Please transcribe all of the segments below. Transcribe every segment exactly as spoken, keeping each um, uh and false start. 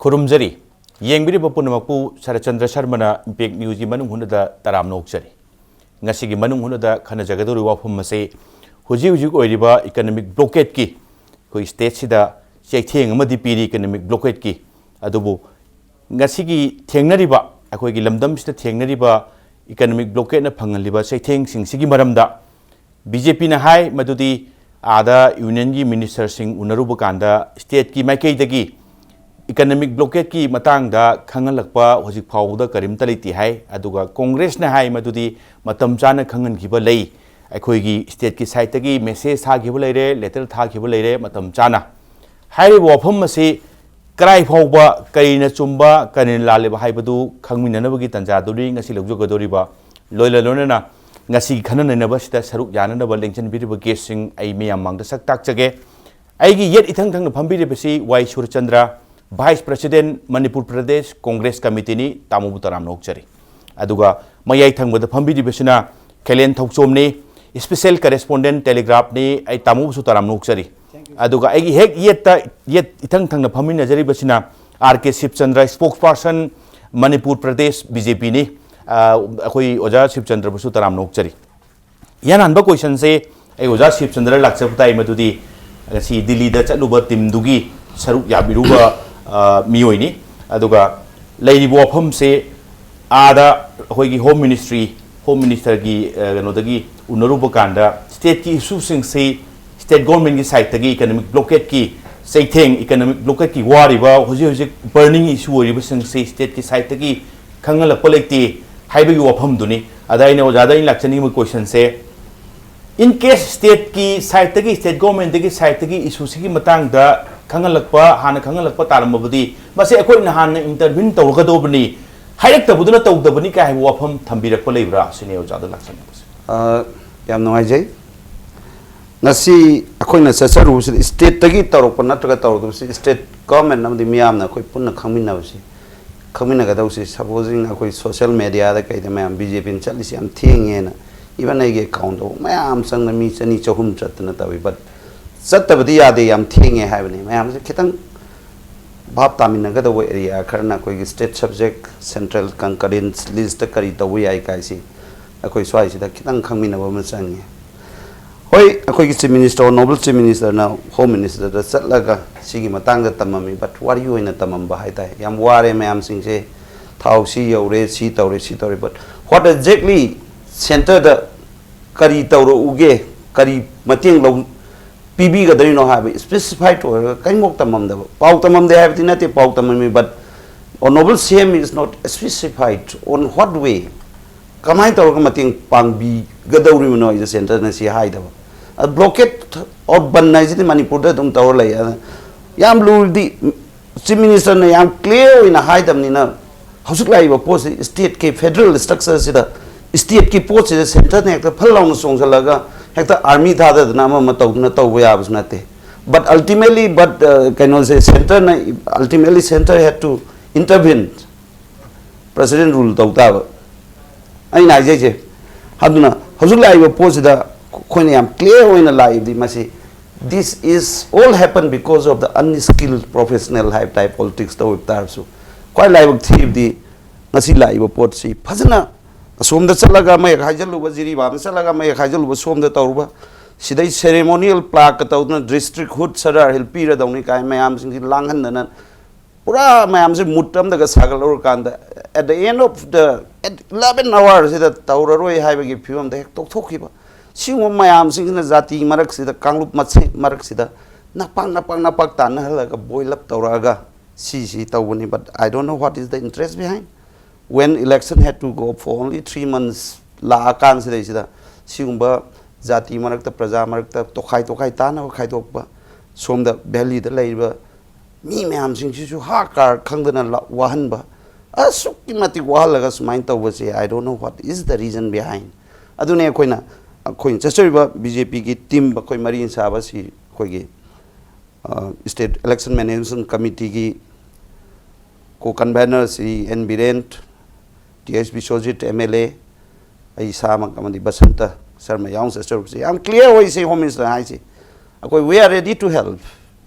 ꯈꯨꯔꯨꯝꯖꯔꯤ꯫ ꯌꯦꯡꯕꯤꯔꯤꯕ ꯄꯨꯝꯅꯃꯛꯄꯨ ꯁꯔꯠꯆꯟꯗ꯭ꯔ ꯁꯔꯃꯅ ꯏꯝꯄꯦꯛ ꯅ꯭ꯌꯨꯁꯀꯤ ꯃꯅꯨꯡ ꯍꯨꯠꯅꯗ ꯇꯔꯥꯝꯅ ꯑꯣꯛꯆꯔꯤ꯫ ꯉꯁꯤꯒꯤ ꯃꯅꯨꯡ ꯍꯨꯠꯅꯗ ꯈꯟꯅꯖꯒꯗꯧꯔꯤꯕ ꯋꯥꯐꯝ ꯑꯁꯤ ꯍꯧꯖꯤꯛ ꯍꯧꯖꯤꯛ ꯑꯣꯏꯔꯤꯕ ꯏꯀꯅꯣꯃꯤꯛ ꯕ꯭ꯂꯣꯀꯦꯠꯀꯤ ꯑꯩꯈꯣꯏ ꯁ꯭ꯇꯦꯠꯁꯤꯗ ꯆꯩꯊꯦꯡ ꯑꯃꯗꯤ ꯄꯤꯔꯤ ꯏꯀꯅꯣꯃꯤꯛ ꯕ꯭ꯂꯣꯀꯦꯠꯀꯤ꯫ ꯑꯗꯨꯕꯨ ꯉꯁꯤꯒꯤ ꯊꯦꯡꯅꯔꯤꯕ, ꯑꯩꯈꯣꯏꯒꯤ ꯂꯝꯗꯝꯁꯤꯗ ꯊꯦꯡꯅꯔꯤꯕ ꯏꯀꯅꯣꯃꯤꯛ ꯕ꯭ꯂꯣꯀꯦꯠꯅ ꯐꯪꯍꯜꯂꯤꯕ ꯆꯩꯊꯦꯡꯁꯤꯡꯁꯤꯒꯤ ꯃꯔꯝꯗ ꯕꯤ ꯖꯦ ꯄꯤꯅ ꯍꯥꯏ ꯃꯗꯨꯗꯤ ꯑꯥꯗ ꯌꯨꯅꯤꯌꯟꯒꯤ ꯃꯤꯅꯤꯁꯇꯔꯁꯤꯡ ꯎꯅꯔꯨꯕ ꯀꯥꯟꯗ ꯁ꯭ꯇꯦꯠꯀꯤ ꯃꯥꯏꯀꯩꯗꯒꯤ ꯏꯀꯅꯣꯃꯤꯛ ꯕ꯭ꯂꯣꯀꯦꯠꯀꯤ ꯃꯇꯥꯡꯗ ꯈꯪꯍꯜꯂꯛꯄ ꯍꯧꯖꯤꯛ ꯐꯥꯎꯕꯗ ꯀꯔꯤꯝꯇ ꯂꯩꯇꯦ ꯍꯥꯏ꯫ ꯑꯗꯨꯒ ꯀꯣꯡꯒ꯭ꯔꯦꯁꯅ ꯍꯥꯏ ꯃꯗꯨꯗꯤ ꯃꯇꯝ ꯆꯥꯅ ꯈꯪꯍꯟꯈꯤꯕ ꯂꯩ, ꯑꯩꯈꯣꯏꯒꯤ ꯁ꯭ꯇꯦꯠꯀꯤ ꯁꯥꯏꯠꯇꯒꯤ ꯃꯦꯁꯦꯖ ꯊꯥꯈꯤꯕ ꯂꯩꯔꯦ, ꯂꯦꯇꯔ ꯊꯥꯈꯤꯕ ꯂꯩꯔꯦ ꯃꯇꯝ ꯆꯥꯅ꯫ ꯍꯥꯏꯔꯤꯕ ꯋꯥꯐꯝ ꯑꯁꯤ ꯀꯗꯥꯏ ꯐꯥꯎꯕ ꯀꯔꯤꯅ ꯆꯨꯝꯕ, ꯀꯔꯤꯅ ꯂꯥꯜꯂꯤꯕ ꯍꯥꯏꯕꯗꯨ ꯈꯪꯃꯤꯟꯅꯅꯕꯒꯤ ꯇꯥꯟꯖꯥꯗꯨꯅꯤ ꯉꯁꯤ ꯂꯧꯖꯒꯗꯧꯔꯤꯕ꯫ ꯂꯣꯏꯅ ꯂꯣꯏꯅꯅ ꯉꯁꯤꯒꯤ ꯈꯟꯅ ꯅꯩꯅꯕꯁꯤꯗ ꯁꯔꯨꯛ ꯌꯥꯅꯅꯕ ꯂꯦꯡꯁꯤꯟꯕꯤꯔꯤꯕ ꯒꯦꯁꯁꯤꯡ ꯑꯩ ꯃꯤꯌꯥꯝ ꯃꯥꯡꯗ ꯁꯛ ꯇꯥꯛꯆꯒꯦ꯫ ꯑꯩꯒꯤ ꯌꯦꯠ ꯏꯊꯪ ꯊꯪꯅ ꯐꯝꯕꯤꯔꯤꯕꯁꯤ ꯋꯥꯏ ꯁꯨꯔꯆꯟꯗ꯭ꯔ, ꯚꯥꯏꯁ ꯄ꯭ꯔꯦꯁꯤꯗꯦꯟꯠ, ꯃꯅꯤꯄꯨꯔ ꯄ꯭ꯔꯗꯦꯁ ꯀꯣꯡꯒ꯭ꯔꯦꯁ ꯀꯃꯤꯇꯤꯅꯤ꯫ ꯇꯥꯃꯣꯕꯨ ꯇꯔꯥꯝꯅ ꯑꯣꯛꯆꯔꯤ꯫ ꯑꯗꯨꯒ ꯃꯌꯥꯏ ꯊꯪꯕꯗ ꯐꯝꯕꯤꯔꯤꯕꯁꯤꯅ ꯈꯦꯂꯦꯟ ꯊꯧꯆꯣꯝꯅꯤ, ꯏꯁꯄꯤꯁꯦꯜ ꯀꯔꯦꯁꯄꯣꯟꯗꯦꯟꯠ ꯇꯦꯂꯤꯒ꯭ꯔꯥꯐꯅꯤ꯫ ꯑꯩ ꯇꯥꯃꯣꯕꯨꯁꯨ ꯇꯔꯥꯝꯅ ꯑꯣꯛꯆꯔꯤ꯫ ꯑꯗꯨꯒ ꯑꯩꯒꯤ ꯍꯦꯛ ꯌꯦꯠꯇ, ꯌꯦꯠ ꯏꯊꯪ ꯊꯪꯅ ꯐꯝꯃꯤꯟꯅꯖꯔꯤꯕꯁꯤꯅ R K Sibachandra, spokesperson, Manipur Pradesh B J ꯄꯤꯅꯤ꯫ ꯑ, ꯑꯩꯈꯣꯏ ꯑꯣꯖꯥ ꯁꯤꯕꯆꯟꯗ꯭ꯔꯕꯨꯁꯨ ꯇꯔꯥꯝꯅ ꯑꯣꯛꯆꯔꯤ꯫ ꯏꯍꯥꯟ ꯍꯥꯟꯕ ꯀꯣꯏꯁꯟꯁꯦ ꯑꯩ ꯑꯣꯖꯥ ꯁꯤꯕꯆꯟꯗ꯭ꯔ ꯂꯥꯛꯆꯕ ꯇꯥꯏ, ꯃꯗꯨꯗꯤ ꯉꯁꯤ ꯗꯤꯜꯂꯤꯗ ꯆꯠꯂꯨꯕ ꯇꯤꯝꯗꯨꯒꯤ ꯁꯔꯨꯛ ꯌꯥꯕꯤꯔꯨꯕ, ꯑ, ꯃꯤꯑꯣꯏꯅꯤ꯫ ꯑꯗꯨꯒ ꯂꯩꯔꯤꯕ ꯋꯥꯐꯝꯁꯦ ꯑꯥꯗ ꯑꯩꯈꯣꯏꯒꯤ ꯍꯣꯝ ꯃꯤꯅꯤꯁꯇ꯭ꯔꯤ, ꯍꯣꯝ ꯃꯤꯅꯤꯁꯇꯔꯒꯤ, ꯑ, ꯀꯩꯅꯣꯗꯒꯤ ꯎꯅꯔꯨꯕ ꯀꯥꯟꯗ ꯁ꯭ꯇꯦꯠꯀꯤ ꯏꯁꯨꯁꯤꯡꯁꯤ ꯁ꯭ꯇꯦꯠ ꯒꯣꯔꯃꯦꯟꯒꯤ ꯁꯥꯏꯠꯇꯒꯤ ꯏꯀꯅꯣꯃꯤꯛ ꯕ꯭ꯂꯣꯀꯦꯠꯀꯤ ꯆꯩꯊꯦꯡ, ꯏꯀꯅꯣꯃꯤꯛ ꯕ꯭ꯂꯣꯀꯦꯠꯀꯤ ꯋꯥꯔꯤꯕ ꯍꯧꯖꯤꯛ ꯍꯧꯖꯤꯛ ꯕꯔꯅꯤꯡ ꯏꯁꯨ ꯑꯣꯏꯔꯤꯕꯁꯤꯡꯁꯤ ꯁ꯭ꯇꯦꯠꯀꯤ ꯁꯥꯏꯠꯇꯒꯤ ꯈꯪꯍꯜꯂꯛꯄ ꯂꯩꯇꯦ ꯍꯥꯏꯕꯒꯤ ꯋꯥꯐꯝꯗꯨꯅꯤ꯫ ꯑꯗ ꯑꯩꯅ ꯑꯣꯖꯥꯗ ꯑꯩꯅ ꯂꯥꯛꯆꯅꯤꯡꯕ ꯀꯣꯏꯁꯟꯁꯦ, in case ꯁ꯭ꯇꯦꯠꯀꯤ ꯁꯥꯏꯠꯇꯒꯤ, ꯁ꯭ꯇꯦꯠ ꯒꯣꯔꯃꯦꯟꯗꯒꯤ ꯁꯥꯏꯠꯇꯒꯤ ꯏꯁꯨꯁꯤꯒꯤ ꯃꯇꯥꯡꯗ ꯈꯪꯍꯜꯂꯛꯄ, ꯍꯥꯟꯅ ꯈꯪꯍꯜꯂꯛꯄ ꯇꯥꯔꯝꯃꯕꯗꯤ ꯃꯁꯤ ꯑꯩꯈꯣꯏꯅ ꯍꯥꯟꯅ ꯏꯟꯇꯔꯚꯤꯟ ꯇꯧꯔꯒꯗꯧꯕꯅꯤ, ꯍꯥꯏꯔꯛꯇꯕꯗꯨꯅ ꯇꯧꯗꯕꯅꯤ ꯀꯥꯏ ꯍꯥꯏꯕ ꯋꯥꯐꯝ ꯊꯝꯕꯤꯔꯛꯄ ꯂꯩꯕ꯭ꯔꯥ ꯁꯤꯅꯤ ꯑꯣꯖꯥꯗ ꯂꯥꯛꯆꯅꯤꯡꯕꯁꯦ꯫ ꯑ, ꯌꯥꯝ ꯅꯨꯡꯉꯥꯏꯖꯩ꯫ ꯉꯁꯤ ꯑꯩꯈꯣꯏꯅ ꯆꯠꯆꯔꯨꯕꯁꯤꯗ ꯁ꯭ꯇꯦꯠꯇꯒꯤ ꯇꯧꯔꯛꯄ ꯅꯠꯇ꯭ꯔꯒ ꯇꯧꯔꯛꯇꯕꯁꯤ ꯁ꯭ꯇꯦꯠ ꯒꯣꯔꯃꯦꯟ ꯑꯃꯗꯤ ꯃꯤꯌꯥꯝꯅ ꯑꯩꯈꯣꯏ ꯄꯨꯟꯅ ꯈꯪꯃꯤꯟꯅꯕꯁꯤ, ꯈꯪꯃꯤꯟꯅꯒꯗꯧꯁꯤ꯫ ꯁꯄꯣꯖꯤꯡ ꯑꯩꯈꯣꯏ ꯁꯣꯁꯤꯌꯦꯜ ꯃꯦꯗꯤꯌꯥꯗ ꯀꯩꯗ ꯃꯌꯥꯝ ꯕꯤ ꯖꯦ ꯄꯤꯅ ꯆꯠꯂꯤꯁꯤ ꯌꯥꯝ ꯊꯦꯡꯉꯦꯅ, ꯏꯚꯟ ꯑꯩꯒꯤ ꯑꯦꯀꯥꯎꯟꯗ ꯃꯌꯥꯝ ꯆꯪꯗꯅ ꯃꯤ ꯆꯅꯤ ꯆꯍꯨꯝ ꯆꯠꯇꯅ ꯇꯧꯏ꯫ ꯕꯠ ꯆꯠꯇꯕꯗꯤ ꯌꯥꯗꯦ, ꯌꯥꯝ ꯊꯦꯡꯉꯦ ꯍꯥꯏꯕꯅꯤ꯫ ꯃꯌꯥꯝꯁꯦ ꯈꯤꯇꯪ ꯚꯥꯞ ꯇꯥꯃꯤꯟꯅꯒꯗꯧꯕ ꯑꯦꯔꯤꯌꯥ ꯈꯔꯅ ꯑꯩꯈꯣꯏꯒꯤ ꯁ꯭ꯇꯦꯠ ꯁꯕꯖꯦꯛ, ꯁꯦꯟꯇ꯭ꯔꯦꯜ ꯀꯟꯀꯔꯦꯟꯁ ꯂꯤꯁꯇ ꯀꯔꯤ ꯇꯧꯕ ꯌꯥꯏ ꯀꯥꯏꯁꯤ ꯑꯩꯈꯣꯏ ꯁ꯭ꯋꯥꯏꯁꯤꯗ ꯈꯤꯇꯪ ꯈꯪꯃꯤꯟꯅꯕ ꯑꯃ ꯆꯪꯉꯤ꯫ ꯍꯣꯏ, ꯑꯩꯈꯣꯏꯒꯤ ꯆꯤꯐ ꯃꯤꯅꯤꯁꯇꯔ, ꯑꯣꯅꯔꯦꯕꯜ ꯆꯤꯐ ꯃꯤꯅꯤꯁꯇꯔꯅ ꯍꯣꯝ ꯃꯤꯅꯤꯁꯇꯔꯗ ꯆꯠꯂꯒ ꯁꯤꯒꯤ ꯃꯇꯥꯡꯗ ꯇꯝꯃꯝꯃꯤ, ꯕꯠ ꯋꯥꯔꯤ ꯑꯣꯏꯅ ꯇꯝꯃꯝꯕ ꯍꯥꯏ ꯇꯥꯏ꯫ ꯌꯥꯝ ꯋꯥꯔꯦ ꯃꯌꯥꯝꯁꯤꯡꯁꯦ, ꯊꯥꯎ ꯁꯤ ꯌꯧꯔꯦ, ꯁꯤ ꯇꯧꯔꯦ, ꯁꯤ ꯇꯧꯔꯦ, ꯕꯠ ꯋꯥꯠ ꯑꯦꯛꯖꯦꯛꯂꯤ ꯁꯦꯟꯇꯔꯗ ꯀꯔꯤ ꯇꯧꯔꯛꯎꯒꯦ, ꯀꯔꯤ ꯃꯇꯦꯡ ꯂꯧ ꯄꯤꯕꯤꯒꯗꯣꯏꯅꯣ ꯍꯥꯏꯕ ꯁ꯭ꯄꯦꯁꯤꯐꯥꯏꯠ ꯑꯣꯏꯔꯒ ꯀꯔꯤꯃꯨꯛ ꯇꯝꯃꯝꯗꯕ꯫ ꯄꯥꯎ ꯇꯝꯃꯝꯗꯦ ꯍꯥꯏꯕꯗꯤ ꯅꯠꯇꯦ, ꯄꯥꯎ ꯇꯝꯃꯝꯃꯤ, but honorable C M is not specified on what way, ꯀꯃꯥꯏꯅ ꯇꯧꯔꯒ ꯃꯇꯦꯡ ꯄꯥꯡꯕꯤꯒꯗꯧꯔꯤꯕꯅꯣ ꯍꯥꯏꯁꯦ ꯁꯦꯟꯇꯔꯅ ꯁꯤ ꯍꯥꯏꯗꯕ꯫ ꯑꯗ ꯕ꯭ꯂꯣꯀꯦꯠ ꯑꯣꯐ ꯕꯟ ꯍꯥꯏꯁꯤꯗꯤ ꯃꯅꯤꯄꯨꯔꯗ ꯑꯗꯨꯝ ꯇꯧꯔ ꯂꯩ꯫ ꯑꯗ ꯌꯥꯝ ꯂꯨꯔꯗꯤ ꯆꯤꯐ ꯃꯤꯅꯤꯁꯇꯔꯅ ꯌꯥꯝ ꯀ꯭ꯂꯤꯌꯥꯔ ꯑꯣꯏꯅ ꯍꯥꯏꯗꯕꯅꯤꯅ ꯍꯧꯖꯤꯛ ꯂꯥꯛꯏꯕ ꯄꯣꯠꯁꯤ ꯁ꯭ꯇꯦꯠꯀꯤ ꯐꯦꯗꯔꯦꯜ ꯁ꯭ꯇ꯭ꯔꯛꯆꯔꯁꯤꯗ, ꯁ꯭ꯇꯦꯠꯀꯤ ꯄꯣꯠꯁꯤꯗ ꯁꯦꯟꯇꯔꯅ ꯍꯦꯛꯇ ꯐꯜ ꯂꯥꯎꯅ ꯆꯣꯡꯁꯤꯜꯂꯒ ꯍꯦꯛꯇ ꯑꯥꯔꯃꯤ ꯊꯥꯗꯗꯅ ꯑꯃ ꯑꯃ ꯇꯧꯗꯅ ꯇꯧꯕ ꯌꯥꯕꯁꯨ ꯅꯠꯇꯦ꯫ But ultimately, but, uh, ꯀꯩꯅꯣꯁꯦ, ꯁꯦꯟꯇꯔꯅ ultimately center had to intervene, president rule ꯇꯧ ꯇꯥꯕ꯫ ꯑꯩꯅ ꯍꯥꯏꯖꯩꯁꯦ, ꯑꯗꯨꯅ ꯍꯧꯖꯤꯛ ꯂꯥꯛꯏꯕ ꯄꯣꯠꯁꯤꯗ ꯑꯩꯈꯣꯏꯅ ꯌꯥꯝ ꯀ꯭ꯂꯤꯌꯥꯔ ꯑꯣꯏꯅ ꯂꯥꯛꯏꯕꯗꯤ ꯃꯁꯤ, this is all happen because of the unskilled professional ꯍꯥꯏꯕ ꯇꯥꯏ꯫ ꯄꯣꯂꯤꯇꯤꯛꯁ ꯇꯧꯕ ꯇꯥꯔꯁꯨ, ꯈ꯭ꯋꯥꯏ ꯂꯥꯏꯕꯛ ꯊꯤꯕꯗꯤ ꯉꯁꯤ ꯂꯥꯛꯏꯕ ꯄꯣꯠꯁꯤ ꯐꯖꯅ ꯑꯁꯣꯝꯗ ꯆꯠꯂꯒ ꯑꯃ ꯍꯦꯛ ꯍꯥꯏꯖꯜꯂꯨꯕ, ꯖꯤꯔꯤꯕꯥꯝꯗ ꯆꯠꯂꯒ ꯑꯃ ꯍꯦꯛ ꯍꯥꯏꯖꯜꯂꯨꯕ, ꯁꯣꯝꯗ ꯇꯧꯔꯨꯕ, ꯁꯤꯗꯩ ꯁꯦꯔꯦꯃꯣꯅꯤꯌꯦꯜ ꯄ꯭ꯂꯥꯛꯀ ꯇꯧꯗꯅ ꯗꯤꯁꯇ꯭ꯔꯤꯛ ꯍꯨꯗ ꯁꯔꯗꯥꯔ ꯍꯤꯜ ꯄꯤꯔꯗꯧꯅꯤ ꯀꯥꯏ ꯃꯌꯥꯝꯁꯤꯡꯁꯤ ꯂꯥꯡꯍꯟꯗꯅ ꯄꯨꯔꯥ ꯃꯌꯥꯝꯁꯦ ꯃꯨꯠ ꯑꯃꯗꯒ ꯁꯥꯒꯠꯍꯧꯔꯀꯥꯟꯗ, at the end of the, at eleven hour ꯁꯤꯗ ꯇꯧꯔꯔꯣꯏ ꯍꯥꯏꯕꯒꯤ ꯐꯤꯕꯝꯗ ꯍꯦꯛ ꯇꯣꯛꯊꯣꯛꯈꯤꯕ꯫ ꯁꯤꯒꯨꯝꯕ ꯃꯌꯥꯝꯁꯤꯡꯁꯤꯅ ꯖꯥꯇꯤ ꯃꯔꯛꯁꯤꯗ, ꯀꯥꯡꯂꯨꯞ ꯃꯁꯦꯟ ꯃꯔꯛꯁꯤꯗ ꯅꯄꯥꯛ ꯅꯄꯥꯛ ꯅꯄꯥꯛ ꯇꯥꯟꯅꯍꯜꯂꯒ boil up ꯇꯧꯔꯛꯑꯒ ꯁꯤꯁꯤ ꯇꯧꯕꯅꯤ꯫ But I don't know what is the interest behind, when election had to go for only three months ꯂꯥꯛꯑꯀꯥꯟꯁꯤꯗꯩꯁꯤꯗ ꯁꯤꯒꯨꯝꯕ ꯖꯥꯇꯤ ꯃꯔꯛꯇ, ꯄ꯭ꯔꯖꯥ ꯃꯔꯛꯇ ꯇꯣꯈꯥꯏ ꯇꯣꯈꯥꯏ ꯇꯥꯅꯕ ꯈꯥꯏꯗꯣꯛꯄ, ꯁꯣꯝꯗ ꯚꯦꯂꯤꯗ ꯂꯩꯔꯤꯕ ꯃꯤ ꯃꯌꯥꯝꯁꯤꯡꯁꯤꯁꯨ ꯍꯥ ꯀꯥꯔ ꯈꯪꯗꯅ ꯂ-, ꯋꯥꯍꯟꯕ, ꯑꯁꯨꯛꯀꯤ ꯃꯇꯤꯛ ꯋꯥꯍꯜꯂꯒ ꯁꯨꯃꯥꯏꯅ ꯇꯧꯕꯁꯦ, I don't know what is the reason behind꯫ ꯑꯗꯨꯅꯦ ꯑꯩꯈꯣꯏꯅ, ꯑꯩꯈꯣꯏꯅ ꯆꯠꯆꯔꯤꯕ ꯕꯤ ꯖꯦ ꯄꯤꯒꯤ ꯇꯤꯝ, ꯑꯩꯈꯣꯏ ꯃꯔꯤ ꯁꯥꯕꯁꯤ ꯑꯩꯈꯣꯏꯒꯤ, ꯑ, ꯁ꯭ꯇꯦꯠ ꯏꯂꯦꯛꯁꯟ ꯃꯦꯅꯦꯖꯃꯦꯟ ꯀꯃꯤꯇꯤꯒꯤ co convenor Shri N Biren, T H Biswajit M L A, ꯑꯩ ꯏꯁꯥꯃꯛ ꯑꯃꯗꯤ ꯕꯁꯟꯇ ꯁꯔꯃ ꯌꯥꯎꯅ ꯆꯠꯆꯔꯨꯕꯁꯦ ꯌꯥꯝ ꯀ꯭ꯂꯤꯌꯥꯔ ꯑꯣꯏ꯫ ꯁꯤ ꯍꯣꯝ ꯃꯤꯅꯤꯁꯇꯔ ꯍꯥꯏꯁꯦ, ꯑꯩꯈꯣꯏ, we are ready to help꯫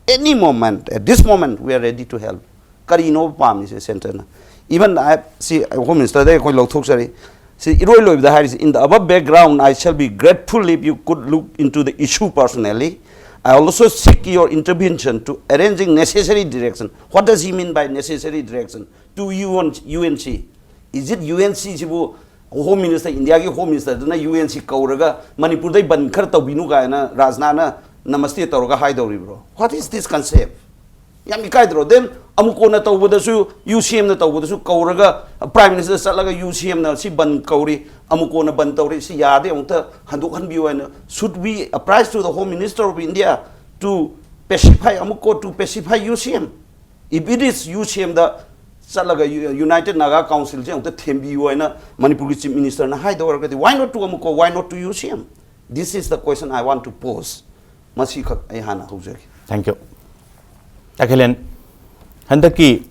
any moment, at this moment, we are ready to help. ꯀꯔꯤꯅꯣ ꯄꯥꯝꯃꯤꯁꯦ centreꯅ? Even I, ꯁꯤ Home Ministerꯗ ꯑꯩꯈꯣꯏ ꯂꯧꯊꯣꯛꯆꯔꯤ꯫ ꯁꯤ ꯏꯔꯣꯏ ꯂꯣꯏꯕꯗ ꯍꯥꯏꯔꯤꯁꯤ, "In the above background, I shall be grateful if you could look into the issue personally. I also seek your intervention to arranging necessary direction." What does he mean by necessary direction? To U N, U N C. Is it U N C ꯁꯤꯕꯨ Home Minister, Indiaꯒꯤ Home Ministerꯗꯨꯅ U N C ꯀꯧꯔꯒ ꯃꯅꯤꯄꯨꯔꯗꯩ ꯕꯟ ꯈꯔ ꯇꯧꯕꯤꯅꯨ ꯀꯥꯏꯅ ꯔꯥꯖꯅꯥꯊꯅ ꯅꯃꯁꯇꯦ ꯇꯧꯔꯒ ꯍꯥꯏꯗꯧꯔꯤꯕ꯭ꯔꯣ? What is this concept? ꯌꯥꯝ ꯏꯀꯥꯏꯗ꯭ꯔꯣ? Then ꯑꯃꯨꯛ ꯀꯣꯟꯅ ꯇꯧꯕꯗꯁꯨ, UCMꯅ ꯇꯧꯕꯗꯁꯨ ꯀꯧꯔꯒ, Prime Minister ꯆꯠꯂꯒ UCMꯅ ꯁꯤ ꯕꯟ ꯀꯧꯔꯤ, ꯑꯃꯨꯛ ꯀꯣꯟꯅ ꯕꯟ ꯇꯧꯔꯤ, ꯁꯤ ꯌꯥꯗꯦ, ꯑꯃꯨꯛꯇ ꯍꯟꯗꯣꯛꯍꯟꯕꯤꯌꯨ ꯍꯥꯏꯅ. Should we apprise to the Home Minister of India to pacify, ꯑꯃꯨꯛ ꯀꯣ, to pacify UCM? If it is UCMꯗ ꯆꯠꯂꯒ United Naga Councilꯁꯦ ꯑꯃꯨꯛꯇ ꯊꯦꯝꯕꯤꯌꯨ ꯍꯥꯏꯅ ꯃꯅꯤꯄꯨꯔꯒꯤ Chief Ministerꯅ ꯍꯥꯏꯗꯧ ꯑꯣꯏꯔꯒꯗꯤ, why not to ꯑꯃꯨꯛ ꯀꯣ, why not to UCM? This is the question I want to pose. ꯃꯁꯤꯈꯛ ꯑꯩ ꯍꯥꯟꯅ ꯍꯧꯖꯒꯦ꯫ Thank you. ꯇꯈꯦꯜꯂꯦꯟ, ꯍꯟꯗꯛꯀꯤ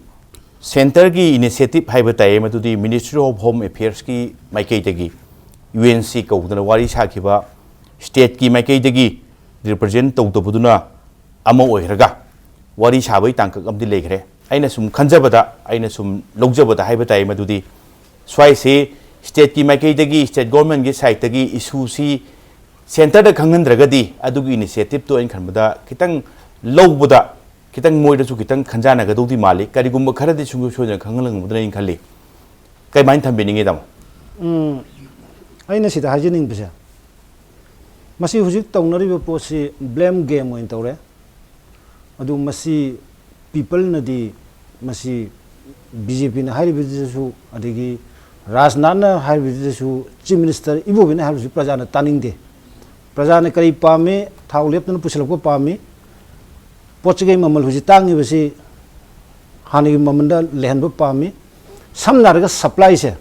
centreꯒꯤ initiative ꯍꯥꯏꯕ ꯇꯥꯏꯌꯦ, ꯃꯗꯨꯗꯤ Ministry of Home Affairsꯀꯤ ꯃꯥꯏꯀꯩꯗꯒꯤ UNC ꯀꯧꯗꯅ ꯋꯥꯔꯤ ꯁꯥꯈꯤꯕ, stateꯀꯤ ꯃꯥꯏꯀꯩꯗꯒꯤ represent ꯇꯧꯗꯕꯗꯨꯅ ꯑꯃ ꯑꯣꯏꯈ꯭ꯔꯒ, ꯋꯥꯔꯤ ꯁꯥꯕꯒꯤ ꯇꯥꯡꯀꯛ ꯑꯃꯗꯤ ꯂꯩꯈ꯭ꯔꯦ꯫ ꯑꯩꯅ ꯁꯨꯝ ꯈꯟꯖꯕꯗ, ꯑꯩꯅ ꯁꯨꯝ ꯂꯧꯖꯕꯗ ꯍꯥꯏꯕ ꯇꯥꯏ, ꯃꯗꯨꯗꯤ ꯁ꯭ꯋꯥꯏꯁꯤ stateꯀꯤ ꯃꯥꯏꯀꯩꯗꯒꯤ, state governmentꯀꯤ sideꯇꯒꯤ issueꯁꯤ centreꯗ ꯈꯪꯍꯟꯗ꯭ꯔꯒꯗꯤ, ꯑꯗꯨꯒꯤ initiativeꯇꯣ ꯑꯩꯅ ꯈꯟꯕꯗ ꯈꯤꯇꯪ ꯂꯧꯕꯗ ꯈꯤꯇꯪ ꯃꯣꯏꯗꯁꯨ ꯈꯤꯇꯪ ꯈꯟꯖꯥꯟꯅꯒꯗꯧꯗꯤ ꯃꯥꯜꯂꯤ꯫ ꯀꯔꯤꯒꯨꯝꯕ ꯈꯔꯗꯤ ꯁꯨꯡꯁꯣꯏ ꯁꯣꯏꯗꯅ ꯈꯪꯍꯜꯂꯝꯒꯗ꯭ꯔꯅ ꯑꯩꯅ ꯈꯜꯂꯤ꯫ ꯀꯃꯥꯏꯅ ꯊꯝꯕꯤꯅꯤꯡꯉꯤ, ꯇꯥꯃꯣ? ꯎꯝ, ꯑꯩꯅ ꯁꯤꯗ ꯍꯥꯏꯖꯅꯤꯡꯕꯁꯦ, ꯃꯁꯤ ꯍꯧꯖꯤꯛ ꯇꯧꯅꯔꯤꯕ ꯄꯣꯠꯁꯤ blame game ꯑꯣꯏꯅ ꯇꯧꯔꯦ꯫ ꯑꯗꯨ ꯃꯁꯤ peopleꯅꯗꯤ, ꯃꯁꯤ BJPꯅ ꯍꯥꯏꯔꯤꯕꯗꯨꯗꯁꯨ, ꯑꯗꯒꯤ ꯔꯥꯖꯅꯥꯊꯅ ꯍꯥꯏꯔꯤꯕꯗꯨꯗꯁꯨ, Chief Minister ꯏꯕꯣꯕꯤꯅ ꯍꯥꯏꯔꯤꯕꯁꯤ ꯄ꯭ꯔꯖꯥꯅ ꯇꯥꯅꯤꯡꯗꯦ꯫ ꯄ꯭ꯔꯖꯥꯅ ꯀꯔꯤ ꯄꯥꯝꯃꯤ? ꯊꯥꯎ ꯂꯦꯞꯇꯅ ꯄꯨꯁꯤꯜꯂꯛꯄ ꯄꯥꯝꯃꯤ꯫ ꯄꯣꯠ ꯆꯩꯒꯤ ꯃꯃꯜ ꯍꯧꯖꯤꯛ ꯇꯥꯡꯉꯤꯕꯁꯤ ꯍꯥꯟꯅꯒꯤ ꯃꯃꯜꯗ ꯂꯩꯍꯟꯕ ꯄꯥꯝꯃꯤ꯫ ꯁꯝꯅ ꯍꯥꯏꯔꯒ supplyꯁꯦ,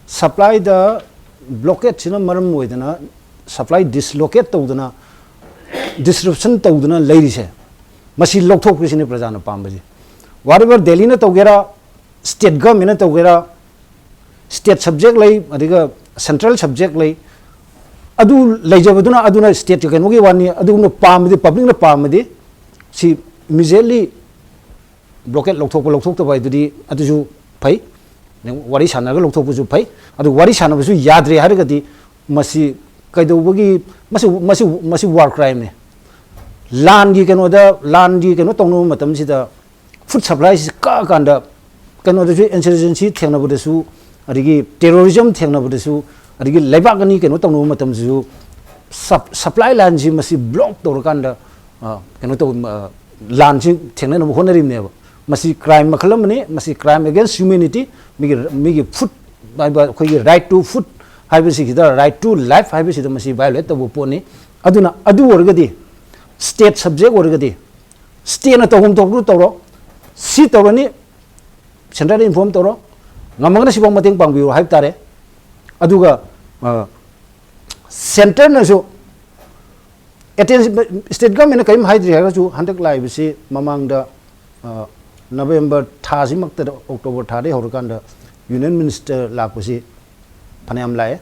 supplyꯗ blockadeꯁꯤꯅ ꯃꯔꯝ ꯑꯣꯏꯗꯅ supply dislocate ꯇꯧꯗꯅ, disruption ꯇꯧꯗꯅ ꯂꯩꯔꯤꯁꯦ, ꯃꯁꯤ ꯂꯧꯊꯣꯛꯄꯁꯤꯅꯤ ꯄ꯭ꯔꯖꯥꯅ ꯄꯥꯝꯕꯁꯦ꯫ Whatever Delhiꯅ ꯇꯧꯒꯦꯔꯥ, state governmentꯅ ꯇꯧꯒꯦꯔꯥ, state subject ꯂꯩ, ꯑꯗꯨꯒ central subject ꯂꯩ꯫ ꯑꯗꯨ ꯂꯩꯖꯕꯗꯨꯅ, ꯑꯗꯨꯅ stateꯀꯤ ꯀꯩꯅꯣꯒꯤ ꯋꯥꯅꯤ꯫ ꯑꯗꯨꯒꯨꯝꯅ ꯄꯥꯝꯃꯗꯤ, publicꯅ ꯄꯥꯝꯃꯗꯤ, ꯁꯤ Immediately blockade ꯂꯧꯊꯣꯛꯄ ꯂꯧꯊꯣꯛꯇꯕ ꯍꯥꯏꯗꯨꯗꯤ ꯑꯗꯨꯁꯨ ꯐꯩ, ꯋꯥꯔꯤ ꯁꯥꯟꯅꯔꯒ ꯂꯧꯊꯣꯛꯄꯁꯨ ꯐꯩ꯫ ꯑꯗꯨ ꯋꯥꯔꯤ ꯁꯥꯟꯅꯕꯁꯨ ꯌꯥꯗ꯭ꯔꯦ ꯍꯥꯏꯔꯒꯗꯤ ꯃꯁꯤ ꯀꯩꯗꯧꯕꯒꯤ, ꯃꯁꯤ ꯃꯁꯤ ꯃꯁꯤ ꯋꯥꯔ ꯀ꯭ꯔꯥꯏꯝꯅꯤ꯫ ꯂꯥꯟꯒꯤ ꯀꯩꯅꯣꯗ, ꯂꯥꯟꯒꯤ ꯀꯩꯅꯣ ꯇꯧꯅꯕ ꯃꯇꯝꯁꯤꯗ ꯐꯨꯗ ꯁꯄ꯭ꯂꯥꯏꯁꯤ ꯀꯛꯑꯀꯥꯟꯗ ꯀꯩꯅꯣꯗꯁꯨ ꯏꯟꯁꯔꯖꯦꯟꯁꯤ ꯊꯦꯡꯅꯕꯗꯁꯨ, ꯑꯗꯒꯤ ꯇꯦꯔꯣꯔꯤꯖꯝ ꯊꯦꯡꯅꯕꯗꯁꯨ, ꯑꯗꯒꯤ ꯂꯩꯕꯥꯛ ꯑꯅꯤ ꯀꯩꯅꯣ ꯇꯧꯅꯕ ꯃꯇꯝꯗꯁꯨ ꯁꯞ-, ꯁꯄ꯭ꯂꯥꯏ ꯂꯥꯏꯟꯁꯤ ꯃꯁꯤ ꯕ꯭ꯂꯣꯛ ꯇꯧꯔꯀꯥꯟꯗ, ꯑ, ꯀꯩꯅꯣ ꯇꯧꯕ, ꯑ, ꯂꯥꯟꯁꯤ ꯊꯦꯡꯅꯅꯕ ꯍꯣꯠꯅꯔꯤꯕꯅꯦꯕ꯫ ꯃꯁꯤ ꯀ꯭ꯔꯥꯏꯝ ꯃꯈꯜ ꯑꯃꯅꯤ꯫ ꯃꯁꯤ crime against humanity꯫ ꯃꯤꯒꯤ, ꯃꯤꯒꯤ ꯐꯨꯗ ꯍꯥꯏꯕ, ꯑꯩꯈꯣꯏꯒꯤ right to food ꯍꯥꯏꯕꯁꯤꯒꯤꯗ, right to life ꯍꯥꯏꯕꯁꯤꯗ ꯃꯁꯤ violate ꯇꯧꯕ ꯄꯣꯠꯅꯤ꯫ ꯑꯗꯨꯅ ꯑꯗꯨ ꯑꯣꯏꯔꯒꯗꯤ, state subject ꯑꯣꯏꯔꯒꯗꯤ, stateꯅ ꯇꯧꯐꯝ ꯊꯣꯛꯄꯗꯨ ꯇꯧꯔꯣ, ꯁꯤ ꯇꯧꯔꯅꯤ, centreꯗ inform ꯇꯧꯔꯣ, ꯉꯝꯃꯒꯅ ꯁꯤꯐꯥꯎ ꯃꯇꯦꯡ ꯄꯥꯡꯕꯤꯌꯨ ꯍꯥꯏꯕ ꯇꯥꯔꯦ꯫ ꯑꯗꯨꯒ, ꯑ, centreꯅꯁꯨ attention, state governmentꯅ ꯀꯔꯤꯝ ꯍꯥꯏꯗ꯭ꯔꯤ ꯍꯥꯏꯔꯒꯁꯨ, ꯍꯟꯗꯛ ꯂꯥꯛꯏꯕꯁꯤ ꯃꯃꯥꯡꯗ, ꯑ, ꯅꯕꯦꯝꯕꯔ ꯊꯥꯁꯤꯃꯛꯇꯗ, ꯑꯣꯛꯇꯣꯕꯔ ꯊꯥꯗꯒꯤ ꯍꯧꯔꯀꯥꯟꯗ union minister ꯂꯥꯛꯄꯁꯤ ꯐꯅꯌꯥꯝ ꯂꯥꯛꯑꯦ꯫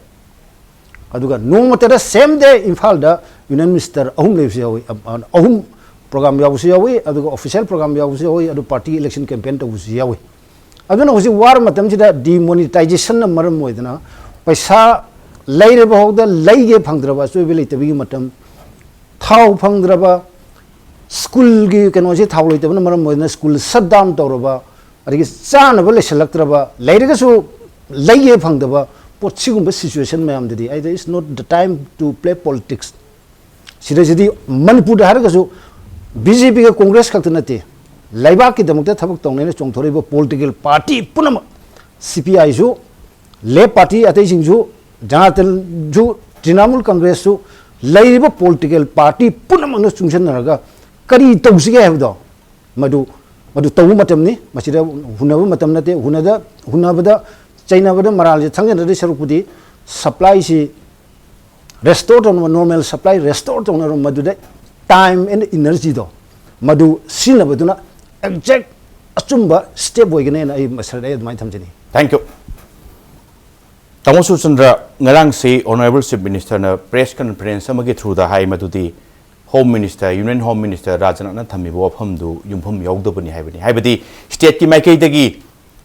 ꯑꯗꯨꯒ ꯅꯣꯡꯃꯇꯗ same day ꯏꯝꯐꯥꯜꯗ union minister ꯑꯍꯨꯝ ꯂꯩꯕꯁꯨ ꯌꯥꯎꯏ, ꯑ-, ꯑ-, ꯑꯍꯨꯝ program ꯌꯥꯎꯕꯁꯨ ꯌꯥꯎꯏ, ꯑꯗꯨꯒ official program ꯌꯥꯎꯕꯁꯨ ꯌꯥꯎꯏ, ꯑꯗꯨ party election campaign ꯇꯧꯕꯁꯨ ꯌꯥꯎꯏ꯫ ꯑꯗꯨꯅ ꯍꯧꯖꯤꯛ ꯋꯥꯔ ꯃꯇꯝꯁꯤꯗ demonetizationꯅ ꯃꯔꯝ ꯑꯣꯏꯗꯅ ꯄꯩꯁꯥ ꯂꯩꯔꯕ ꯐꯥꯎꯗ ꯂꯩꯒꯦ ꯐꯪꯗ꯭ꯔꯕ, ꯑꯆꯣꯏꯕ ꯂꯩꯇꯕꯒꯤ ꯃꯇꯝ, ꯊꯥꯎ ꯐꯪꯗ꯭ꯔꯕ, ꯁ꯭ꯀꯨꯜꯒꯤ ꯀꯩꯅꯣꯁꯦ ꯊꯥꯎ ꯂꯩꯇꯕꯅ ꯃꯔꯝ ꯑꯣꯏꯗꯅ ꯁ꯭ꯀꯨꯜ shut down ꯇꯧꯔꯕ, ꯑꯗꯒꯤ ꯆꯥꯅꯕ ꯂꯩꯁꯜꯂꯛꯇ꯭ꯔꯕ, ꯂꯩꯔꯒꯁꯨ ꯂꯩꯒꯦ ꯐꯪꯗꯕ ꯄꯣꯠ, ꯁꯤꯒꯨꯝꯕ situation ꯃꯌꯥꯝꯗꯨꯗꯤ ꯑꯩꯗꯤ it's not the time to play politics꯫ ꯁꯤꯗꯩꯁꯤꯗꯤ ꯃꯅꯤꯄꯨꯔꯗ ꯍꯥꯏꯔꯒꯁꯨ BJPꯒ Congress ꯈꯛꯇ ꯅꯠꯇꯦ, ꯂꯩꯕꯥꯛꯀꯤꯗꯃꯛꯇ ꯊꯕꯛ ꯇꯧꯅꯦꯅ ꯆꯣꯡꯊꯣꯔꯛꯏꯕ political party ꯄꯨꯝꯅꯃꯛ, CPIꯁꯨ, left party ꯑꯇꯩꯁꯤꯡꯁꯨ, ꯖꯅꯇꯥ ꯗꯜꯁꯨ, ꯇ꯭ꯔꯤꯅꯥꯃꯨꯜ ꯀꯪꯒ꯭ꯔꯦꯁꯁꯨ, ꯂꯩꯔꯤꯕ political party ꯄꯨꯝꯅꯃꯛꯅ ꯆꯨꯡꯁꯤꯟꯅꯔꯒ ꯀꯔꯤ ꯇꯧꯁꯤꯒꯦ ꯍꯥꯏꯕꯗꯣ, ꯃꯗꯨ, ꯃꯗꯨ ꯇꯧꯕ ꯃꯇꯝꯅꯤ꯫ ꯃꯁꯤꯗ ꯍꯨꯟꯅꯕ ꯃꯇꯝ ꯅꯠꯇꯦ꯫ ꯍꯨꯟꯅꯗ-, ꯍꯨꯟꯅꯕꯗ, ꯆꯩꯅꯕꯗ ꯃꯔꯥꯜꯁꯦ ꯊꯪꯖꯅꯗꯣꯏ ꯁꯔꯨꯛꯄꯨꯗꯤ supplyꯁꯤ restore ꯇꯧꯅꯕ, normal supply restore ꯇꯧꯅꯕ ꯃꯗꯨꯗ time and energyꯗꯣ ꯃꯗꯨ ꯁꯤꯖꯤꯟꯅꯕꯗꯨꯅ exact ꯑꯆꯨꯝꯕ step ꯑꯣꯏꯒꯅꯦꯅ ꯑꯩ ꯃꯁꯤꯗ ꯑꯩ ꯑꯗꯨꯃꯥꯏꯅ ꯊꯝꯖꯅꯤꯡꯏ꯫ Thank you꯫ ꯇꯥꯃꯣ Surchandra, ꯉꯔꯥꯡꯁꯤ Honourable Chief Ministerꯅ press conference ꯑꯃꯒꯤ throughꯗ ꯍꯥꯏ ꯃꯗꯨꯗꯤ Home Minister, Union Home Minister ꯔꯥꯖꯅꯥꯊꯅ ꯊꯝꯃꯤꯕ ꯋꯥꯐꯝꯗꯨ ꯌꯨꯝꯐꯝ ꯌꯥꯎꯗꯕꯅꯤ ꯍꯥꯏꯕꯅꯤ꯫ ꯍꯥꯏꯕꯗꯤ stateꯀꯤ ꯃꯥꯏꯀꯩꯗꯒꯤ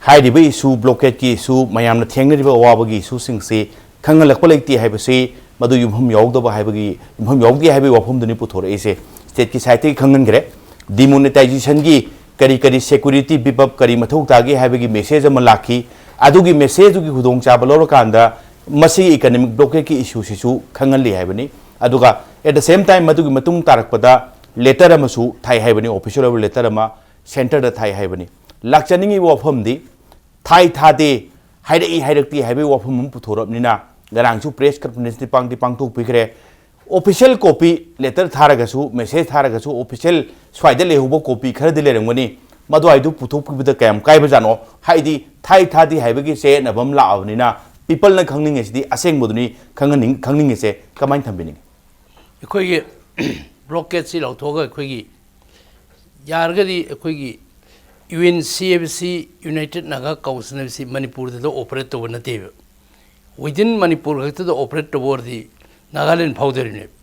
ꯍꯥꯏꯔꯤꯕ issue, blockadꯀꯤ issue, ꯃꯌꯥꯝꯅ ꯊꯦꯡꯅꯔꯤꯕ ꯑꯋꯥꯕꯒꯤ issueꯁꯤꯡꯁꯤ ꯈꯪꯍꯜꯂꯛꯄ ꯂꯩꯇꯦ ꯍꯥꯏꯕꯁꯤ, ꯃꯗꯨ ꯌꯨꯝꯐꯝ ꯌꯥꯎꯗꯕ ꯍꯥꯏꯕꯒꯤ, ꯌꯨꯝꯐꯝ ꯌꯥꯎꯗꯦ ꯍꯥꯏꯕꯒꯤ ꯋꯥꯐꯝꯗꯨꯅꯤ ꯄꯨꯊꯣꯔꯛꯏꯁꯦ꯫ Stateꯀꯤ sideꯇꯒꯤ ꯈꯪꯍꯟꯈ꯭ꯔꯦ꯫ Demonetizationꯒꯤ ꯀꯔꯤ ꯀꯔꯤ security ꯕꯤꯞ ꯑꯞ ꯀꯔꯤ ꯃꯊꯧ ꯇꯥꯒꯦ ꯍꯥꯏꯕꯒꯤ message ꯑꯃ ꯂꯥꯛꯈꯤ꯫ ꯑꯗꯨꯒꯤ messageꯗꯨꯒꯤ ꯈꯨꯗꯣꯡꯆꯥꯕ ꯂꯧꯔꯀꯥꯟꯗ ꯃꯁꯤꯒꯤ economic blockadꯀꯤ issueꯁꯤꯁꯨ ꯈꯪꯍꯜꯂꯤ ꯍꯥꯏꯕꯅꯤ꯫ ꯑꯗꯨꯒ at the same time ꯃꯗꯨꯒꯤ ꯃꯇꯨꯡ ꯇꯥꯔꯛꯄꯗ letter ꯑꯃꯁꯨ ꯊꯥꯏ ꯍꯥꯏꯕꯅꯤ, official ꯑꯣꯏꯕ letter ꯑꯃ centreꯗ ꯊꯥꯏ ꯍꯥꯏꯕꯅꯤ꯫ ꯂꯥꯛꯆꯅꯤꯡꯉꯤꯕ ꯋꯥꯐꯝꯗꯤ ꯊꯥꯏ ꯊꯥꯗꯦ, ꯍꯥꯏꯔꯛꯏ ꯍꯥꯏꯔꯛꯇꯦ ꯍꯥꯏꯕꯒꯤ ꯋꯥꯐꯝ ꯑꯃ ꯄꯨꯊꯣꯔꯛꯑꯕꯅꯤꯅ, ꯉꯔꯥꯡꯁꯨ press conferenceꯗꯤ ꯄꯥꯡꯗꯤ ꯄꯥꯡꯊꯣꯛꯄꯤꯈ꯭ꯔꯦ꯫ Official copy, letter ꯊꯥꯔꯒꯁꯨ, message ꯊꯥꯔꯒꯁꯨ, official ꯁ꯭ꯋꯥꯏꯗ ꯂꯩꯍꯧꯕ copy ꯈꯔꯗꯤ ꯂꯩꯔꯝꯒꯅꯤ, ꯃꯗꯨꯋꯥꯏꯗꯨ ꯄꯨꯊꯣꯛꯄꯤꯕꯗ ꯀꯌꯥꯝ ꯀꯥꯏꯕꯖꯥꯠꯅꯣ? ꯍꯥꯏꯗꯤ ꯊꯥꯏ ꯊꯥꯗꯦ ꯍꯥꯏꯕꯒꯤ ꯆꯌꯦꯠꯅꯕ ꯑꯃ ꯂꯥꯛꯑꯕꯅꯤꯅ, peopleꯅ ꯈꯪꯅꯤꯡꯉꯤꯁꯤꯗꯤ ꯑꯁꯦꯡꯕꯗꯨꯅꯤ ꯈꯪꯍꯟꯅꯤꯡ-, ꯈꯪꯅꯤꯡꯉꯤꯁꯦ꯫ ꯀꯃꯥꯏꯅ ꯊꯝꯕꯤꯅꯤꯡꯉꯤ? ꯑꯩꯈꯣꯏꯒꯤ blockadꯁꯤ ꯂꯧꯊꯣꯛꯑꯒ ꯑꯩꯈꯣꯏꯒꯤ ꯌꯥꯔꯒꯗꯤ ꯑꯩꯈꯣꯏꯒꯤ UNC ꯍꯥꯏꯕꯁꯤ, United Naga Council ꯍꯥꯏꯕꯁꯤ ꯃꯅꯤꯄꯨꯔꯗ operate ꯇꯧꯕ ꯅꯠꯇꯦꯕ꯫ Within ꯃꯅꯤꯄꯨꯔ ꯈꯛꯇꯗ operate ꯇꯧꯕ ꯑꯣꯏꯔꯗꯤ ꯅꯥꯒꯥꯂꯦꯟ ꯐꯥꯎꯗꯣꯔꯤꯕꯅꯦꯕ꯫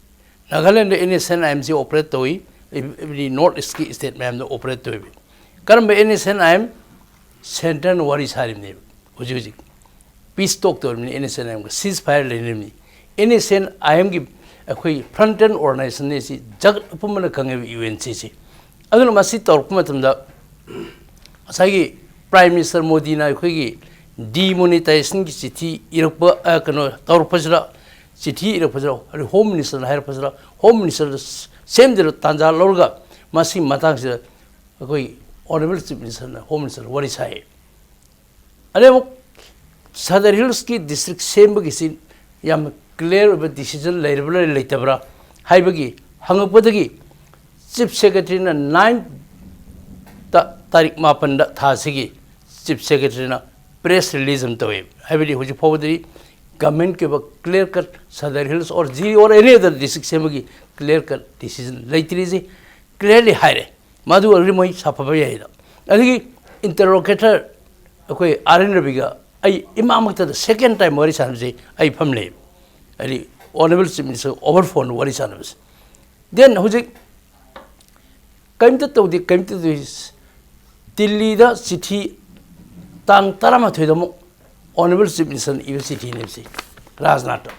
ꯅꯥꯒꯥꯂꯦꯟꯗ NSCN-IMꯁꯤ operate ꯇꯧꯏ, every North Eastꯀꯤ state ꯃꯌꯥꯝꯗ operate ꯇꯧꯏꯕ꯫ ꯀꯔꯝꯕ NSCN-IM? Centreꯅ ꯋꯥꯔꯤ ꯁꯥꯔꯤꯕꯅꯦꯕ ꯍꯧꯖꯤꯛ ꯍꯧꯖꯤꯛ꯫ Peace talk ꯇꯧꯔꯤꯕꯅꯤ, NSCN-IMꯒ ceasefire ꯂꯩꯅꯔꯤꯕꯅꯤ꯫ NSCN-IMꯒꯤ ꯑꯩꯈꯣꯏ frontline organization ꯑꯁꯤ ꯖꯒꯠ ꯑꯄꯨꯝꯕꯅ ꯈꯪꯉꯦꯕ UNCꯁꯤ꯫ ꯑꯗꯨꯅ ꯃꯁꯤ ꯇꯧꯔꯛꯄ ꯃꯇꯝꯗ ꯉꯁꯥꯏꯒꯤ Prime Minister ꯃꯣꯗꯤꯅ ꯑꯩꯈꯣꯏꯒꯤ demonetizationꯒꯤ ꯆꯤꯊꯤ ꯏꯔꯛꯄ, ꯑ, ꯀꯩꯅꯣ ꯇꯧꯔꯛꯄꯁꯤꯗ, ꯆꯤꯊꯤ ꯏꯔꯛꯄꯁꯤꯗ, ꯑꯗꯩ Home Ministerꯅ ꯍꯥꯏꯔꯛꯄꯁꯤꯗ, Home Ministerꯗ ꯁꯦꯝꯗꯨꯅ ꯇꯥꯟꯖꯥ ꯂꯧꯔꯒ ꯃꯁꯤ ꯃꯇꯥꯡꯁꯤꯗ ꯑꯩꯈꯣꯏ Honourable Chief Ministerꯅ, Home Ministerꯅ ꯋꯥꯔꯤ ꯁꯥꯏ꯫ ꯑꯗꯩ ꯑꯃꯨꯛ Sadar Hillsꯀꯤ district ꯁꯦꯝꯕꯒꯤꯁꯤ ꯌꯥꯝ clear ꯑꯣꯏꯕ decision ꯂꯩꯔꯕ꯭ꯔꯥ ꯂꯩꯇꯕ꯭ꯔꯥ ꯍꯥꯏꯕꯒꯤ ꯍꯪꯉꯛꯄꯗꯒꯤ Chief Secretaryꯅ ninth ꯇ, ꯇꯥꯔꯤꯛ ꯃꯥꯄꯟꯗ ꯊꯥꯁꯤꯒꯤ Chief Secretaryꯅ press release ꯑꯃ ꯇꯧꯋꯦ꯫ ꯍꯥꯏꯕꯗꯤ ꯍꯧꯖꯤꯛ ꯐꯥꯎꯕꯗꯗꯤ governmentꯀꯤ ꯑꯣꯏꯕ clear cut Sadar Hills or G or any other district ꯁꯦꯝꯕꯒꯤ clear cut decision ꯂꯩꯇ꯭ꯔꯤꯁꯤ clearly ꯍꯥꯏꯔꯦ꯫ ꯃꯗꯨ ꯑꯣꯏꯔꯒꯗꯤ ꯃꯣꯏ ꯁꯥꯐꯕ ꯌꯥꯏꯗ꯫ ꯑꯗꯒꯤ interlocutor ꯑꯩꯈꯣꯏ R N Raviꯒ ꯑꯩ ꯏꯃꯥꯃꯛꯇꯗ second time ꯋꯥꯔꯤ ꯁꯥꯟꯅꯕꯁꯦ ꯑꯩ ꯐꯝ ꯂꯩ꯫ ꯍꯥꯏꯗꯤ Honourable Chief Minister over phone ꯋꯥꯔꯤ ꯁꯥꯟꯅꯕꯁꯦ꯫ Then ꯍꯧꯖꯤꯛ ꯀꯔꯤꯝꯇ ꯇꯧꯗꯦ, ꯀꯔꯤꯝꯇ ꯇꯧꯗꯦ꯫ ꯗꯤꯜꯂꯤꯗ ꯆꯤꯊꯤ ꯇꯥꯡ ꯇꯔꯥꯃꯥꯊꯣꯏꯗ ꯑꯃꯨꯛ Honorable Chief Minister ꯏꯕ ꯆꯤꯊꯤꯅꯦꯕꯁꯤ ꯔꯥꯖꯅꯥꯊꯇ꯫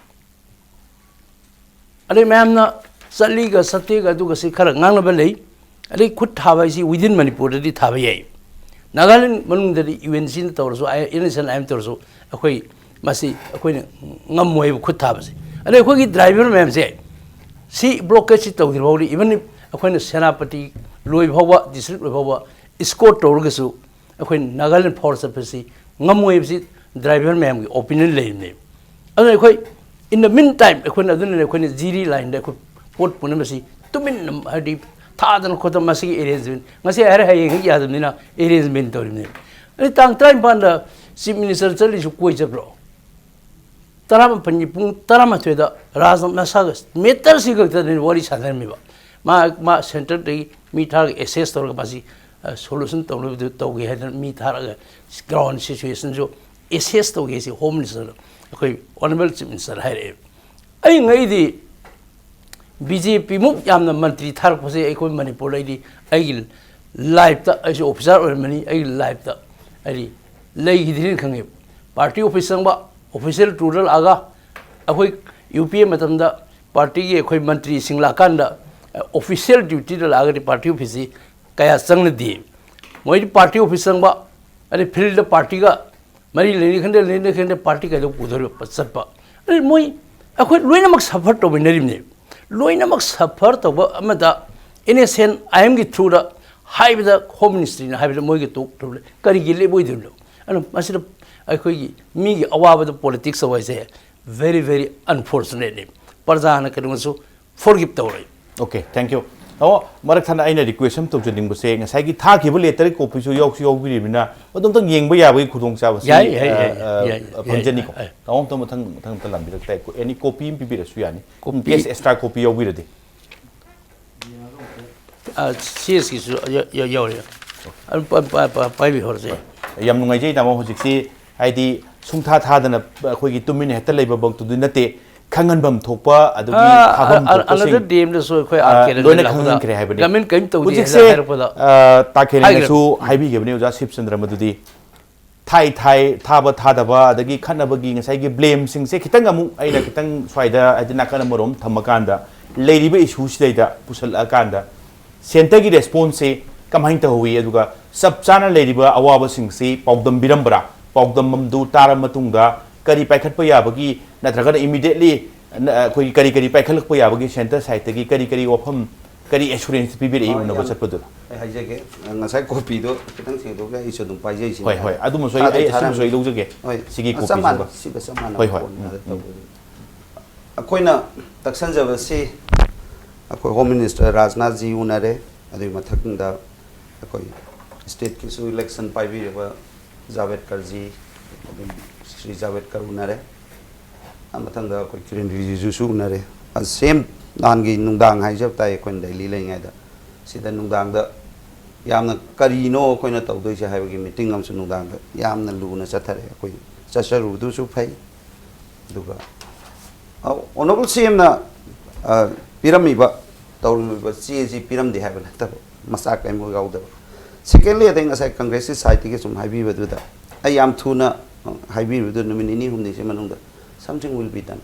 ꯑꯗꯩ ꯃꯌꯥꯝꯅ ꯆꯠꯂꯤꯒ ꯆꯠꯇꯦꯒ ꯑꯗꯨꯒ ꯁꯤ ꯈꯔ ꯉꯥꯡꯅꯕ ꯂꯩ꯫ ꯑꯗꯩ ꯈꯨꯠ ꯊꯥꯕ ꯍꯥꯏꯁꯤ within ꯃꯅꯤꯄꯨꯔꯗꯗꯤ ꯊꯥꯕ ꯌꯥꯏ꯫ ꯅꯥꯒꯥꯂꯦꯟ ꯃꯅꯨꯡꯗꯗꯤ ꯌꯨ ꯑꯦꯟ ꯁꯤꯅ ꯇꯧꯔꯁꯨ, I N S N I M ꯇꯧꯔꯁꯨ, ꯑꯩꯈꯣꯏ ꯃꯁꯤ ꯑꯩꯈꯣꯏꯅ ꯉꯝꯃꯣꯏꯕ ꯈꯨꯠ ꯊꯥꯕꯁꯦ꯫ ꯑꯗꯩ ꯑꯩꯈꯣꯏꯒꯤ ꯗ꯭ꯔꯥꯏꯚꯔ ꯃꯌꯥꯝꯁꯦ ꯁꯤ ꯕ꯭ꯂꯣꯀꯦꯠꯁꯤ ꯇꯧꯗ꯭ꯔꯤ ꯐꯥꯎꯗꯤ, even ꯑꯩꯈꯣꯏꯅ ꯁꯦꯅꯥꯄꯇꯤ ꯂꯣꯏ ꯐꯥꯎꯕ, ꯗꯤꯁꯇ꯭ꯔꯤꯛ ꯂꯣꯏ ꯐꯥꯎꯕ ꯏꯁꯀꯣꯔꯠ ꯇꯧꯔꯒꯁꯨ ꯑꯩꯈꯣꯏ ꯅꯥꯒꯥꯂꯦꯟ ꯐꯣꯔꯁ ꯆꯠꯄꯁꯤ ꯉꯝꯃꯣꯏꯕꯁꯤ ꯗ꯭ꯔꯥꯏꯚꯔ ꯃꯌꯥꯝꯒꯤ ꯑꯣꯄꯤꯅꯤꯌꯟ ꯂꯩꯔꯤꯕꯅꯦꯕ꯫ ꯑꯗꯨꯅ ꯑꯩꯈꯣꯏ in the meantime ꯑꯩꯈꯣꯏꯅ, ꯑꯗꯨꯅꯅꯦ ꯑꯩꯈꯣꯏꯅ ꯖꯤꯔꯤ ꯂꯥꯏꯟꯗ ꯑꯩꯈꯣꯏ ꯄꯣꯠ ꯄꯨꯝꯅꯃꯛꯁꯤ ꯇꯨꯃꯤꯟꯅ, ꯍꯥꯏꯗꯤ ꯊꯥꯗꯅ ꯈꯣꯠꯇꯅ ꯃꯁꯤꯒꯤ ꯑꯦꯔꯦꯟꯖꯃꯦꯟ, ꯉꯁꯤ ꯍꯥꯏꯔꯦ ꯍꯌꯦꯡ ꯍꯦꯛ ꯌꯥꯗꯕꯅꯤꯅ ꯑꯦꯔꯦꯟꯖꯃꯦꯟ ꯇꯧꯔꯤꯕꯅꯦꯕ꯫ ꯑꯗꯩ ꯇꯥꯡ ꯇꯔꯥꯅꯤꯄꯥꯟꯗ ꯆꯤꯐ ꯃꯤꯅꯤꯁꯇꯔ ꯆꯠꯂꯤꯁꯨ ꯀꯣꯏ ꯆꯠꯄ꯭ꯔꯣ? ꯇꯔꯥꯃꯥꯄꯟꯒꯤ ꯄꯨꯡ ꯇꯔꯥꯃꯥꯊꯣꯏꯗ ꯔꯥꯖꯅꯥꯊ ꯃꯁꯥꯒ ꯃꯦꯇꯔꯁꯤ ꯈꯛꯇꯅꯤ ꯋꯥꯔꯤ ꯁꯥꯟꯅꯔꯝꯃꯤꯕ꯫ ꯃꯥ, ꯃꯥ ꯁꯦꯟꯇꯔꯗꯒꯤ ꯃꯤ ꯊꯥꯔꯒ ꯑꯦꯁꯦꯁ ꯇꯧꯔꯒ ꯃꯥꯁꯤ, ꯑ, ꯁꯣꯂꯨꯁꯟ ꯇꯧꯅꯕꯗꯨ ꯇꯧꯒꯦ ꯍꯥꯏꯗꯅ ꯃꯤ ꯊꯥꯔꯒ ꯒ꯭ꯔꯥꯎꯟ ꯁꯤꯆꯨꯋꯦꯁꯟꯁꯨ ꯑꯦꯁꯦꯁ ꯇꯧꯒꯦ ꯍꯥꯏꯁꯤ ꯍꯣꯝ ꯃꯤꯅꯤꯁꯇꯔꯗ ꯑꯩꯈꯣꯏ ꯑꯣꯅꯔꯦꯕꯜ ꯆꯤꯐ ꯃꯤꯅꯤꯁꯇꯔ ꯍꯥꯏꯔꯛꯑꯦ꯫ ꯑꯩ ꯉꯛꯏꯗꯤ ꯕꯤ ꯖꯦ ꯄꯤꯃꯨꯛ ꯌꯥꯝꯅ ꯃꯟꯇ꯭ꯔꯤ ꯊꯥꯔꯛꯄꯁꯦ ꯑꯩꯈꯣꯏ ꯃꯅꯤꯄꯨꯔꯗ ꯑꯩꯗꯤ ꯑꯩꯒꯤ ꯂꯥꯏꯐꯇ, ꯑꯩꯁꯨ ꯑꯣꯐꯤꯁꯥꯔ ꯑꯣꯏꯔꯝꯕꯅꯤ, ꯑꯩꯒꯤ ꯂꯥꯏꯐꯇ ꯍꯥꯏꯗꯤ ꯂꯩꯈꯤꯗ꯭ꯔꯤꯅ ꯈꯪꯉꯦꯕ꯫ ꯄꯥꯔꯇꯤ ꯑꯣꯐꯤꯁ ꯆꯪꯕ, ꯑꯣꯐꯤꯁꯤꯌꯦꯜ ꯇꯨꯔꯗ ꯂꯥꯛꯑꯒ, ꯑꯩꯈꯣꯏ ꯌꯨ ꯄꯤ ꯑꯦ ꯃꯇꯝꯗ ꯄꯥꯔꯇꯤꯒꯤ ꯑꯩꯈꯣꯏ ꯃꯟꯇ꯭ꯔꯤꯁꯤꯡ ꯂꯥꯛꯀꯥꯟꯗ, ꯑꯣꯐꯤꯁꯤꯌꯦꯜ ꯗ꯭ꯌꯨꯇꯤꯗ ꯂꯥꯛꯑꯒꯗꯤ ꯄꯥꯔꯇꯤ ꯑꯣꯐꯤꯁꯁꯤ ꯀꯌꯥ ꯆꯪꯅꯗꯦ꯫ ꯃꯣꯏꯗꯤ ꯄꯥꯔꯇꯤ ꯑꯣꯐꯤꯁ ꯆꯪꯕ, ꯑꯗꯩ ꯐꯤꯜꯗ ꯄꯥꯔꯇꯤꯒ ꯃꯔꯤ ꯂꯩꯅꯤ ꯈꯪꯗꯦ, ꯂꯩꯅꯤ ꯈꯪꯗꯦ, ꯄꯥꯔꯇꯤ ꯀꯩꯗꯧ ꯄꯨꯊꯣꯔꯛꯄ ꯆꯠꯄ? ꯑꯗꯩ ꯃꯣꯏ, ꯑꯩꯈꯣꯏ ꯂꯣꯏꯅꯃꯛ ꯁꯐꯔ ꯇꯧꯃꯤꯟꯅꯔꯤꯕꯅꯦꯕ꯫ ꯂꯣꯏꯅꯃꯛ ꯁꯐꯔ ꯇꯧꯕ ꯑꯃꯗ ꯑꯦꯟ ꯑꯦꯁ ꯑꯦꯟ ꯑꯥꯏ ꯑꯦꯝꯒꯤ ꯊ꯭ꯔꯨꯗ ꯍꯥꯏꯕꯗ, ꯍꯣꯝ ꯃꯤꯅꯤꯁꯇ꯭ꯔꯤꯅ ꯍꯥꯏꯕꯗ ꯃꯣꯏꯒꯤ ꯇꯣꯛ ꯀꯔꯤꯒꯤ ꯂꯦꯞꯑꯣꯏꯗꯣꯏꯅꯣ? ꯑꯗꯨꯅ ꯃꯁꯤꯗ ꯑꯩꯈꯣꯏꯒꯤ ꯃꯤꯒꯤ ꯑꯋꯥꯕꯗ ꯄꯣꯂꯤꯇꯤꯛꯁ ꯇꯧꯕ ꯍꯥꯏꯁꯦ very, very unfortunate ꯅꯤ꯫ ꯄ꯭ꯔꯖꯥꯅ ꯀꯩꯗꯧꯉꯩꯁꯨ ꯐꯣꯔꯒꯤꯞ ꯇꯧꯔꯣꯏ꯫ Okay, thank you. ꯑꯣ, ꯃꯔꯛ ꯊꯠꯅ ꯑꯩꯅ ꯔꯤꯀ꯭ꯋꯦꯁ ꯑꯃ ꯇꯧꯖꯅꯤꯡꯕꯁꯦ, ꯉꯁꯥꯏꯒꯤ ꯊꯥꯈꯤꯕ ꯂꯦꯇꯔꯒꯤ ꯀꯣꯄꯤꯁꯨ ꯌꯥꯎꯁꯨ ꯌꯥꯎꯕꯤꯔꯤꯕꯅꯤꯅ, ꯃꯗꯨ ꯑꯝꯇꯪ ꯌꯦꯡꯕ ꯌꯥꯕꯒꯤ ꯈꯨꯗꯣꯡꯆꯥꯕꯁꯤ, ꯌꯥꯏ, ꯌꯥꯏ, ꯑ, ꯌꯥꯏ, ꯑ, ꯌꯥꯏ, ꯐꯪꯖꯅꯤꯀꯣ꯫ ꯌꯥꯏ, ꯌꯥꯏ꯫ ꯇꯥꯃꯣ ꯑꯝꯇ ꯃꯊꯪ, ꯃꯊꯪ ꯑꯝꯇ ꯂꯥꯝꯕꯤꯔꯛ ꯇꯥꯏ꯫ ꯑꯦꯅꯤ ꯀꯣꯄꯤ ꯑꯃ ꯄꯤꯕꯤꯔꯁꯨ ꯌꯥꯅꯤ꯫ Copy? In case extra copy ꯌꯥꯎꯕꯤꯔꯗꯤ꯫ ꯑ, ꯁꯤ ꯑꯦꯁꯀꯤꯁꯨ ꯌꯥ-, ꯌꯥ-, ꯌꯥꯎꯔꯤ꯫ ꯑꯗꯨꯝ ꯄ-, ꯄ-, ꯄ-, ꯄꯥꯏꯕꯤꯍꯧꯔꯁꯦ꯫ ꯌꯥꯝ ꯅꯨꯡꯉꯥꯏꯖꯩ, ꯇꯥꯃꯣ꯫ ꯍꯧꯖꯤꯛꯁꯤ ꯍꯥꯏꯗꯤ ꯁꯨꯡꯊꯥ ꯊꯥꯗꯅ ꯑꯩꯈꯣꯏꯒꯤ ꯇꯨꯃꯤꯟꯅ ꯍꯦꯛꯇ ꯂꯩꯕ ꯃꯛꯇꯨꯗꯤ ꯅꯠꯇꯦ꯫ ꯈꯪꯍꯟꯐꯝ ꯊꯣꯛꯄ ꯑꯗꯨꯒꯤ ꯑ, ꯊꯥꯐꯝ ꯑ, ꯊꯣꯛꯄꯁꯤꯡ another D M ꯗꯁꯨ ꯑꯩꯈꯣꯏ ꯑ, R K ꯅ ꯂꯣꯏꯅ ꯂꯥꯛꯄꯗ ꯈꯪꯍꯟꯈ꯭ꯔꯦ ꯍꯥꯏꯕꯅꯤ꯫ ꯂꯃꯤꯟ ꯀꯔꯤꯝ ꯇꯧꯗꯦ ꯍꯧꯖꯤꯛꯁꯦ ꯍꯥꯏꯅ ꯍꯥꯏꯔꯛꯄꯗ ꯑ, ꯇꯥꯀꯦꯔꯦꯅꯁꯨ ꯍꯥꯏꯈ꯭ꯔꯦ꯫ ꯍꯥꯏꯕꯤꯈꯤꯕꯅꯤ ꯑꯣꯖꯥ ꯁꯤꯕ ꯆꯟꯗ꯭ꯔ ꯃꯗꯨꯗꯤ ꯊꯥꯏ ꯊꯥꯏ ꯊꯥꯕ ꯊꯥꯗꯕ ꯑꯗꯒꯤ ꯈꯠꯅꯕꯒꯤ ꯉꯁꯥꯏꯒꯤ ꯕ꯭ꯂꯦꯝꯁꯤꯡꯁꯦ ꯈꯤꯇꯪ ꯑꯃꯨꯛ ꯑꯩꯅ ꯈꯤꯇꯪ ꯁ꯭ꯋꯥꯏꯗ ꯍꯥꯏꯗꯤ ꯅꯥꯀꯟ ꯑꯃꯔꯣꯝ ꯊꯝꯃꯀꯥꯟꯗ ꯂꯩꯔꯤꯕ ꯏꯁꯨꯁꯤꯗꯩꯗ ꯄꯨꯁꯜꯂꯛꯑꯀꯥꯟꯗ ꯁꯦꯟꯇꯔꯒꯤ ꯔꯦꯁꯄꯣꯟꯁꯁꯦ ꯀꯃꯥꯏꯅ ꯇꯧꯍꯧꯋꯤ, ꯑꯗꯨꯒ ꯆꯞ ꯆꯥꯅ ꯂꯩꯔꯤꯕ ꯑꯋꯥꯕꯁꯤꯡꯁꯤ ꯄꯥꯎꯗꯝꯕꯤꯔꯝꯕ꯭ꯔꯥ? ꯄꯥꯎꯗꯝꯕꯝꯗꯨ ꯇꯥꯔꯕ ꯃꯇꯨꯡꯗ ꯀꯔꯤ ꯄꯥꯏꯈꯠꯄ ꯌꯥꯕꯒꯤ ꯅꯠꯇ꯭ꯔꯒꯅ ꯏꯃꯤꯗꯤꯌꯦꯠꯂꯤ ꯑꯩꯈꯣꯏꯒꯤ ꯀꯔꯤ ꯀꯔꯤ ꯄꯥꯏꯈꯠꯂꯛꯄ ꯌꯥꯕꯒꯤ ꯁꯦꯟꯇꯔ ꯁꯥꯏꯠꯇꯒꯤ ꯀꯔꯤ ꯀꯔꯤ ꯋꯥꯐꯝ, ꯀꯔꯤ ꯑꯦꯁꯨꯔꯦꯟꯁ ꯄꯤꯕꯤꯔꯛꯏ ꯑ, ꯎꯅꯕ ꯌꯥꯝ- ꯆꯠꯄꯗꯨꯗ? ꯑꯩ ꯍꯥꯏꯖꯒꯦ, ꯉꯁꯥꯏ ꯀꯣꯄꯤꯗꯣ ꯈꯤꯇꯪ ꯁꯦꯡꯗꯣꯛꯀꯦ, ꯑꯩꯁꯨ ꯑꯗꯨꯝ ꯄꯥꯏꯖꯩꯁꯤꯅꯤ꯫ ꯍꯣꯏ, ꯍꯣꯏ, ꯑꯗꯨꯃꯁꯨ ꯑꯩ- ꯊꯥꯗꯤ ꯑꯩ ꯑꯁꯤꯃꯁꯨ ꯊꯥꯔꯝꯃꯤ꯫ ꯑꯩ ꯂꯧꯖꯒꯦ꯫ ꯍꯣꯏ, ꯁꯤꯒꯤ ꯑ, ꯆꯞ ꯀꯣꯄꯤꯁꯤꯃ꯫ ꯃꯥꯟꯅꯩ, ꯁꯤꯒ ꯆꯞ ꯃꯥꯟꯅꯕ ꯍꯣꯏ, ꯍꯣꯏ, ꯄꯣꯠꯅꯤ ꯎꯝ, ꯑꯗꯨ ꯎꯝ꯫ ꯇꯧꯕꯗꯤ꯫ ꯑꯩꯈꯣꯏꯅ ꯇꯛꯁꯟꯖꯕꯁꯤ ꯑꯩꯈꯣꯏ ꯍꯣꯝ ꯃꯤꯅꯤꯁꯇꯔ ꯔꯥꯖꯅꯥꯊ ꯖꯤ ꯎꯅꯔꯦ, ꯑꯗꯨꯒꯤ ꯃꯊꯪꯗ ꯑꯩꯈꯣꯏ ꯁ꯭ꯇꯦꯠꯀꯤꯁꯨ ꯏꯂꯦꯛꯁꯟ ꯄꯥꯏꯕꯤꯔꯤꯕ ꯖꯥꯚꯦꯗꯀꯔ ꯖꯤ, ꯑꯗꯨꯝ ꯁ꯭ꯔꯤ ꯖꯥꯚꯦꯗꯀꯔ ꯎꯅꯔꯦ꯫ ꯑ, ꯃꯊꯪꯗ ꯑꯩꯈꯣꯏ ꯀꯤꯔꯦꯟ ꯔꯤꯖꯤꯖꯨꯁꯨ ꯎꯅꯔꯦ꯫ ꯑ, ꯁꯦꯝ ꯅꯍꯥꯟꯒꯤ ꯅꯨꯡꯗꯥꯡ ꯍꯥꯏꯖꯕ ꯇꯥꯏ, ꯑꯩꯈꯣꯏꯅ ꯗꯦꯜꯂꯤ ꯂꯩꯔꯤꯉꯩꯗ ꯁꯤꯗ ꯅꯨꯡꯗꯥꯡꯗ ꯌꯥꯝꯅ ꯀꯔꯤꯅꯣ ꯑꯩꯈꯣꯏꯅ ꯇꯧꯗꯣꯏꯁꯦ ꯍꯥꯏꯕꯒꯤ ꯃꯤꯇꯤꯡ ꯑꯃꯁꯨ ꯅꯨꯡꯗꯥꯡꯗ ꯌꯥꯝꯅ ꯂꯨꯅ ꯆꯠꯊꯔꯦ꯫ ꯑꯩꯈꯣꯏ ꯆꯠꯆꯔꯨꯕꯗꯨꯁꯨ ꯐꯩ꯫ ꯑꯗꯨꯒ ꯑꯣꯅꯔꯦꯕꯜ ꯁꯤ ꯑꯦꯝꯅ ꯄꯤꯔꯝꯃꯤꯕ ꯇꯧꯔꯝꯃꯤꯕ ꯆꯦꯁꯤ ꯄꯤꯔꯝꯗꯦ ꯍꯥꯏꯕ ꯅꯠꯇꯕ, ꯃꯆꯥꯛ ꯀꯔꯤꯝꯐꯥꯎ ꯌꯥꯎꯗꯕ꯫ ꯁꯦꯀꯦꯟꯂꯤ, ꯑꯗꯩ ꯉꯁꯥꯏ ꯀꯪꯒ꯭ꯔꯦꯁꯀꯤ ꯁꯥꯏꯠꯇꯒꯤ ꯁꯨꯝ ꯍꯥꯏꯕꯤꯕꯗꯨꯗ ꯑꯩ ꯌꯥꯝ ꯊꯨꯅ, ꯑ, ꯍꯥꯏꯕꯤꯕꯗꯨ ꯅꯨꯃꯤꯠ ꯅꯤꯅꯤ ꯍꯨꯝꯅꯤꯁꯤ ꯃꯅꯨꯡꯗ something will be done꯫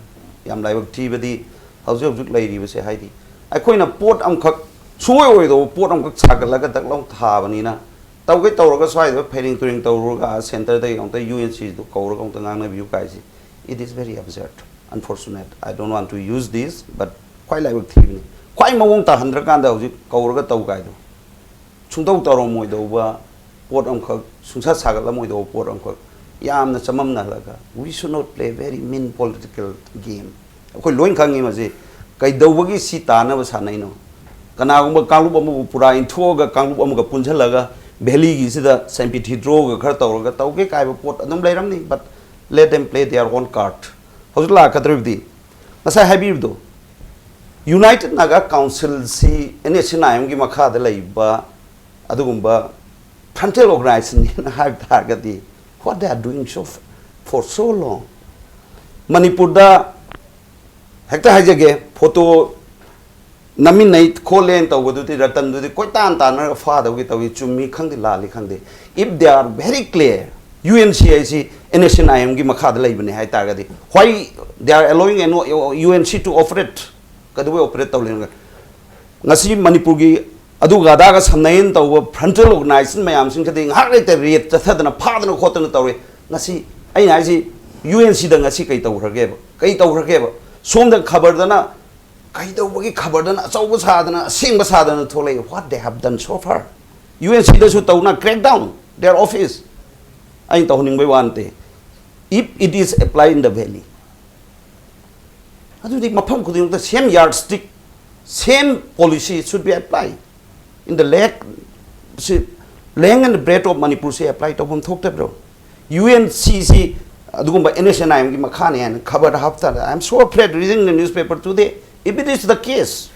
ꯌꯥꯝ ꯂꯥꯏꯕꯛ ꯊꯤꯕꯗꯤ ꯍꯧꯖꯤꯛ ꯍꯧꯖꯤꯛ ꯂꯩꯔꯤꯕꯁꯦ, ꯍꯥꯏꯗꯤ ꯑꯩꯈꯣꯏꯅ ꯄꯣꯠ ꯑꯃꯈꯛ, ꯁꯨꯡꯑꯣꯏ ꯑꯣꯏꯗꯧꯕ ꯄꯣꯠ ꯑꯃꯈꯛ ꯁꯥꯒꯠꯂꯒ ꯗꯛ ꯂꯥꯎ ꯊꯥꯕꯅꯤꯅ, ꯇꯧꯒꯦ ꯇꯧꯔꯒ ꯁ꯭ꯋꯥꯏꯗ ꯐꯩꯔꯦꯡ ꯇꯨꯔꯦꯡ ꯇꯧꯔꯨꯔꯒ ꯁꯦꯟꯇꯔꯗꯒꯤ ꯑꯃꯨꯛꯇ ꯌꯨ ꯑꯦꯟ ꯁꯤꯗꯨ ꯀꯧꯔꯒ ꯑꯃꯨꯛꯇ ꯉꯥꯡꯅꯕꯤꯌꯨ ꯀꯥꯏꯁꯤ, it is very absurd, unfortunate, I don't want to use this, but ꯈ꯭ꯋꯥꯏ ꯂꯥꯏꯕꯛ ꯊꯤꯕꯅꯤ꯫ ꯈ꯭ꯋꯥꯏ ꯃꯑꯣꯡ ꯇꯥꯍꯟꯗ꯭ꯔꯀꯥꯟꯗ ꯍꯧꯖꯤꯛ ꯀꯧꯔꯒ ꯇꯧ ꯀꯥꯏꯗꯣ, ꯁꯨꯡꯇꯧ ꯇꯧꯔꯝꯃꯣꯏꯗꯧꯕ ꯄꯣꯠ ꯑꯃꯈꯛ, ꯁꯨꯡꯁꯥ ꯁꯥꯒꯠꯂꯝꯃꯣꯏꯗꯧꯕ ꯄꯣꯠ ꯑꯃꯈꯛ ꯌꯥꯝꯅ ꯆꯃꯝꯅꯍꯜꯂꯒ, we should not play very mean political game꯫ ꯑꯩꯈꯣꯏ ꯂꯣꯏ ꯈꯪꯉꯤ ꯃꯁꯤ ꯀꯩꯗꯧꯕꯒꯤ ꯁꯤ ꯇꯥꯅꯕ ꯁꯥꯟꯅꯩꯅꯣ꯫ ꯀꯅꯥꯒꯨꯝꯕ ꯀꯥꯡꯂꯨꯞ ꯑꯃꯕꯨ ꯄꯨꯔꯥ ꯏꯟꯊꯣꯛꯑꯒ ꯀꯥꯡꯂꯨꯞ ꯑꯃꯒ ꯄꯨꯟꯁꯤꯜꯂꯒ ꯚꯦꯂꯤꯒꯤꯁꯤꯗ ꯁꯦꯝꯄꯤꯊꯤꯗ꯭ꯔꯣꯒ ꯈꯔ ꯇꯧꯔꯒ ꯇꯧꯒꯦ ꯀꯥꯏꯕ ꯄꯣꯠ ꯑꯗꯨꯝ ꯂꯩꯔꯝꯅꯤ, but let them play their own card꯫ ꯍꯧꯖꯤꯛ ꯂꯥꯛꯀꯗꯧꯔꯤꯕꯗꯤ ꯉꯁꯥꯏ ꯍꯥꯏꯕꯤꯕꯗꯣ, ꯌꯨꯅꯥꯏꯇꯦꯠ ꯅꯥꯒꯥ ꯀꯥꯎꯟꯁꯤꯜꯁꯤ ꯑꯦꯟ ꯑꯦꯁ ꯁꯤ ꯑꯥꯏ ꯑꯦꯝꯒꯤ ꯃꯈꯥꯗ ꯂꯩꯕ ꯑꯗꯨꯒꯨꯝꯕ ꯐ꯭ꯔꯟꯇꯦꯜ ꯑꯣꯔꯒꯅꯥꯏꯖꯦꯁꯟꯅꯤꯅ ꯍꯥꯏꯕ ꯇꯥꯔꯒꯗꯤ, what they are doing so for so long? ꯃꯅꯤꯄꯨꯔꯗ ꯍꯦꯛꯇ ꯍꯥꯏꯖꯒꯦ, ꯐꯣꯇꯣ ꯅꯝꯃꯤꯟꯅꯩ ꯈꯣꯠꯂꯦꯅ ꯇꯧꯕꯗꯨꯗꯤ, ꯔꯇꯟꯗꯨꯗꯤ ꯀꯣꯏꯇꯥꯟ ꯇꯥꯟꯅꯔꯒ ꯐꯥꯗꯕꯒꯤ ꯇꯧꯏ꯫ ꯆꯨꯝꯃꯤ ꯈꯪꯗꯦ, ꯂꯥꯜꯂꯤ ꯈꯪꯗꯦ꯫ If they are very clear, U N C ꯍꯥꯏꯁꯤ N S C N I M ꯒꯤ ꯃꯈꯥꯗ ꯂꯩꯕꯅꯦ ꯍꯥꯏ ꯇꯥꯔꯒꯗꯤ, why they are allowing an U N C to operate? ꯀꯩꯗꯧꯕꯩ operate ꯇꯧꯔꯤꯅꯣ? ꯉꯁꯤ ꯃꯅꯤꯄꯨꯔꯒꯤ ꯑꯗꯨꯒ ꯑꯗꯥꯒ ꯁꯝꯅꯩꯅ ꯇꯧꯕ frontal organization ꯃꯌꯥꯝꯁꯤꯡꯁꯤꯗꯤ ꯉꯥꯏꯍꯥꯛ ꯂꯩꯇ raid ꯆꯠꯊꯗꯅ ꯐꯥꯗꯅ ꯈꯣꯠꯇꯅ ꯇꯧꯔꯤ꯫ ꯉꯁꯤ ꯑꯩꯅ ꯍꯥꯏꯁꯤ, U N C ꯗ ꯉꯁꯤ ꯀꯩ ꯇꯧꯈ꯭ꯔꯒꯦꯕ? ꯀꯩ ꯇꯧꯈ꯭ꯔꯒꯦꯕ? ꯁꯣꯝꯗ ꯈꯕꯔꯗꯅ, ꯀꯩꯗꯧꯕꯒꯤ ꯈꯕꯔꯗꯅ ꯑꯆꯧꯕ ꯁꯥꯗꯅ, ꯑꯁꯦꯡꯕ ꯁꯥꯗꯅ ꯊꯣꯛꯂꯛꯏ? What they have done so far? U N C ꯗꯁꯨ ꯇꯧꯅ crackdown their office꯫ ꯑꯩꯅ ꯇꯧꯍꯟꯅꯤꯡꯕꯩ ꯋꯥ ꯅꯠꯇꯦ꯫ If it is applied in the valley, ꯑꯗꯨꯗꯤ ꯃꯐꯝ ꯈꯨꯗꯤꯡꯃꯛꯇ same yardstick, same policy should be applied in the land, ꯁꯤ, length and breadth of Manipur ꯁꯤ apply ꯇꯧꯐꯝ ꯊꯣꯛꯇꯕ꯭ꯔꯣ? U N C ꯁꯤ ꯑꯗꯨꯒꯨꯝꯕ N S C N I M ꯒꯤ ꯃꯈꯥꯅꯤ ꯍꯥꯏꯅ ꯈꯕꯔꯗ ꯍꯥꯞꯇꯥꯔꯦ꯫ I am so afraid reading the newspaper today. If it is the case,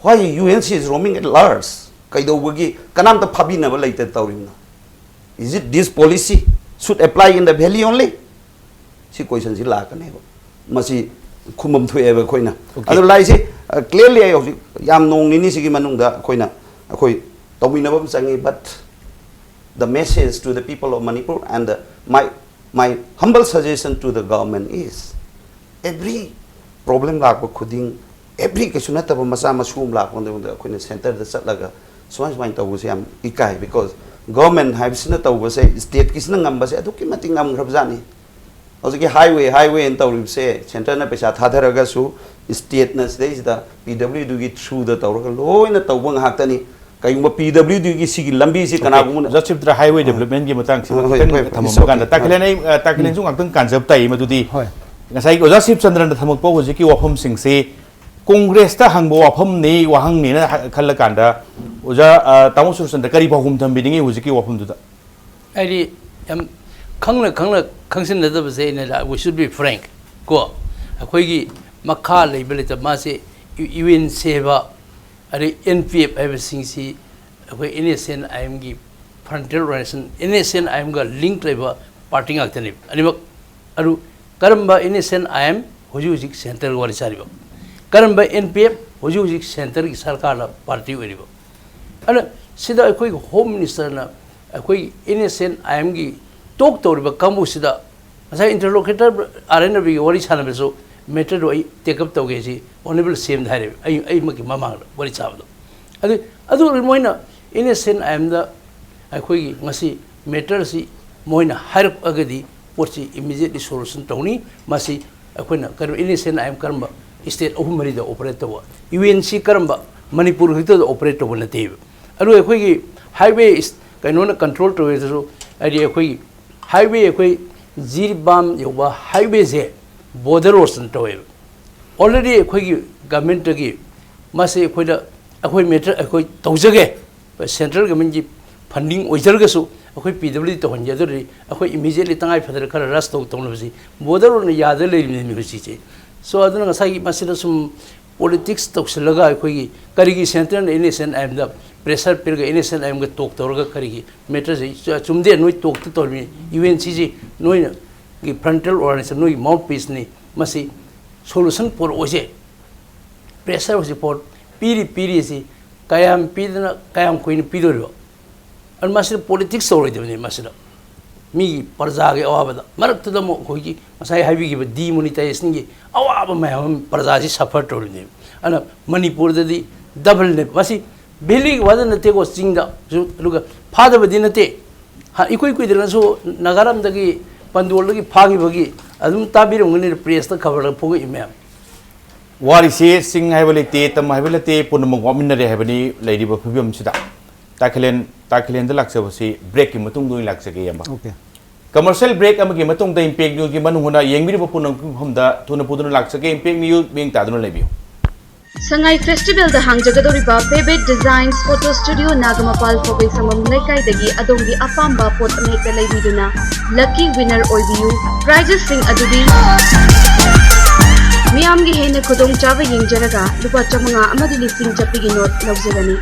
why U N C is roaming at large? ꯀꯩꯗꯧꯕꯒꯤ ꯀꯅꯥꯝꯇ ꯐꯥꯕꯤꯅꯕ ꯂꯩꯇ ꯇꯧꯔꯤꯕꯅꯣ? Is it this policy should apply in the valley only? ꯁꯤ question ꯁꯤ ꯂꯥꯛꯀꯅꯦꯕ꯫ ꯃꯁꯤ ꯈꯨꯝꯐꯝ ꯊꯣꯛꯑꯦꯕ ꯑꯩꯈꯣꯏꯅ꯫ Okay. ꯑꯗꯣ ꯂꯥꯏꯁꯤ, ꯑ, clearly ꯑꯩ ꯍꯧꯖꯤꯛ ꯌꯥꯝ ꯅꯣꯡ ꯅꯤꯅꯤꯁꯤꯒꯤ ꯃꯅꯨꯡꯗ ꯑꯩꯈꯣꯏꯅ, ꯑꯩꯈꯣꯏ ꯇꯧꯃꯤꯟꯅꯕ ꯑꯃ ꯆꯪꯉꯤ, but the message to the people of Manipur and the, my, my humble suggestion to the government is, every problem ꯂꯥꯛꯄ ꯈꯨꯗꯤꯡ, every ꯀꯩꯁꯨ ꯅꯠꯇꯕ ꯃꯆꯥ ꯃꯁꯨ ꯑꯃ ꯂꯥꯛꯄ ꯃꯇꯝꯗ ꯑꯩꯈꯣꯏꯅ centre ꯗ ꯆꯠꯂꯒ ꯁꯨꯃꯥꯏ ꯁꯨꯃꯥꯏꯅ ꯇꯧꯕꯁꯦ ꯌꯥꯝ ꯏꯀꯥꯏ, because government ꯍꯥꯏꯕꯁꯤꯅ ꯇꯧꯕꯁꯦ, state ꯀꯤꯁꯤꯅ ꯉꯝꯕꯁꯦ ꯑꯗꯨꯛꯀꯤ ꯃꯇꯤꯛ ꯉꯝꯈ꯭ꯔꯕꯖꯥꯠꯅꯤ꯫ ꯍꯧꯖꯤꯛꯀꯤ highway, highway ꯍꯥꯏꯅ ꯇꯧꯔꯤꯕꯁꯦ, centre ꯅ ꯄꯩꯁꯥ ꯊꯥꯗꯔꯒꯁꯨ state ꯅ ꯁꯤꯗꯩꯁꯤꯗ P W D ꯒꯤ through ꯗ ꯇꯧꯔꯒ ꯂꯣꯏꯅ ꯇꯧꯕ ꯉꯥꯛꯇꯅꯤ꯫ ꯀꯩꯒꯨꯝꯕ P W D ꯒꯤ ꯁꯤꯒꯤ ꯂꯝꯕꯤꯁꯤ Okay, ꯀꯅꯥꯒꯨꯝꯕꯅ ꯑꯣꯖꯥ ꯁꯤꯞꯇ꯭ꯔ highway ꯑ, development ꯀꯤ ꯃꯇꯥꯡꯁꯤ ꯑ, ꯍꯣꯏ, ꯈꯤꯇꯪ ꯍꯣꯏ, it's ꯊꯝꯃꯝꯕ ꯀꯥꯟꯗ, okay. ꯇꯥ ꯈꯤꯂꯦꯟ, ꯑꯩ, ꯑ, ꯇꯥ ꯈꯤꯂꯦꯟꯁꯨ ꯉꯥꯛꯇꯪ ꯀꯥꯟꯖꯕ ꯇꯥꯏ ꯃꯗꯨꯗꯤ ꯍꯣꯏ꯫ ꯉꯁꯥꯏꯒꯤ ꯑꯣꯖꯥ ꯁꯤꯞ ꯆꯟꯗ꯭ꯔꯅ ꯊꯝꯃꯛꯄ ꯍꯧꯖꯤꯛꯀꯤ ꯋꯥꯐꯝꯁꯤꯡꯁꯤ ꯀꯣꯡꯒ꯭ꯔꯦꯁꯇ ꯍꯪꯕ ꯋꯥꯐꯝꯅꯤ, ꯋꯥꯍꯪꯅꯤꯅ ꯍ-, ꯈꯜꯂꯀꯥꯟꯗ, ꯑꯣꯖꯥ, ꯑ, ꯇꯥꯃꯣ ꯁꯨꯔꯆꯟꯗ꯭ꯔ ꯀꯔꯤ ꯄꯥꯎꯈꯨꯝ ꯊꯝꯕꯤꯅꯤꯡꯉꯤ ꯍꯧꯖꯤꯛꯀꯤ ꯋꯥꯐꯝꯗꯨꯗ? ꯍꯥꯏꯗꯤ, ꯌꯥꯝ ꯈꯪꯅ ꯈꯪꯅ ꯈꯪꯖꯤꯟꯅꯗꯕꯁꯦ ꯑꯩꯅ, we should be frank ꯀꯣ꯫ ꯑꯩꯈꯣꯏꯒꯤ ꯃꯈꯥ ꯂꯩꯕ ꯂꯩꯇꯕ ꯃꯥꯁꯦ ꯌꯨ-, U N C ꯍꯥꯏꯕ, ꯑꯗꯩ N P F ꯍꯥꯏꯕꯁꯤꯡꯁꯤ ꯑꯩꯈꯣꯏ N S C N I M ꯒꯤ frontal organization, N S C N I M ꯒ link ꯂꯩꯕ party ꯉꯥꯛꯇꯅꯦꯕ ꯑꯅꯤꯃꯛ꯫ ꯑꯗꯨ ꯀꯔꯝꯕ N S C N I M ꯍꯧꯖꯤꯛ ꯍꯧꯖꯤꯛ ꯁꯦꯟꯇꯔꯒ ꯋꯥꯔꯤ ꯁꯥꯔꯤꯕ? ꯀꯔꯝꯕ ꯑꯦꯟ ꯄꯤ ꯑꯦꯐ ꯍꯧꯖꯤꯛ ꯍꯧꯖꯤꯛ ꯁꯦꯟꯇꯔꯒꯤ ꯁꯔꯀꯥꯔꯗ ꯄꯥꯔꯇꯤ ꯑꯣꯏꯔꯤꯕ? ꯑꯗꯨꯅ ꯁꯤꯗ ꯑꯩꯈꯣꯏꯒꯤ ꯍꯣꯝ ꯃꯤꯅꯤꯁꯇꯔꯅ ꯑꯩꯈꯣꯏꯒꯤ ꯑꯦꯟ ꯑꯦꯁ ꯑꯦꯟ ꯑꯥꯏ ꯑꯦꯝꯒꯤ ꯇꯣꯛ ꯇꯧꯔꯤꯕ ꯀꯥꯡꯕꯨꯁꯤꯗ ꯉꯁꯥꯏ ꯏꯟꯇꯔꯂꯣꯀꯦꯇꯔ ꯑꯥꯔ ꯑꯦꯟ ꯔꯕꯤꯒ ꯋꯥꯔꯤ ꯁꯥꯟꯅꯕꯁꯨ ꯃꯦꯇꯔꯗꯨ ꯑꯩ ꯇꯦꯛ ꯑꯞ ꯇꯧꯒꯦ ꯁꯤ ꯑꯣꯅꯦꯕꯜ ꯁꯤ ꯑꯦꯝꯗ ꯍꯥꯏꯔꯦꯕ, ꯑꯩ ꯑꯩꯃꯛꯀꯤ ꯃꯃꯥꯡꯗ ꯋꯥꯔꯤ ꯁꯥꯕꯗꯣ꯫ ꯑꯗꯨ ꯑꯗꯨ ꯃꯣꯏꯅ ꯑꯦꯟ ꯑꯦꯁ ꯑꯦꯟ ꯑꯥꯏ ꯑꯦꯝꯗ ꯑꯩꯈꯣꯏꯒꯤ ꯉꯁꯤ ꯃꯦꯇꯔꯁꯤ ꯃꯣꯏꯅ ꯍꯥꯏꯔꯛꯑꯒꯗꯤ ꯄꯣꯠꯁꯤ ꯏꯃꯤꯗꯤꯌꯦꯠꯂꯤ ꯁꯣꯂꯨꯁꯟ ꯇꯧꯅꯤ꯫ ꯃꯁꯤ ꯑꯩꯈꯣꯏꯅ ꯀꯔꯝꯕ N S N I M ꯀꯔꯝꯕ ꯁ꯭ꯇꯦꯠ ꯑꯍꯨꯝ ꯃꯔꯤꯗ ꯑꯣꯄꯔꯦꯠ ꯇꯧꯕ? ꯌꯨ ꯑꯦꯟ ꯁꯤ ꯀꯔꯝꯕ ꯃꯅꯤꯄꯨꯔ ꯈꯛꯇꯗ ꯑꯣꯄꯔꯦꯠ ꯇꯧꯕ ꯅꯠꯇꯦꯕ꯫ ꯑꯗꯨ ꯑꯩꯈꯣꯏꯒꯤ ꯍꯥꯏꯋꯦ ꯀꯩꯅꯣꯅ ꯀꯟꯇ꯭ꯔꯣꯜ ꯇꯧꯋꯦꯗꯁꯨ, ꯍꯥꯏꯗꯤ ꯑꯩꯈꯣꯏꯒꯤ ꯍꯥꯏꯋꯦ, ꯑꯩꯈꯣꯏ ꯖꯤꯔꯤꯕꯥꯝ ꯌꯧꯕ ꯍꯥꯏꯋꯦꯁꯦ ꯕꯣꯔꯗꯔ ꯔꯣꯗꯁꯅ ꯇꯧꯋꯦꯕ꯫ ꯑꯣꯜꯔꯦꯗꯤ ꯑꯩꯈꯣꯏꯒꯤ ꯒꯃꯦꯟꯇꯒꯤ ꯃꯁꯤ ꯑꯩꯈꯣꯏꯗ, ꯑꯩꯈꯣꯏ ꯃꯦꯇꯔ ꯑꯩꯈꯣꯏ ꯇꯧꯖꯒꯦ, ꯁꯦꯟꯇ꯭ꯔꯦꯜ ꯒꯃꯦꯟꯒꯤ ꯐꯟꯗꯤꯡ ꯑꯣꯏꯖꯔꯒꯁꯨ ꯑꯩꯈꯣꯏ ꯄꯤ ꯗꯕ꯭ꯂꯤꯎ ꯗꯤ ꯇꯧꯍꯟꯒꯦ꯫ ꯑꯗꯨ ꯑꯣꯏꯔꯗꯤ ꯑꯩꯈꯣꯏ ꯏꯃꯤꯗꯤꯌꯦꯠꯂꯤ ꯇꯉꯥꯏ ꯐꯗꯅ ꯈꯔ ꯔꯁ ꯇꯧ ꯇꯧꯅꯕꯁꯤ ꯕꯣꯔꯗꯔ ꯔꯣꯗꯅ ꯌꯥꯗ ꯂꯩꯔꯤꯕꯅꯤ ꯍꯧꯖꯤꯛꯁꯦ꯫ ꯁꯣ ꯑꯗꯨꯅ ꯉꯁꯥꯏꯒꯤ ꯃꯁꯤꯗ ꯁꯨꯝ ꯄꯣꯂꯤꯇꯤꯛꯁ ꯇꯧꯁꯤꯜꯂꯒ ꯑꯩꯈꯣꯏꯒꯤ ꯀꯔꯤꯒꯤ ꯁꯦꯟꯇ꯭ꯔꯅ ꯑꯦꯟ ꯑꯦꯁ ꯑꯦꯟ ꯑꯥꯏ ꯑꯦꯝꯗ ꯄ꯭ꯔꯦꯁꯔ ꯄꯤꯔꯒ ꯑꯦꯟ ꯑꯦꯁ ꯑꯦꯟ ꯑꯥꯏ ꯑꯦꯝꯒ ꯇꯣꯛ ꯇꯧꯔꯒ ꯀꯔꯤꯒꯤ ꯃꯦꯇꯔꯁꯦ ꯆꯨꯝꯗꯦ, ꯅꯣꯏ ꯇꯣꯛꯇ ꯇꯧꯔꯤꯕꯅꯤ, ꯌꯨ ꯑꯦꯟ ꯁꯤꯁꯤ ꯅꯣꯏꯅ ꯒꯤ ꯐ꯭ꯔꯟꯇꯦꯜ ꯑꯣꯔꯒꯅꯥꯏꯖꯦꯁꯟ, ꯅꯣꯏꯒꯤ ꯃꯥꯎꯠ ꯄꯤꯁꯅꯤ, ꯃꯁꯤ ꯁꯣꯂꯨꯁꯟ ꯄꯨꯔꯛꯑꯣꯏꯁꯦ꯫ ꯄ꯭ꯔꯦꯁꯔ ꯍꯧꯖꯤꯛ ꯄꯣꯠ ꯄꯤꯔꯤ ꯄꯤꯔꯤꯁꯤ ꯀꯌꯥꯝ ꯄꯤꯗꯅ ꯀꯌꯥꯝ ꯀꯨꯏꯅ ꯄꯤꯗꯣꯔꯤꯕ? ꯑꯗꯨ ꯃꯁꯤꯗ ꯄꯣꯂꯤꯇꯤꯛꯁ ꯇꯧꯔꯣꯏꯗꯕꯅꯤ꯫ ꯃꯁꯤꯗ ꯃꯤꯒꯤ ꯄ꯭ꯔꯖꯥꯒꯤ ꯑꯋꯥꯕꯗ, ꯃꯔꯛꯇꯨꯗ ꯑꯃꯨꯛ ꯑꯩꯈꯣꯏꯒꯤ ꯉꯁꯥꯏ ꯍꯥꯏꯕꯤꯈꯤꯕ ꯗꯤꯃꯣꯅꯤꯇꯥꯏꯖꯦꯁꯟꯒꯤ ꯑꯋꯥꯕ ꯃꯌꯥꯝ ꯑꯃ ꯄ꯭ꯔꯖꯥꯁꯤ ꯁꯐꯔ ꯇꯧꯔꯤꯕꯅꯦꯕ꯫ ꯑꯗꯨꯅ ꯃꯅꯤꯄꯨꯔꯗꯗꯤ ꯗꯕꯜꯅꯦꯕ꯫ ꯃꯁꯤ ꯚꯦꯂꯤꯒꯤ ꯋꯥꯗ ꯅꯠꯇꯦꯀꯣ, ꯆꯤꯡꯗꯁꯨ, ꯑꯗꯨꯒ ꯐꯥꯗꯕꯗꯤ ꯅꯠꯇꯦ꯫ ꯍꯥ, ꯏꯀꯨꯏ ꯀꯨꯏꯗꯅꯁꯨ ꯅꯥꯒꯥꯔꯥꯝꯗꯒꯤ, ꯄꯟꯗꯣꯜꯗꯒꯤ ꯐꯥꯈꯤꯕꯒꯤ ꯑꯗꯨꯝ ꯇꯥꯕꯤꯔꯝꯒꯅꯤ, ꯄ꯭ꯔꯦꯁꯇ ꯈꯕꯔꯗ ꯐꯣꯡꯉꯛꯏ ꯃꯌꯥꯝ꯫ ꯋꯥꯔꯤꯁꯦ ꯆꯤꯡ ꯍꯥꯏꯕ ꯂꯩꯇꯦ, ꯇꯝ ꯍꯥꯏꯕ ꯂꯩꯇꯦ, ꯄꯨꯝꯅꯃꯛ ꯋꯥꯃꯤꯟꯅꯔꯦ ꯍꯥꯏꯕꯅꯤ ꯂꯩꯔꯤꯕ ꯐꯤꯕꯝꯁꯤꯗ꯫ ꯇꯥꯈꯤꯂꯦꯟ, ꯇꯥꯈꯤꯂꯦꯟꯗ ꯂꯥꯛꯆꯕꯁꯤ ꯕ꯭ꯔꯦꯛꯀꯤ ꯃꯇꯨꯡꯗ ꯑꯣꯏꯅ ꯂꯥꯛꯆꯒꯦ, ꯏꯌꯥꯝꯕ꯫ ꯑꯣꯀꯦ꯫ ꯀꯃꯔꯁꯤꯌꯦꯜ ꯕ꯭ꯔꯦꯛ ꯑꯃꯒꯤ ꯃꯇꯨꯡꯗ ꯏꯝꯄꯦꯛ ꯅ꯭ꯌꯨꯁꯀꯤ ꯃꯅꯨꯡ ꯍꯨꯠꯅ ꯌꯦꯡꯕꯤꯔꯤꯕ ꯄꯨꯝꯅꯃꯛꯀꯤ ꯃꯐꯝꯗ ꯊꯨꯅ ꯄꯨꯗꯨꯅ ꯂꯥꯛꯆꯒꯦ꯫ ꯏꯝꯄꯦꯛ ꯅ꯭ꯌꯨꯁ ꯃꯤꯠꯌꯦꯡ ꯇꯥꯗꯨꯅ ꯂꯩꯕꯤꯌꯨ꯫ ꯁꯉꯥꯏ ꯐꯦꯁꯇꯤꯚꯦꯜꯗ ꯍꯥꯡꯖꯒꯗꯧꯔꯤꯕ ꯄꯦꯕꯦꯠ ꯗꯤꯖꯥꯏꯟꯁ ꯐꯣꯇꯣ ꯁ꯭ꯇꯨꯗꯤꯑꯣ, ꯅꯥꯒꯃꯄꯥꯜ ꯐꯧꯒꯩ ꯁꯪꯕꯝ ꯂꯩꯀꯥꯏꯗꯒꯤ ꯑꯗꯣꯝꯒꯤ ꯑꯄꯥꯝꯕ ꯄꯣꯠ ꯑꯃꯍꯦꯛꯇ ꯂꯩꯕꯤꯗꯨꯅ ꯂꯛꯀꯤ ꯋꯤꯅꯔ ꯑꯣꯏꯕꯤꯌꯨ꯫ ꯄ꯭ꯔꯥꯏꯖꯦꯁꯁꯤꯡ ꯑꯗꯨꯗꯤ ꯃꯤꯌꯥꯝꯒꯤ ꯍꯦꯟꯅ ꯈꯨꯗꯣꯡꯆꯥꯕ ꯌꯦꯡꯖꯔꯒ ꯂꯨꯄꯥ ꯆꯥꯃꯉꯥ ꯑꯃꯗꯤ ꯂꯤꯁꯤꯡ ꯆꯠꯄꯤꯒꯤ ꯅꯣꯠ ꯂꯧꯖꯒꯅꯤ꯫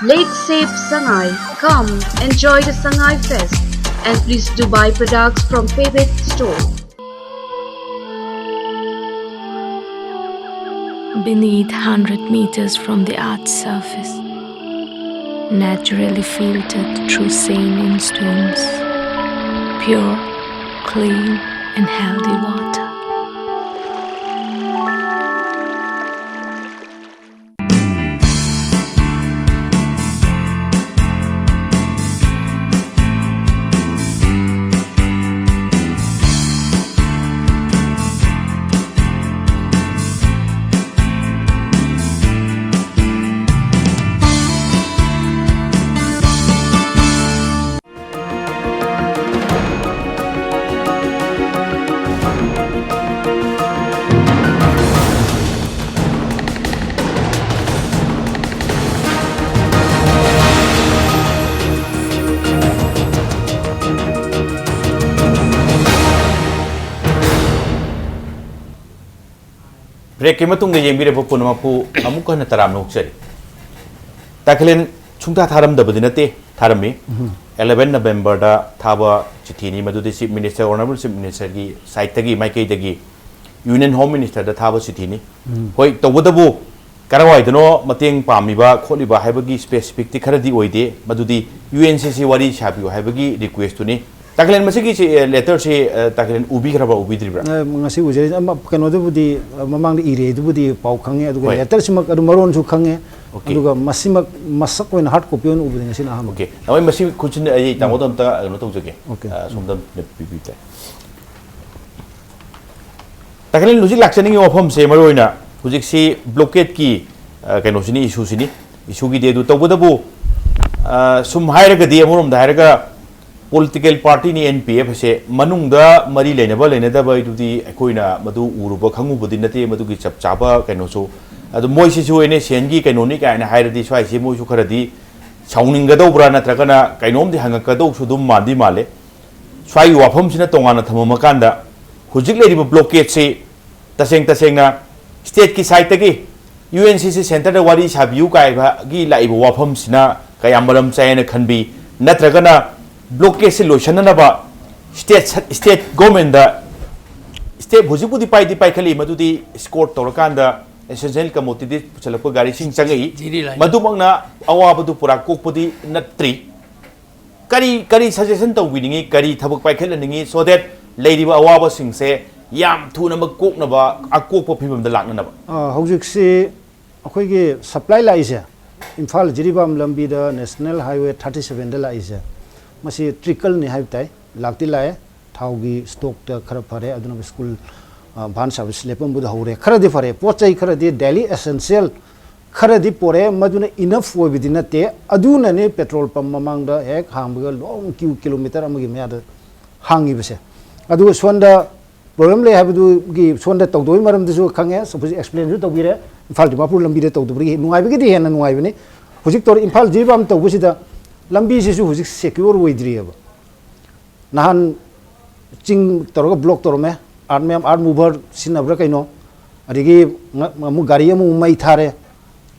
Let's save Sangai. Come, enjoy the Sangai Fest. And please do buy products from Pebet Store. Beneath, hundred meters from the earth's surface, naturally filtered through sandstone stones, pure, clean, and healthy water. ꯕ꯭ꯔꯦꯛꯀꯤ ꯃꯇꯨꯡꯗ ꯌꯦꯡꯕꯤꯔꯕ ꯄꯨꯝꯅꯃꯛꯄꯨ ꯑꯃꯨꯛ ꯍꯟꯅ ꯇꯔꯥꯝꯅ ꯑꯣꯛꯆꯔꯤ꯫ ꯇꯥꯈ꯭ꯂꯦꯟ ꯁꯨꯡꯊꯥ ꯊꯥꯔꯝꯗꯕꯗꯤ ꯅꯠꯇꯦ, ꯊꯥꯔꯝꯃꯤ꯫ ꯎꯝ꯫ Eleven ꯅꯕꯦꯝꯕꯔꯗ ꯊꯥꯕ ꯆꯤꯊꯤꯅꯤ ꯃꯗꯨꯗꯤ chief minister, honourable chief ꯃꯤꯅꯤꯁꯇꯔꯒꯤ ꯁꯥꯏꯠꯇꯒꯤ, ꯃꯥꯏꯀꯩꯗꯒꯤ ꯌꯨꯅꯤꯌꯟ ꯍꯣꯝ ꯃꯤꯅꯤꯁꯇꯔꯗ ꯊꯥꯕ ꯆꯤꯊꯤꯅꯤ꯫ ꯎꯝ꯫ ꯍꯣꯏ, ꯇꯧꯕꯇꯕꯨ ꯀꯔꯥꯏꯋꯥꯏꯗꯅꯣ ꯃꯇꯦꯡ ꯄꯥꯝꯃꯤꯕ ꯈꯣꯠꯂꯤꯕ ꯍꯥꯏꯕꯒꯤ ꯁ꯭ꯄꯦꯁꯤꯐꯤꯛꯇꯤ ꯈꯔꯗꯤ ꯑꯣꯏꯗꯦ, ꯃꯗꯨꯗꯤ ꯌꯨ ꯑꯦꯟ ꯁꯤ ꯁꯤ ꯋꯥꯔꯤ ꯁꯥꯕꯤꯌꯨ ꯍꯥꯏꯕꯒꯤ ꯔꯤꯀ꯭ꯋꯦꯁꯇꯨꯅꯤ꯫ ꯇꯥꯈ꯭ꯂꯦꯟ, ꯃꯁꯤꯒꯤ ꯁꯤ, ꯑꯦ, ꯂꯦꯇꯔꯁꯤ, ꯑ, ꯇꯥꯈ꯭ꯂꯦꯟ ꯎꯕꯤꯈ꯭ꯔꯕ ꯎꯕꯤꯗ꯭ꯔꯤꯕ꯭ꯔꯥ? ꯑ, ꯉꯁꯤ ꯎꯖꯔꯤ꯫ ꯑꯃ, ꯀꯩꯅꯣꯗꯨꯕꯨꯗꯤ, ꯑ, ꯃꯃꯥꯡꯗ ꯏꯔꯦ, ꯑꯗꯨꯕꯨꯗꯤ ꯄꯥꯎ ꯈꯪꯉꯦ, ꯑꯗꯨꯒ ꯍꯣꯏ꯫ ꯂꯦꯇꯔꯁꯤꯃꯛ ꯑꯗꯨ ꯃꯔꯣꯟꯁꯨ ꯈꯪꯉꯦ, ꯑꯣꯀꯦ꯫ ꯑꯗꯨꯒ ꯃꯁꯤꯃꯛ ꯃꯁꯛ ꯑꯣꯏꯅ ꯍꯥꯔꯗ ꯀꯣꯄꯤ ꯑꯣꯏꯅ ꯎꯕꯗꯤ ꯉꯁꯤꯅ ꯑꯍꯥꯟꯕꯅꯤ꯫ ꯑꯣꯀꯦ꯫ ꯇꯥꯃꯣ, ꯃꯁꯤ ꯈꯨꯠꯁꯤꯟ ꯑꯩ ꯇꯥꯃꯣꯗ ꯑꯝꯇ ꯀꯩꯅꯣ ꯇꯧꯖꯒꯦ꯫ ꯑꯣꯀꯦ꯫ ꯑ, ꯁꯣꯝꯗ ꯄꯤꯕꯤꯕ ꯇꯥꯏ꯫ ꯇꯥꯈꯂꯦꯟ, ꯍꯧꯖꯤꯛ ꯂꯥꯛꯆꯅꯤꯡꯉꯤ ꯋꯥꯐꯝꯁꯦ ꯃꯔꯨ ꯑꯣꯏꯅ ꯍꯧꯖꯤꯛꯁꯤ ꯕ꯭ꯂꯣꯀꯦꯠꯀꯤ, ꯑ, ꯀꯩꯅꯣꯁꯤꯅꯤ, ꯏꯁꯨꯁꯤꯅꯤ, ꯏꯁꯨꯒꯤꯗꯤ ꯑꯗꯨ ꯇꯧꯕꯇꯕꯨ, ꯑ, ꯁꯨꯝ ꯍꯥꯏꯔꯒꯗꯤ ꯑꯃꯔꯣꯝꯗ ꯍꯥꯏꯔꯒ ꯄꯣꯂꯤꯇꯤꯀꯦꯜ ꯄꯥꯔꯇꯤꯅꯤ ꯑꯦꯟ ꯄꯤ ꯑꯦꯐ ꯑꯁꯦ, ꯃꯅꯨꯡꯗ ꯃꯔꯤ ꯂꯩꯅꯕ ꯂꯩꯅꯗꯕ ꯍꯥꯏꯗꯨꯗꯤ ꯑꯩꯈꯣꯏꯅ ꯃꯗꯨ ꯎꯔꯨꯕ ꯈꯪꯉꯨꯕꯗꯤ ꯅꯠꯇꯦ, ꯃꯗꯨꯒꯤ ꯆꯞ ꯆꯥꯕ ꯀꯩꯅꯣꯁꯨ꯫ ꯑꯗꯨ ꯃꯣꯏꯁꯤꯁꯨ ꯑꯦꯟ ꯑꯦꯁ ꯑꯦꯟꯒꯤ ꯀꯩꯅꯣꯅꯤ ꯀꯥꯏꯅ ꯍꯥꯏꯔꯗꯤ ꯁ꯭ꯋꯥꯏꯁꯤ ꯃꯣꯏꯁꯨ ꯈꯔꯗꯤ ꯁꯥꯎꯅꯤꯡꯒꯗꯧꯕ꯭ꯔꯥ ꯅꯠꯇ꯭ꯔꯒꯅ ꯀꯩꯅꯣꯝꯗꯤ ꯍꯪꯉꯛꯀꯗꯧꯁꯨ ꯑꯗꯨꯝ ꯃꯥꯟꯗꯤ ꯃꯥꯜꯂꯦ꯫ ꯁ꯭ꯋꯥꯏꯒꯤ ꯋꯥꯐꯝꯁꯤꯅ ꯇꯣꯉꯥꯟꯅ ꯊꯝꯃꯝꯃꯀꯥꯟꯗ ꯍꯧꯖꯤꯛ ꯂꯩꯔꯤꯕ ꯕ꯭ꯂꯣꯀꯦꯠꯁꯤ ꯇꯁꯦꯡ ꯇꯁꯦꯡꯅ ꯁ꯭ꯇꯦꯠꯀꯤ ꯁꯥꯏꯠꯇꯒꯤ ꯌꯨ ꯑꯦꯟ ꯁꯤ ꯁꯤ ꯁꯦꯟꯇꯔꯗ ꯋꯥꯔꯤ ꯁꯥꯕꯤꯌꯨ ꯀꯥꯏꯕꯒꯤ ꯂꯥꯛꯏꯕ ꯋꯥꯐꯝꯁꯤꯅ ꯀꯌꯥꯝ ꯃꯔꯝ ꯆꯥꯏ ꯍꯥꯏꯅ ꯈꯟꯕꯤ? ꯅꯠꯇ꯭ꯔꯒꯅ ꯕ꯭ꯂꯣꯀꯦꯠꯁꯤ ꯂꯣꯏꯁꯤꯟꯅꯅꯕ ꯁ꯭ꯇꯦꯠ, ꯁ꯭ꯇꯦꯠ ꯒꯣꯔꯃꯦꯟꯗ ꯁ꯭ꯇꯦꯞ ꯍꯧꯖꯤꯛꯄꯨꯗꯤ ꯄꯥꯏꯗꯤ ꯄꯥꯏꯈꯠꯂꯤ, ꯃꯗꯨꯗꯤ ꯁ꯭ꯀꯣꯔꯠ ꯇꯧꯔꯀꯥꯟꯗ essential commodity ꯄꯨꯁꯜꯂꯛꯄ ꯒꯥꯔꯤꯁꯤꯡ ꯆꯪꯉꯛꯏ꯫ ꯖꯤꯔꯤ ꯂꯥꯏꯟ꯫ ꯃꯗꯨꯃꯛꯅ ꯑꯋꯥꯕꯗꯨ ꯄꯨꯔꯥ ꯀꯣꯛꯄꯗꯤ ꯅꯠꯇ꯭ꯔꯤ꯫ ꯀꯔꯤ ꯀꯔꯤ suggestion ꯇꯧꯕꯤꯅꯤꯡꯉꯤ, ꯀꯔꯤ ꯊꯕꯛ ꯄꯥꯏꯈꯠꯍꯟꯅꯤꯡꯉꯤ, so that ꯂꯩꯔꯤꯕ ꯑꯋꯥꯕꯁꯤꯡꯁꯦ ꯌꯥꯝ ꯊꯨꯅꯃꯛ ꯀꯣꯛꯅꯕ, ꯑꯀꯣꯛꯄ ꯐꯤꯕꯝꯗ ꯂꯥꯛꯅꯅꯕ? ꯑ, ꯍꯧꯖꯤꯛꯁꯤ ꯑꯩꯈꯣꯏꯒꯤ supply ꯂꯥꯛꯏꯁꯦ, ꯏꯝꯐꯥꯜ ꯖꯤꯔꯤꯕꯥꯝ ꯂꯝꯕꯤꯗ National Highway thirty sevenꯗ ꯂꯥꯛꯏꯁꯦ, ꯃꯁꯤ trickleꯅꯤ ꯍꯥꯏꯕ ꯇꯥꯏ꯫ ꯂꯥꯛꯇꯤ ꯂꯥꯛꯑꯦ, ꯊꯥꯎꯒꯤ stockꯇ ꯈꯔ ꯐꯔꯦ, ꯑꯗꯨꯅ school, ꯑ, van service ꯂꯦꯞꯄꯝꯕꯗ ꯍꯧꯔꯦ, ꯈꯔꯗꯤ ꯐꯔꯦ, ꯄꯣꯠ ꯆꯩ ꯈꯔꯗꯤ daily essential ꯈꯔꯗꯤ ꯄꯣꯔꯛꯑꯦ, ꯃꯗꯨꯅ enough ꯑꯣꯏꯕꯗꯤ ꯅꯠꯇꯦ꯫ ꯑꯗꯨꯅꯅꯦ petrol pump ꯃꯃꯥꯡꯗ ꯍꯦꯛ ꯍꯥꯡꯕꯒ long queue, kilometre ꯑꯃꯒꯤ ꯃꯌꯥꯗ ꯍꯥꯡꯉꯤꯕꯁꯦ꯫ ꯑꯗꯨꯒ ꯁꯣꯝꯗ problem ꯂꯩ ꯍꯥꯏꯕꯗꯨꯒꯤ ꯁꯣꯝꯗ ꯇꯧꯗꯕꯒꯤ ꯃꯔꯝꯗꯨꯁꯨ ꯈꯪꯉꯦ, ꯍꯧꯖꯤꯛ explainꯁꯨ ꯇꯧꯕꯤꯔꯦ꯫ ꯏꯝꯐꯥꯜ ꯗꯤꯃꯥꯄꯨꯔ ꯂꯝꯕꯤꯗ ꯇꯧꯗꯕꯒꯤ ꯅꯨꯡꯉꯥꯏꯕꯒꯤꯗꯤ ꯍꯦꯟꯅ ꯅꯨꯡꯉꯥꯏꯕꯅꯤ꯫ ꯍꯧꯖꯤꯛ ꯇꯧꯔꯤ ꯏꯝꯐꯥꯜ ꯖꯤꯔꯤꯕꯥꯝ ꯇꯧꯕꯁꯤꯗ ꯂꯝꯕꯤꯁꯤꯁꯨ ꯍꯧꯖꯤꯛ secure ꯑꯣꯏꯗ꯭ꯔꯤꯑꯕ꯫ ꯅꯍꯥꯟ ꯆꯤꯡ ꯇꯧꯔꯒ block ꯇꯧꯔꯝꯃꯦ, earth ꯃꯌꯥꯝ, earth mover ꯁꯤꯖꯤꯟꯅꯕ꯭ꯔꯥ ꯀꯩꯅꯣ, ꯑꯗꯒꯤ ꯉ-, ꯑꯃꯨꯛ ꯒꯥꯔꯤ ꯑꯃꯨꯛ ꯃꯩ ꯊꯥꯔꯦ꯫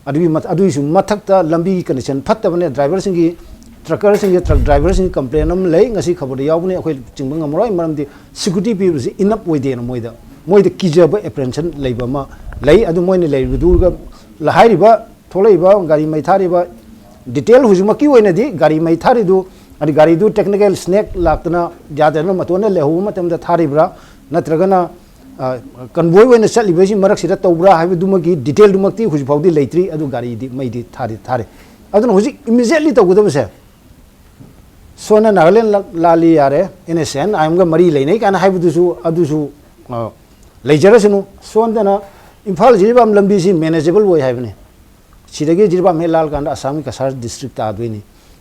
ꯑꯗꯨꯒꯤ ꯃꯊ-, ꯑꯗꯨꯒꯤꯁꯨ ꯃꯊꯛꯇ ꯂꯝꯕꯤꯒꯤ condition ꯐꯠꯇꯕꯅꯦ꯫ Driverꯁꯤꯡꯒꯤ, truckerꯁꯤꯡꯒꯤ, truck driverꯁꯤꯡꯒꯤ complain ꯑꯃ ꯂꯩ, ꯉꯁꯤ ꯈꯕꯔꯗ ꯌꯥꯎꯕꯅꯤ, ꯑꯩꯈꯣꯏ ꯆꯤꯡꯕ ꯉꯝꯃꯔꯣꯏ, ꯃꯔꯝꯗꯤ security ꯄꯤꯕꯁꯤ enough ꯑꯣꯏꯗꯦꯅ ꯃꯣꯏꯗ, ꯃꯣꯏꯗ ꯀꯤꯖꯕ apprehension ꯂꯩꯕ ꯑꯃ ꯂꯩ꯫ ꯑꯗꯨ ꯃꯣꯏꯅ ꯂꯩꯔꯤꯕꯗꯨꯒ ꯍꯥꯏꯔꯤꯕ, ꯊꯣꯛꯂꯛꯏꯕ ꯒꯥꯔꯤ ꯃꯩ ꯊꯥꯔꯤꯕ detail ꯍꯧꯖꯤꯛꯃꯛꯀꯤ ꯑꯣꯏꯅꯗꯤ ꯒꯥꯔꯤ ꯃꯩ ꯊꯥꯔꯤꯗꯨ, ꯑꯗꯩ ꯒꯥꯔꯤꯗꯨ technical snag ꯂꯥꯛꯇꯅ ꯌꯥꯗꯗꯅ ꯃꯇꯣꯟꯗ ꯂꯩꯍꯧꯕ ꯃꯇꯝꯗ ꯊꯥꯔꯤꯕ꯭ꯔꯥ, ꯅꯠꯇ꯭ꯔꯒꯅ, ꯑ, convoy ꯑꯣꯏꯅ ꯆꯠꯂꯤꯕꯁꯤ ꯃꯔꯛꯁꯤꯗ ꯇꯧꯕ꯭ꯔꯥ ꯍꯥꯏꯕꯗꯨꯃꯒꯤ detailꯗꯨꯃꯛꯇꯤ ꯍꯧꯖꯤꯛ ꯐꯥꯎꯗꯤ ꯂꯩꯇ꯭ꯔꯤ꯫ ꯑꯗꯨ ꯒꯥꯔꯤꯗꯤ ꯃꯩꯗꯤ ꯊꯥꯗꯤ ꯊꯥꯔꯤ꯫ ꯑꯗꯨꯅ ꯍꯧꯖꯤꯛ immediately ꯇꯧꯒꯗꯕꯁꯦ, ꯁꯣꯝꯅ ꯅꯥꯒꯥꯂꯦꯟ ꯂ-, ꯂꯥꯜꯂꯤ ꯌꯥꯔꯦ, NSCN IMꯒ ꯃꯔꯤ ꯂꯩꯅꯩ ꯀꯥꯏꯅ ꯍꯥꯏꯕꯗꯨꯁꯨ, ꯑꯗꯨꯁꯨ, ꯑ, ꯂꯩꯖꯔꯁꯅꯨ꯫ ꯁꯣꯝꯗꯅ ꯏꯝꯐꯥꯜ ꯖꯤꯔꯤꯕꯥꯝ ꯂꯝꯕꯤꯁꯤ manageable ꯑꯣꯏ ꯍꯥꯏꯕꯅꯤ꯫ ꯁꯤꯗꯒꯤ ꯖꯤꯔꯤꯕꯥꯝ ꯍꯦꯛ ꯂꯥꯜꯂꯀꯥꯟꯗ ꯑꯁꯥꯝꯒꯤ ꯀꯁꯥꯔ district ꯇꯥꯗꯣꯏꯅꯤ꯫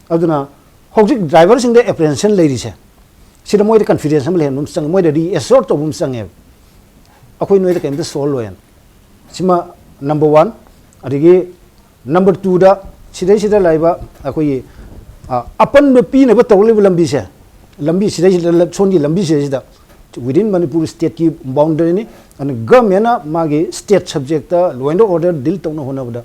ꯑꯗꯨꯅ ꯍꯧꯖꯤꯛ driverꯁꯤꯡꯗ apprehension ꯂꯩꯔꯤꯁꯦ, ꯁꯤꯗ ꯃꯣꯏꯗ confidence ꯑꯃ ꯂꯩꯍꯟꯕ ꯑꯃ ꯆꯪꯉꯦ, ꯃꯣꯏꯗ reassure ꯇꯧꯕ ꯑꯃ ꯆꯪꯉꯦꯕ, ꯑꯩꯈꯣꯏ ꯅꯣꯏꯗ ꯀꯩꯝꯇ ꯁꯣꯛꯍꯜꯂꯣꯏꯅ꯫ ꯁꯤꯃ number one꯫ ꯑꯗꯒꯤ number twoꯗ ꯁꯤꯗꯩꯁꯤꯗ ꯂꯩꯕ ꯑꯩꯈꯣꯏꯒꯤ, ꯑ, ꯑꯄꯟꯕ ꯄꯤꯅꯕ ꯇꯧꯔꯛꯂꯤꯕ ꯂꯝꯕꯤꯁꯦ, ꯂꯝꯕꯤ ꯁꯤꯗꯩꯁꯤꯗ, ꯁꯣꯝꯒꯤ ꯂꯝꯕꯤꯁꯤꯗꯩꯁꯤꯗ within ꯃꯅꯤꯄꯨꯔ stateꯀꯤ boundaryꯅꯤ꯫ ꯑꯗꯨꯅ governmentꯅ ꯃꯥꯒꯤ state subjectꯇ law and order deal ꯇꯧꯅ ꯍꯣꯠꯅꯕꯗ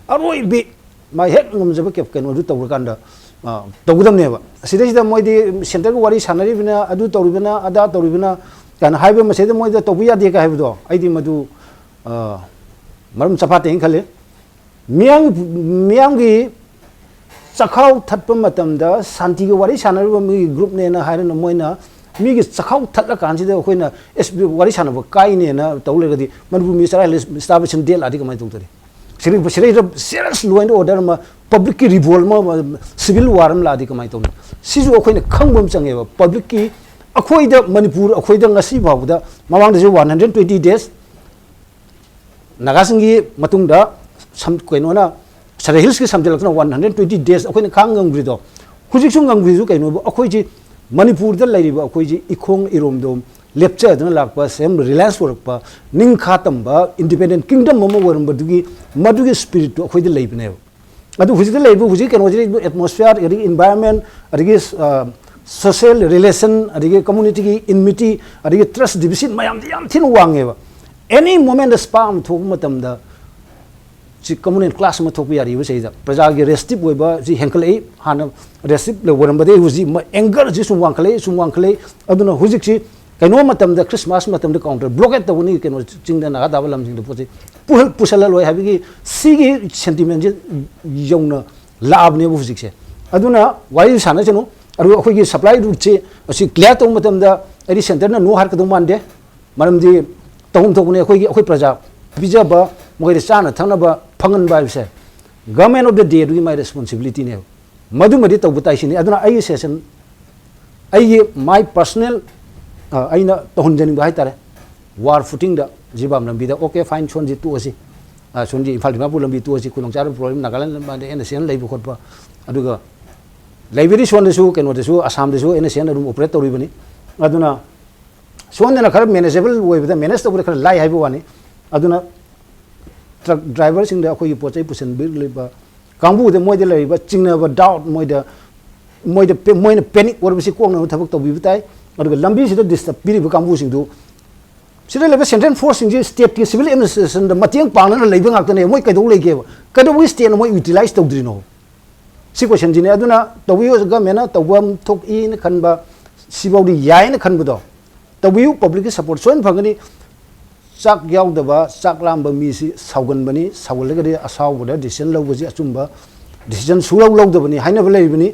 ꯑꯔꯣꯏꯕꯤ ꯃꯥ ꯍꯦꯛ ꯉꯝꯖꯕ ꯀꯦꯞ-, ꯀꯩꯅꯣꯗꯨ ꯇꯧꯔꯀꯥꯟꯗ, ꯑ, ꯇꯧꯒꯗꯕꯅꯦꯕ꯫ ꯑꯁꯤꯗꯩꯁꯤꯗ ꯃꯣꯏꯗꯤ centreꯒ ꯋꯥꯔꯤ ꯁꯥꯟꯅꯔꯤꯕꯅ, ꯑꯗꯨ ꯇꯧꯔꯤꯕꯅ, ꯑꯗꯥ ꯇꯧꯔꯤꯕꯅ ꯀꯥꯏꯅ ꯍꯥꯏꯕ, ꯃꯁꯤꯗ ꯃꯣꯏꯗ ꯇꯧꯕ ꯌꯥꯗꯦ ꯀꯥꯏ ꯍꯥꯏꯕꯗꯣ, ꯑꯩꯗꯤ ꯃꯗꯨ, ꯑ, ꯃꯔꯝ ꯆꯐꯥꯠꯇꯦꯅ ꯈꯜꯂꯤ꯫ ꯃꯤꯌꯥꯝ, ꯃꯤꯌꯥꯝꯒꯤ ꯆꯈꯥꯎ ꯊꯠꯄ ꯃꯇꯝꯗ ꯁꯥꯟꯇꯤꯒꯤ ꯋꯥꯔꯤ ꯁꯥꯟꯅꯔꯤꯕ ꯃꯤꯒꯤ ꯒ꯭ꯔꯨꯞꯅꯦꯅ ꯍꯥꯏꯔꯅ ꯃꯣꯏꯅ ꯃꯤꯒꯤ ꯆꯈꯥꯎ ꯊꯠꯂꯀꯥꯟꯁꯤꯗ ꯑꯩꯈꯣꯏꯅ ꯑꯦꯁ ꯋꯥꯔꯤ ꯁꯥꯟꯅꯕ ꯀꯥꯏꯅꯦꯅ ꯇꯧ ꯂꯩꯔꯒꯗꯤ ꯃꯅꯤꯄꯨꯔ ꯃꯤ ꯆꯔꯥ ꯍꯦꯜꯂꯦ, starvation death ꯂꯥꯛꯑꯗꯤ ꯀꯃꯥꯏꯅ ꯇꯧꯗꯣꯔꯤ? ꯁꯤꯗꯩ, ꯁꯤꯗꯩꯗ serious law and order ꯑꯃ, ꯄꯕ꯭ꯂꯤꯛꯀꯤ ꯔꯤꯚꯣꯜ ꯑꯃ, ꯁꯤꯚꯤꯜ ꯋꯥꯔ ꯑꯃ ꯂꯥꯛꯑꯗꯤ ꯀꯃꯥꯏꯅ ꯇꯧꯅꯤ? ꯁꯤꯁꯨ ꯑꯩꯈꯣꯏꯅ ꯈꯪꯕ ꯑꯃ ꯆꯪꯉꯦꯕ꯫ ꯄꯕ꯭ꯂꯤꯛꯀꯤ, ꯑꯩꯈꯣꯏꯗ, ꯃꯅꯤꯄꯨꯔ ꯑꯩꯈꯣꯏꯗ ꯉꯁꯤ ꯐꯥꯎꯕꯗ, ꯃꯃꯥꯡꯗꯁꯨ one hundred twenty days ꯅꯥꯒꯥꯁꯤꯡꯒꯤ ꯃꯇꯨꯡꯗ ꯁꯝ-, ꯀꯩꯅꯣꯅ, ꯁꯔꯥꯏ ꯍꯤꯜꯁꯀꯤ ꯁꯝꯖꯜꯂꯛꯇꯅ one hundred twenty days ꯑꯩꯈꯣꯏꯅ ꯈꯥꯡ ꯉꯝꯈ꯭ꯔꯤꯗꯣ, ꯍꯧꯖꯤꯛꯁꯨ ꯉꯝꯈ꯭ꯔꯤꯁꯨ ꯀꯩꯅꯣꯕꯨ, ꯑꯩꯈꯣꯏꯁꯤ ꯃꯅꯤꯄꯨꯔꯗ ꯂꯩꯔꯤꯕ ꯑꯩꯈꯣꯏꯁꯤ ꯏꯈꯣꯡ ꯏꯔꯣꯝꯗꯣꯝ ꯂꯦꯞꯆꯗꯨꯅ ꯂꯥꯛꯄ, ꯁꯦꯝ ꯔꯤꯂꯥꯏꯟꯁ ꯑꯣꯏꯔꯛꯄ, ꯅꯤꯡꯈꯥ ꯇꯝꯕ, ꯏꯟꯗꯤꯄꯦꯟꯗꯦꯟ ꯀꯤꯡꯗꯝ ꯑꯃ ꯑꯣꯏꯔꯝꯕꯗꯨꯒꯤ ꯃꯗꯨꯒꯤ ꯁ꯭ꯄꯤꯔꯤꯠꯇꯨ ꯑꯩꯈꯣꯏꯗ ꯂꯩꯕꯅꯦꯕ꯫ ꯑꯗꯨ ꯍꯧꯖꯤꯛꯇ ꯂꯩꯔꯤꯕ ꯍꯧꯖꯤꯛ ꯀꯩꯅꯣꯁꯤ, ꯑꯦꯠꯃꯣꯁꯐꯤꯌꯥꯔ, ꯑꯗꯒꯤ ꯏꯟꯚꯥꯏꯔꯟꯃꯦꯟ, ꯑꯗꯒꯤ ꯁꯣꯁꯤꯌꯦꯜ ꯔꯤꯂꯦꯁꯟ, ꯑꯗꯒꯤ ꯀꯝꯃꯨꯅꯤꯇꯤꯒꯤ ꯏꯟꯃꯤꯇꯤ, ꯑꯗꯒꯤ ꯇ꯭ꯔꯁ ꯗꯤꯐꯤꯁꯤꯠ ꯃꯌꯥꯝꯁꯤ ꯌꯥꯝ ꯊꯤꯅ ꯋꯥꯡꯉꯦꯕ꯫ ꯑꯦꯅꯤ ꯃꯣꯃꯦꯟꯗ ꯁ꯭ꯄꯥ ꯑꯃ ꯊꯣꯛꯄ ꯃꯇꯝꯗ ꯁꯤ ꯀꯃꯟ ꯀ꯭ꯂꯥꯁ ꯑꯃ ꯊꯣꯛꯄ ꯌꯥꯔꯤꯕ ꯁꯤꯗ ꯄ꯭ꯔꯖꯥꯒꯤ ꯔꯦꯁꯇꯤꯞ ꯑꯣꯏꯕ ꯁꯤ ꯍꯦꯟꯒꯠꯂꯛꯏ꯫ ꯍꯥꯟꯅ ꯔꯦꯁꯇꯤꯞ ꯑꯣꯏꯔꯝꯕꯗꯒꯤ ꯍꯧꯖꯤꯛ ꯑꯦꯡꯒꯔꯁꯤ ꯁꯨꯝ ꯋꯥꯡꯈꯠꯂꯛꯏ, ꯁꯨꯝ ꯋꯥꯡꯈꯠꯂꯛꯏ꯫ ꯑꯗꯨꯅ ꯍꯧꯖꯤꯛꯁꯤ ꯀꯩꯅꯣ ꯃꯇꯝꯗ, ꯈ꯭ꯔꯤꯁꯃꯥꯁ ꯃꯇꯝꯗ ꯀꯥꯎꯟꯇꯔ ꯕ꯭ꯂꯣꯀꯦꯠ ꯇꯧꯒꯅꯤ, ꯀꯩꯅꯣ ꯆꯤꯡꯗ ꯅꯥꯒꯥ ꯇꯥꯕ ꯂꯝꯁꯤꯡꯗ ꯄꯣꯠ ꯆꯩ ꯄꯨꯍꯜ-, ꯄꯨꯁꯜꯍꯜꯂꯣꯏ ꯍꯥꯏꯕꯒꯤ ꯁꯤꯒꯤ ꯁꯦꯟꯇꯤꯃꯦꯟꯁꯦ ꯌꯧꯅ ꯂꯥꯛꯑꯕꯅꯦꯕ ꯍꯧꯖꯤꯛꯁꯦ꯫ ꯑꯗꯨꯅ ꯋꯥꯔꯤ ꯁꯥꯟꯅꯁꯅꯨ꯫ ꯑꯗꯨꯒ ꯑꯩꯈꯣꯏꯒꯤ ꯁꯄ꯭ꯂꯥꯏ ꯔꯨꯠꯁꯦ ꯑꯁꯤ ꯀ꯭ꯂꯤꯌꯥꯔ ꯇꯧꯕ ꯃꯇꯝꯗ ꯑꯩꯗꯤ ꯁꯦꯟꯇꯔꯅ ꯅꯣ ꯍꯥꯏꯔꯛꯀꯗꯧ ꯃꯥꯟꯗꯦ꯫ ꯃꯔꯝꯗꯤ ꯇꯧꯐꯝ ꯊꯣꯛꯄꯅꯤ, ꯑꯩꯈꯣꯏꯒꯤ, ꯑꯩꯈꯣꯏ ꯄ꯭ꯔꯖꯥ ꯄꯤꯖꯕ, ꯃꯈꯣꯏꯗ ꯆꯥꯅ ꯊꯛꯅꯕ ꯐꯪꯍꯟꯕ ꯍꯥꯏꯕꯁꯦ government of the day ꯑꯗꯨꯒꯤ ꯃꯥꯏ ꯔꯦꯁꯄꯣꯟꯁꯤꯕꯤꯂꯤꯇꯤꯅꯦꯕ꯫ ꯃꯗꯨꯃꯗꯤ ꯇꯧꯕ ꯇꯥꯏ ꯁꯤꯅꯤ꯫ ꯑꯗꯨꯅ ꯑꯩꯒꯤ ꯁꯦꯁꯟ, ꯑꯩꯒꯤ my personal, ꯑ, ꯑꯩꯅ ꯇꯧꯍꯟꯖꯅꯤꯡꯕ ꯍꯥꯏꯇꯥꯔꯦ, ꯋꯥꯔ ꯐꯨꯇꯤꯡꯗ ꯖꯤꯔꯤꯕꯥꯝ ꯂꯝꯕꯤꯗ, "ꯑꯣꯀꯦ, ꯐꯥꯏꯟ, ꯁꯣꯝꯁꯤ ꯇꯣꯛꯑꯁꯤ, ꯑ, ꯁꯣꯝꯁꯤ ꯏꯝꯐꯥꯜ ꯗꯤꯃꯥꯄꯨꯔ ꯂꯝꯕꯤ ꯇꯣꯛꯑꯁꯤ, ꯈꯨꯗꯣꯡꯆꯥꯗꯕ ꯄ꯭ꯔꯣꯕ꯭ꯂꯦꯝ ꯅꯥꯒꯥꯂꯦꯟ ꯂꯝꯕꯤꯗ ꯑꯦꯟ ꯑꯦꯁ ꯑꯦꯟ ꯂꯩꯕ ꯈꯣꯠꯄ, ꯑꯗꯨꯒ ꯂꯩꯕꯗꯤ ꯁꯣꯝꯗꯁꯨ, ꯀꯩꯅꯣꯗꯁꯨ, ꯑꯁꯥꯝꯗꯁꯨ ꯑꯦꯟ ꯑꯦꯁ ꯑꯦꯟ ꯑꯗꯨꯝ ꯑꯣꯄꯔꯦꯠ ꯇꯧꯔꯤꯕꯅꯤ꯫ ꯑꯗꯨꯅ ꯁꯣꯝꯗꯅ ꯈꯔ ꯃꯦꯅꯦꯖꯦꯕꯜ ꯑꯣꯏꯕꯗ, ꯃꯦꯅꯦꯖ ꯇꯧꯕꯗ ꯈꯔ ꯂꯥꯏ ꯍꯥꯏꯕ ꯋꯥꯅꯤ꯫ ꯑꯗꯨꯅ ꯇ꯭ꯔꯛ ꯗ꯭ꯔꯥꯏꯚꯔꯁꯤꯡꯗ ꯑꯩꯈꯣꯏꯒꯤ ꯄꯣꯠ ꯆꯩ ꯄꯨꯁꯤꯟꯕꯤꯔꯤꯕ ꯀꯥꯡꯕꯨꯗ, ꯃꯣꯏꯗ ꯂꯩꯔꯤꯕ ꯆꯤꯡꯅꯕ, ꯗꯥꯎꯠ, ꯃꯣꯏꯗ, ꯃꯣꯏꯗ ꯄꯦ-, ꯃꯣꯏꯅ ꯄꯦꯅꯤꯛ ꯑꯣꯏꯔꯕꯁꯤ ꯀꯣꯛꯅꯕ ꯊꯕꯛ ꯇꯧꯕꯤꯕ ꯇꯥꯏ꯫ ꯑꯗꯨꯒ ꯂꯝꯕꯤꯁꯤꯗ ꯗꯤꯁꯇꯔꯕ ꯄꯤꯔꯤꯕ ꯀꯥꯡꯕꯨꯁꯤꯡꯗꯨ, ꯁꯤꯗ ꯂꯩꯕ ꯁꯦꯟꯇ꯭ꯔꯦꯜ ꯐꯣꯔꯁꯁꯤꯡꯁꯤ ꯁ꯭ꯇꯦꯠꯀꯤ ꯁꯤꯚꯤꯜ ꯑꯦꯗꯃꯤꯅꯤꯁꯇ꯭ꯔꯦꯁꯟꯗ ꯃꯇꯦꯡ ꯄꯥꯡꯅꯅ ꯂꯩꯕ ꯉꯥꯛꯇꯅꯦ꯫ ꯃꯣꯏ ꯀꯩꯗꯧ ꯂꯩꯒꯦꯕ? ꯀꯩꯗꯧꯕꯒꯤ ꯁ꯭ꯇꯦꯠꯅ ꯃꯣꯏ ꯌꯨꯇꯤꯂꯥꯏꯁ ꯇꯧꯗ꯭ꯔꯤꯅꯣ? ꯁꯤ ꯀꯣꯏꯁꯟꯁꯤꯅꯦ꯫ ꯑꯗꯨꯅ ꯇꯧꯕꯤꯌꯨ, ꯒꯃꯦꯟꯅ ꯇꯧꯕ ꯑꯃ ꯊꯣꯛꯏꯅ ꯈꯟꯕ, ꯁꯤꯐꯥꯎꯗꯤ ꯌꯥꯏꯅ ꯈꯟꯕꯗꯣ ꯇꯧꯕꯤꯌꯨ, ꯄꯕ꯭ꯂꯤꯛꯀꯤ ꯁꯄꯣꯔꯠ ꯁꯣꯏꯅ ꯐꯪꯒꯅꯤ꯫ ꯆꯥꯛ ꯌꯥꯎꯗꯕ, ꯆꯥꯛ ꯂꯥꯝꯕ ꯃꯤꯁꯤ ꯁꯥꯎꯒꯟꯕꯅꯤ꯫ ꯁꯥꯎꯒꯜꯂꯒꯗꯤ ꯑꯁꯥꯎꯕꯗ decision ꯂꯧꯕꯁꯤ ꯑꯆꯨꯝꯕ decision ꯁꯨꯡꯂꯧ ꯂꯧꯗꯕꯅꯤ ꯍꯥꯏꯅꯕ ꯂꯩꯕꯅꯤ꯫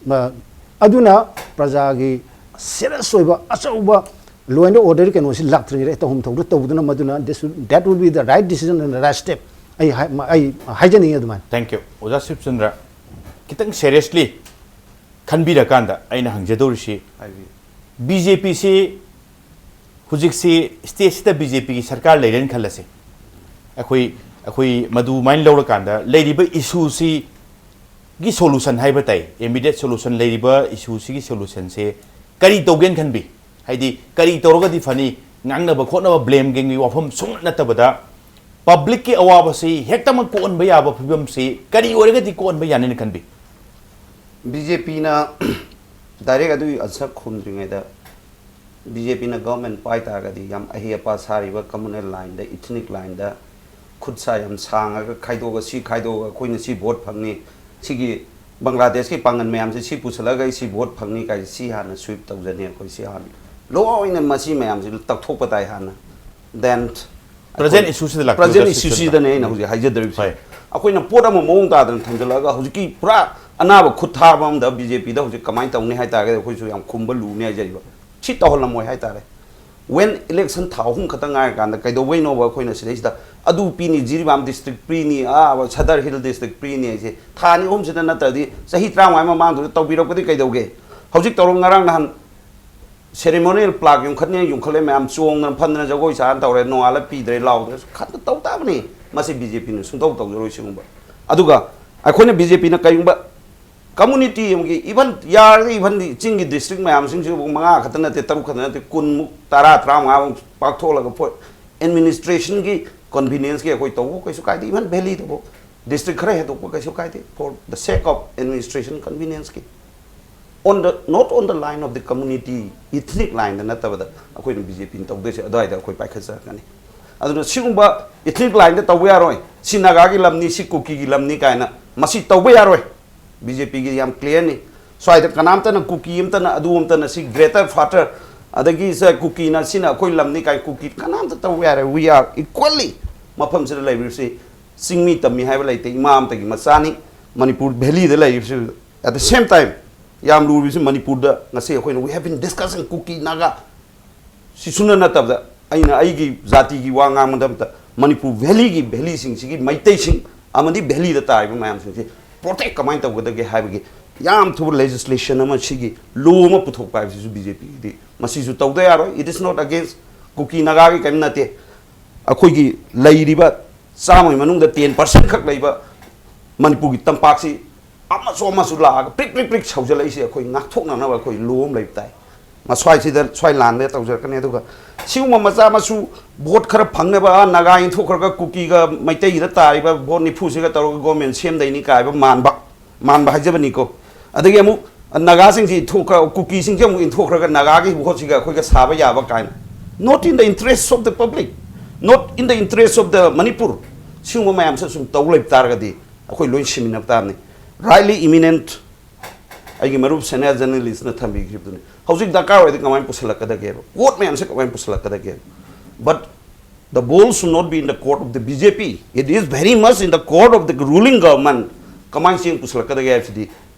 ꯃ-, ꯑꯗꯨꯅ ꯄ꯭ꯔꯖꯥꯒꯤ serious ꯑꯣꯏꯕ ꯑꯆꯧꯕ law and order ꯀꯩꯅꯣꯁꯤ ꯂꯥꯛꯇ꯭ꯔꯤꯉꯩꯗ ꯍꯦꯛꯇ ꯍꯨꯝ ꯊꯧꯗ ꯇꯧꯗꯨꯅ ꯃꯗꯨꯅ this will, that will be the right decision and the right step꯫ ꯑꯩ ꯍꯥꯏ-, ꯃ-, ꯑꯩ ꯍꯥꯏꯖꯅꯤꯡꯉꯤ ꯑꯗꯨꯃꯥꯏꯅ꯫ Thank you꯫ ꯑꯣꯖꯥ ꯁꯤꯕꯆꯟꯗ꯭ꯔ, ꯈꯤꯇꯪ seriously ꯈꯟꯕꯤꯔꯀꯥꯟꯗ ꯑꯩꯅ ꯍꯪꯖꯗꯧꯔꯤꯁꯤ, ꯍꯥꯏꯕꯤꯌꯨ꯫ ꯕꯤ ꯖꯦ ꯄꯤꯁꯤ ꯍꯧꯖꯤꯛꯁꯤ stateꯁꯤꯗ ꯕꯤ ꯖꯦ ꯄꯤꯒꯤ ꯁꯔꯀꯥꯔ ꯂꯩꯔꯦꯅ ꯈꯜꯂꯁꯤ꯫ ꯑꯩꯈꯣꯏ, ꯑꯩꯈꯣꯏ ꯃꯗꯨꯃꯥꯏꯅ ꯂꯧꯔꯀꯥꯟꯗ ꯂꯩꯔꯤꯕ issueꯁꯤꯒꯤ solution ꯍꯥꯏꯕ ꯇꯥꯏ, immediate solution, ꯂꯩꯔꯤꯕ issueꯁꯤꯒꯤ solutionꯁꯦ ꯀꯔꯤ ꯇꯧꯒꯦꯅ ꯈꯟꯕꯤ? ꯍꯥꯏꯗꯤ ꯀꯔꯤ ꯇꯧꯔꯒꯗꯤ ꯐꯅꯤ? ꯉꯥꯡꯅꯕ ꯈꯣꯠꯅꯕ, blame gameꯒꯤ ꯋꯥꯐꯝ ꯁꯨꯡꯅꯠ ꯅꯠꯇꯕꯗ, publicꯀꯤ ꯑꯋꯥꯕꯁꯤ ꯍꯦꯛꯇꯃꯛ ꯀꯣꯛꯍꯟꯕ ꯌꯥꯕ ꯐꯤꯕꯝꯁꯤ ꯀꯔꯤ ꯑꯣꯏꯔꯒꯗꯤ ꯀꯣꯛꯍꯟꯕ ꯌꯥꯅꯤꯅ ꯈꯟꯕꯤ? ꯕꯤ ꯖꯦ ꯄꯤꯅ direct ꯑꯗꯨꯒꯤ answer ꯈꯨꯝꯗ꯭ꯔꯤꯉꯩꯗ, ꯕꯤ ꯖꯦ ꯄꯤꯅ government ꯄꯥꯏ ꯇꯥꯔꯒꯗꯤ ꯌꯥꯝ ꯑꯍꯩ ꯑꯄꯥ ꯁꯥꯔꯤꯕ communal lineꯗ, ethnic lineꯗ ꯈꯨꯠ ꯁꯥ ꯌꯥꯝ ꯁꯥꯡꯉꯒ ꯈꯥꯏꯗꯣꯛꯑꯒ, ꯁꯤ ꯈꯥꯏꯗꯣꯛꯑꯒ ꯑꯩꯈꯣꯏꯅ ꯁꯤ vote ꯐꯪꯅꯤ, ꯁꯤꯒꯤ ꯕꯪꯒ꯭ꯂꯥꯗꯦꯁꯀꯤ ꯄꯥꯡꯒꯜ ꯃꯌꯥꯝꯁꯦ ꯁꯤ ꯄꯨꯁꯜꯂꯒ ꯑꯩ ꯁꯤ vote ꯐꯪꯅꯤ ꯀꯥꯏꯁꯦ, ꯁꯤ ꯍꯥꯟꯅ sweep ꯇꯧꯖꯅꯤ ꯑꯩꯈꯣꯏ꯫ ꯁꯤ ꯍꯥꯟꯅ ꯂꯣꯏꯅ ꯃꯁꯤ ꯃꯌꯥꯝꯁꯤ ꯇꯛꯊꯣꯛꯄ ꯇꯥꯏ ꯍꯥꯟꯅ꯫ Then present ꯑꯩꯈꯣꯏ issueꯁꯤꯗ ꯂꯥꯛꯄꯤꯌꯨ, present ꯖꯁꯇꯤꯁ ꯆꯟꯗ꯭ꯔ꯫ Issueꯁꯤꯗꯅꯦ ꯑꯩꯅ ꯍꯧꯖꯤꯛ ꯍꯥꯏꯖꯗꯧꯔꯤꯕꯁꯦ꯫ ꯍꯣꯏ꯫ ꯑꯩꯈꯣꯏꯅ ꯄꯣꯠ ꯑꯃ ꯃꯑꯣꯡ ꯇꯥꯗꯅ ꯊꯝꯖꯤꯜꯂꯛꯑꯒ ꯍꯧꯖꯤꯛꯀꯤ ꯄꯨꯔꯥ ꯑꯅꯥꯕ ꯈꯨꯠ ꯊꯥꯕ ꯑꯃꯗ ꯕꯤ ꯖꯦ ꯄꯤꯗ ꯍꯧꯖꯤꯛ ꯀꯃꯥꯏꯅ ꯇꯧꯅꯤ ꯍꯥꯏ ꯇꯥꯔꯒꯗꯤ ꯑꯩꯈꯣꯏꯁꯨ ꯌꯥꯝ ꯈꯨꯝꯕ ꯂꯨꯅꯤ ꯍꯥꯏꯖꯔꯤꯕ꯫ ꯁꯤ ꯇꯧꯍꯜꯂꯝꯃꯣꯏ ꯍꯥꯏ ꯇꯥꯔꯦ꯫ When election ꯊꯥ ꯑꯍꯨꯝ ꯈꯛꯇ ꯉꯥꯏꯔꯀꯥꯟꯗ ꯀꯩꯗꯧꯕꯩꯅꯣꯕ ꯑꯩꯈꯣꯏꯅ ꯁꯤꯗꯩꯁꯤꯗ ꯑꯗꯨ ꯄꯤꯅꯤ, ꯖꯤꯔꯤꯕꯥꯝ district ꯄꯤꯅꯤ, ꯑꯥ ꯁꯗꯔ ꯍꯤꯜ district ꯄꯤꯅꯤ ꯍꯥꯏꯁꯦ? ꯊꯥ ꯑꯅꯤ ꯑꯍꯨꯝꯁꯤꯗ ꯅꯠꯇ꯭ꯔꯗꯤ ꯆꯍꯤ ꯇꯔꯥꯃꯉꯥ ꯃꯃꯥꯡꯗꯨꯗ ꯇꯧꯕꯤꯔꯛꯄꯗꯤ ꯀꯩꯗꯧꯒꯦ? ꯍꯧꯖꯤꯛ ꯇꯧꯔꯣ, ꯉꯔꯥꯡ ꯅꯍꯥꯟ ceremonial plaque ꯌꯨꯝꯈꯠꯅꯤ, ꯌꯨꯝꯈꯠꯂꯦ, ꯃꯌꯥꯝ ꯆꯣꯡꯗꯅ ꯐꯟꯗꯅ ꯖꯒꯣꯏ ꯁꯥꯗꯅ ꯇꯧꯔꯦ, ꯅꯣꯡꯉꯥꯜꯂ ꯄꯤꯗ꯭ꯔꯦ ꯂꯥꯎꯗꯅ ꯈꯟꯗ ꯇꯧ ꯇꯥꯕꯅꯤ꯫ ꯃꯁꯤ ꯕꯤ ꯖꯦ ꯄꯤꯅ ꯁꯨꯡꯇꯧ ꯇꯧꯖꯔꯣꯏ ꯁꯤꯒꯨꯝꯕ꯫ ꯑꯗꯨꯒ ꯑꯩꯈꯣꯏꯅ ꯕꯤ ꯖꯦ ꯄꯤꯅ ꯀꯔꯤꯒꯨꯝꯕ community ꯑꯃꯒꯤ, even ꯌꯥꯔꯒ even ꯆꯤꯡꯒꯤ district ꯃꯌꯥꯝꯁꯤꯡꯁꯤꯕꯨ ꯃꯉꯥ ꯈꯛꯇ ꯅꯠꯇꯦ, ꯇꯔꯨꯛ ꯈꯛꯇ ꯅꯠꯇꯦ, ꯀꯨꯟꯃꯨꯛ, ꯇꯔꯥ, ꯇꯔꯥꯃꯉꯥꯃꯨꯛ ꯄꯥꯛꯊꯣꯛꯂꯒ ꯄꯣ-, administrationꯒꯤ convenienceꯀꯤ ꯑꯩꯈꯣꯏ ꯇꯧꯕ ꯀꯩꯁꯨ ꯀꯥꯏꯗꯦ, even valleyꯗꯕꯨ district ꯈꯔ ꯍꯦꯟꯗꯣꯛꯄ ꯀꯩꯁꯨ ꯀꯥꯏꯗꯦ, for the sake of administration convenienceꯀꯤ꯫ On the, not on the line of the community, ethnic lineꯗ ꯅꯠꯇꯕꯗ ꯑꯩꯈꯣꯏꯅ ꯕꯤ ꯖꯦ ꯄꯤꯅ ꯇꯧꯗꯣꯏꯁꯦ ꯑꯗꯨꯋꯥꯏꯗ ꯑꯩꯈꯣꯏ ꯄꯥꯏꯈꯠꯆꯔꯛꯀꯅꯤ꯫ ꯑꯗꯨꯅ ꯁꯤꯒꯨꯝꯕ ethnic lineꯗ ꯇꯧꯕ ꯌꯥꯔꯣꯏ, ꯁꯤ ꯅꯥꯒꯥꯒꯤ ꯂꯝꯅꯤ, ꯁꯤ ꯀꯨꯀꯤꯒꯤ ꯂꯝꯅꯤ ꯀꯥꯏꯅ ꯃꯁꯤ ꯇꯧꯕ ꯌꯥꯔꯣꯏ꯫ ꯕꯤ ꯖꯦ ꯄꯤꯒꯤ ꯌꯥꯝ clearꯅꯤ꯫ ꯁ꯭ꯋꯥꯏꯗ ꯀꯅꯥꯝꯇꯅ, ꯀꯨꯀꯤ ꯑꯃꯇꯅ, ꯑꯗꯨ ꯑꯃꯇꯅ ꯁꯤ greater father ꯑꯗꯒꯤ ꯁꯦ ꯀꯨꯀꯤꯅ ꯁꯤꯅ ꯑꯩꯈꯣꯏ ꯂꯝꯅꯤ ꯀꯥꯏ ꯀꯨꯀꯤ ꯀꯅꯥꯝꯇ ꯇꯧꯕ ꯌꯥꯔꯦ꯫ We are equally ꯃꯐꯝꯁꯤꯗ ꯂꯩꯔꯤꯕꯁꯤ ꯆꯤꯡꯃꯤ ꯇꯝꯃꯤ ꯍꯥꯏꯕ ꯂꯩꯇꯦ꯫ ꯏꯃꯥ ꯑꯃꯇꯒꯤ ꯃꯆꯥꯅꯤ꯫ ꯃꯅꯤꯄꯨꯔ ꯚꯦꯂꯤꯗ ꯂꯩꯔꯤꯕꯁꯤ, at the same time, ꯌꯥꯝ ꯂꯨꯔꯤꯕꯁꯤ ꯃꯅꯤꯄꯨꯔꯗ ꯉꯁꯤ ꯑꯩꯈꯣꯏꯅ we have been discussing ꯀꯨꯀꯤ ꯅꯥꯒꯥ ꯁꯤ ꯁꯨꯡꯅ ꯅꯠꯇꯕꯗ ꯑꯩꯅ ꯑꯩꯒꯤ ꯖꯥꯇꯤꯒꯤ ꯋꯥ ꯉꯥꯡꯕ ꯃꯇꯝꯗ ꯃꯅꯤꯄꯨꯔ ꯚꯦꯂꯤꯒꯤ ꯚꯦꯂꯤꯁꯤꯡꯁꯤꯒꯤ ꯃꯩꯇꯩꯁꯤꯡ ꯑꯃꯗꯤ ꯚꯦꯂꯤꯗ ꯇꯥꯔꯤꯕ ꯃꯌꯥꯝꯁꯤꯡꯁꯤ ꯄ꯭ꯔꯣꯇꯦꯛ ꯀꯃꯥꯏꯅ ꯇꯧꯒꯗꯒꯦ ꯍꯥꯏꯕꯒꯤ ꯌꯥꯝ ꯊꯨꯕ ꯂꯦꯖꯤꯁꯂꯦꯁꯟ ꯑꯃ, ꯁꯤꯒꯤ ꯂꯣ ꯑꯃ ꯄꯨꯊꯣꯛꯄ ꯍꯥꯏꯕꯁꯤꯁꯨ ꯕꯤ ꯖꯦ ꯄꯤꯒꯤꯗꯤ ꯃꯁꯤꯁꯨ ꯇꯧꯗ ꯌꯥꯔꯣꯏ꯫ It is not against ꯀꯨꯀꯤ ꯅꯥꯒꯥꯒꯤ ꯀꯔꯤꯝ ꯅꯠꯇꯦ꯫ ꯑꯩꯈꯣꯏꯒꯤ ꯂꯩꯔꯤꯕ ꯆꯥꯝꯃꯒꯤ ꯃꯅꯨꯡꯗ ꯇꯦꯟ ꯄꯥꯔꯁꯦꯟ ꯈꯛ ꯂꯩꯕ ꯃꯅꯤꯄꯨꯔꯒꯤ ꯇꯝꯄꯥꯛꯁꯤ ꯑꯃꯁꯨ ꯑꯃꯁꯨ ꯂꯥꯛꯑꯒ ꯄ꯭ꯔꯤꯛ ꯄ꯭ꯔꯤꯛ ꯄ꯭ꯔꯤꯛ ꯁꯧꯖꯜꯂꯛꯏꯁꯦ ꯑꯩꯈꯣꯏ ꯉꯥꯛꯊꯣꯛꯅꯅꯕ ꯑꯩꯈꯣꯏ ꯂꯣ ꯑꯃ ꯂꯩꯕ ꯇꯥꯏ꯫ ꯃꯁ꯭ꯋꯥꯏꯁꯤꯗ ꯁ꯭ꯋꯥꯏ ꯂꯥꯟꯗ ꯇꯧꯖꯔꯛꯀꯅꯤ꯫ ꯑꯗꯨꯒ ꯁꯤꯒꯨꯝꯕ ꯃꯆꯥ ꯃꯁꯨ ꯚꯣꯠ ꯈꯔ ꯐꯪꯅꯕ, ꯑꯥ, ꯅꯥꯒꯥ ꯏꯟꯊꯣꯛꯈ꯭ꯔꯒ ꯀꯨꯀꯤꯒ ꯃꯩꯇꯩꯒꯤꯗ ꯇꯥꯔꯤꯕ ꯚꯣꯠ ꯅꯤꯐꯨꯁꯤꯒ ꯇꯧꯔꯒ ꯒꯣꯔꯃꯦꯟ ꯁꯦꯝꯗꯩꯅꯤ ꯀꯥꯏꯕ ꯃꯥꯟꯕ, ꯃꯥꯟꯕ ꯍꯥꯏꯖꯕꯅꯤꯀꯣ꯫ ꯑꯗꯒꯤ ꯑꯃꯨꯛ ꯅꯥꯒꯥꯁꯤꯡꯁꯤ ꯏꯟꯊꯣꯛꯈ꯭ꯔ-, ꯀꯨꯀꯤꯁꯤꯡꯁꯤ ꯑꯃꯨꯛ ꯏꯟꯊꯣꯛꯈ꯭ꯔꯒ ꯅꯥꯒꯥꯒꯤ ꯚꯣꯠꯁꯤꯒ ꯑꯩꯈꯣꯏꯒ ꯁꯥꯕ ꯌꯥꯕ ꯀꯥꯏꯅ, not in the interest of the public, not in the interest of the Manipur, ꯁꯤꯒꯨꯝꯕ ꯃꯌꯥꯝꯁꯦ ꯁꯨꯝ ꯇꯧ ꯂꯩꯕ ꯇꯥꯔꯒꯗꯤ ꯑꯩꯈꯣꯏ ꯂꯣꯏ ꯁꯤꯃꯤꯟꯅꯕ ꯇꯥꯕꯅꯤ꯫ Rightly eminent ꯑꯩꯒꯤ ꯃꯔꯨꯞ ꯁꯦꯅꯤꯌꯔ ꯖꯔꯅꯦꯂꯤꯁꯅ ꯊꯝꯕꯤꯈꯤꯕꯗꯨꯅꯤ꯫ ꯍꯧꯖꯤꯛ ꯗꯔꯀꯥꯔ ꯑꯣꯏꯔꯗꯤ ꯀꯃꯥꯏꯅ ꯄꯨꯁꯜꯂꯛꯀꯗꯒꯦꯕ? ꯀꯣꯔꯠ ꯃꯌꯥꯝꯁꯦ ꯀꯃꯥꯏꯅ ꯄꯨꯁꯜꯂꯛꯀꯗꯒꯦꯕ? But the ball should not be in the court of the B J P. It is very much in the court of the ruling government. ꯀꯃꯥꯏꯅ ꯆꯦꯡ ꯄꯨꯁꯜꯂꯛꯀꯗꯒꯦ ꯍꯥꯏꯕꯁꯤꯗꯤ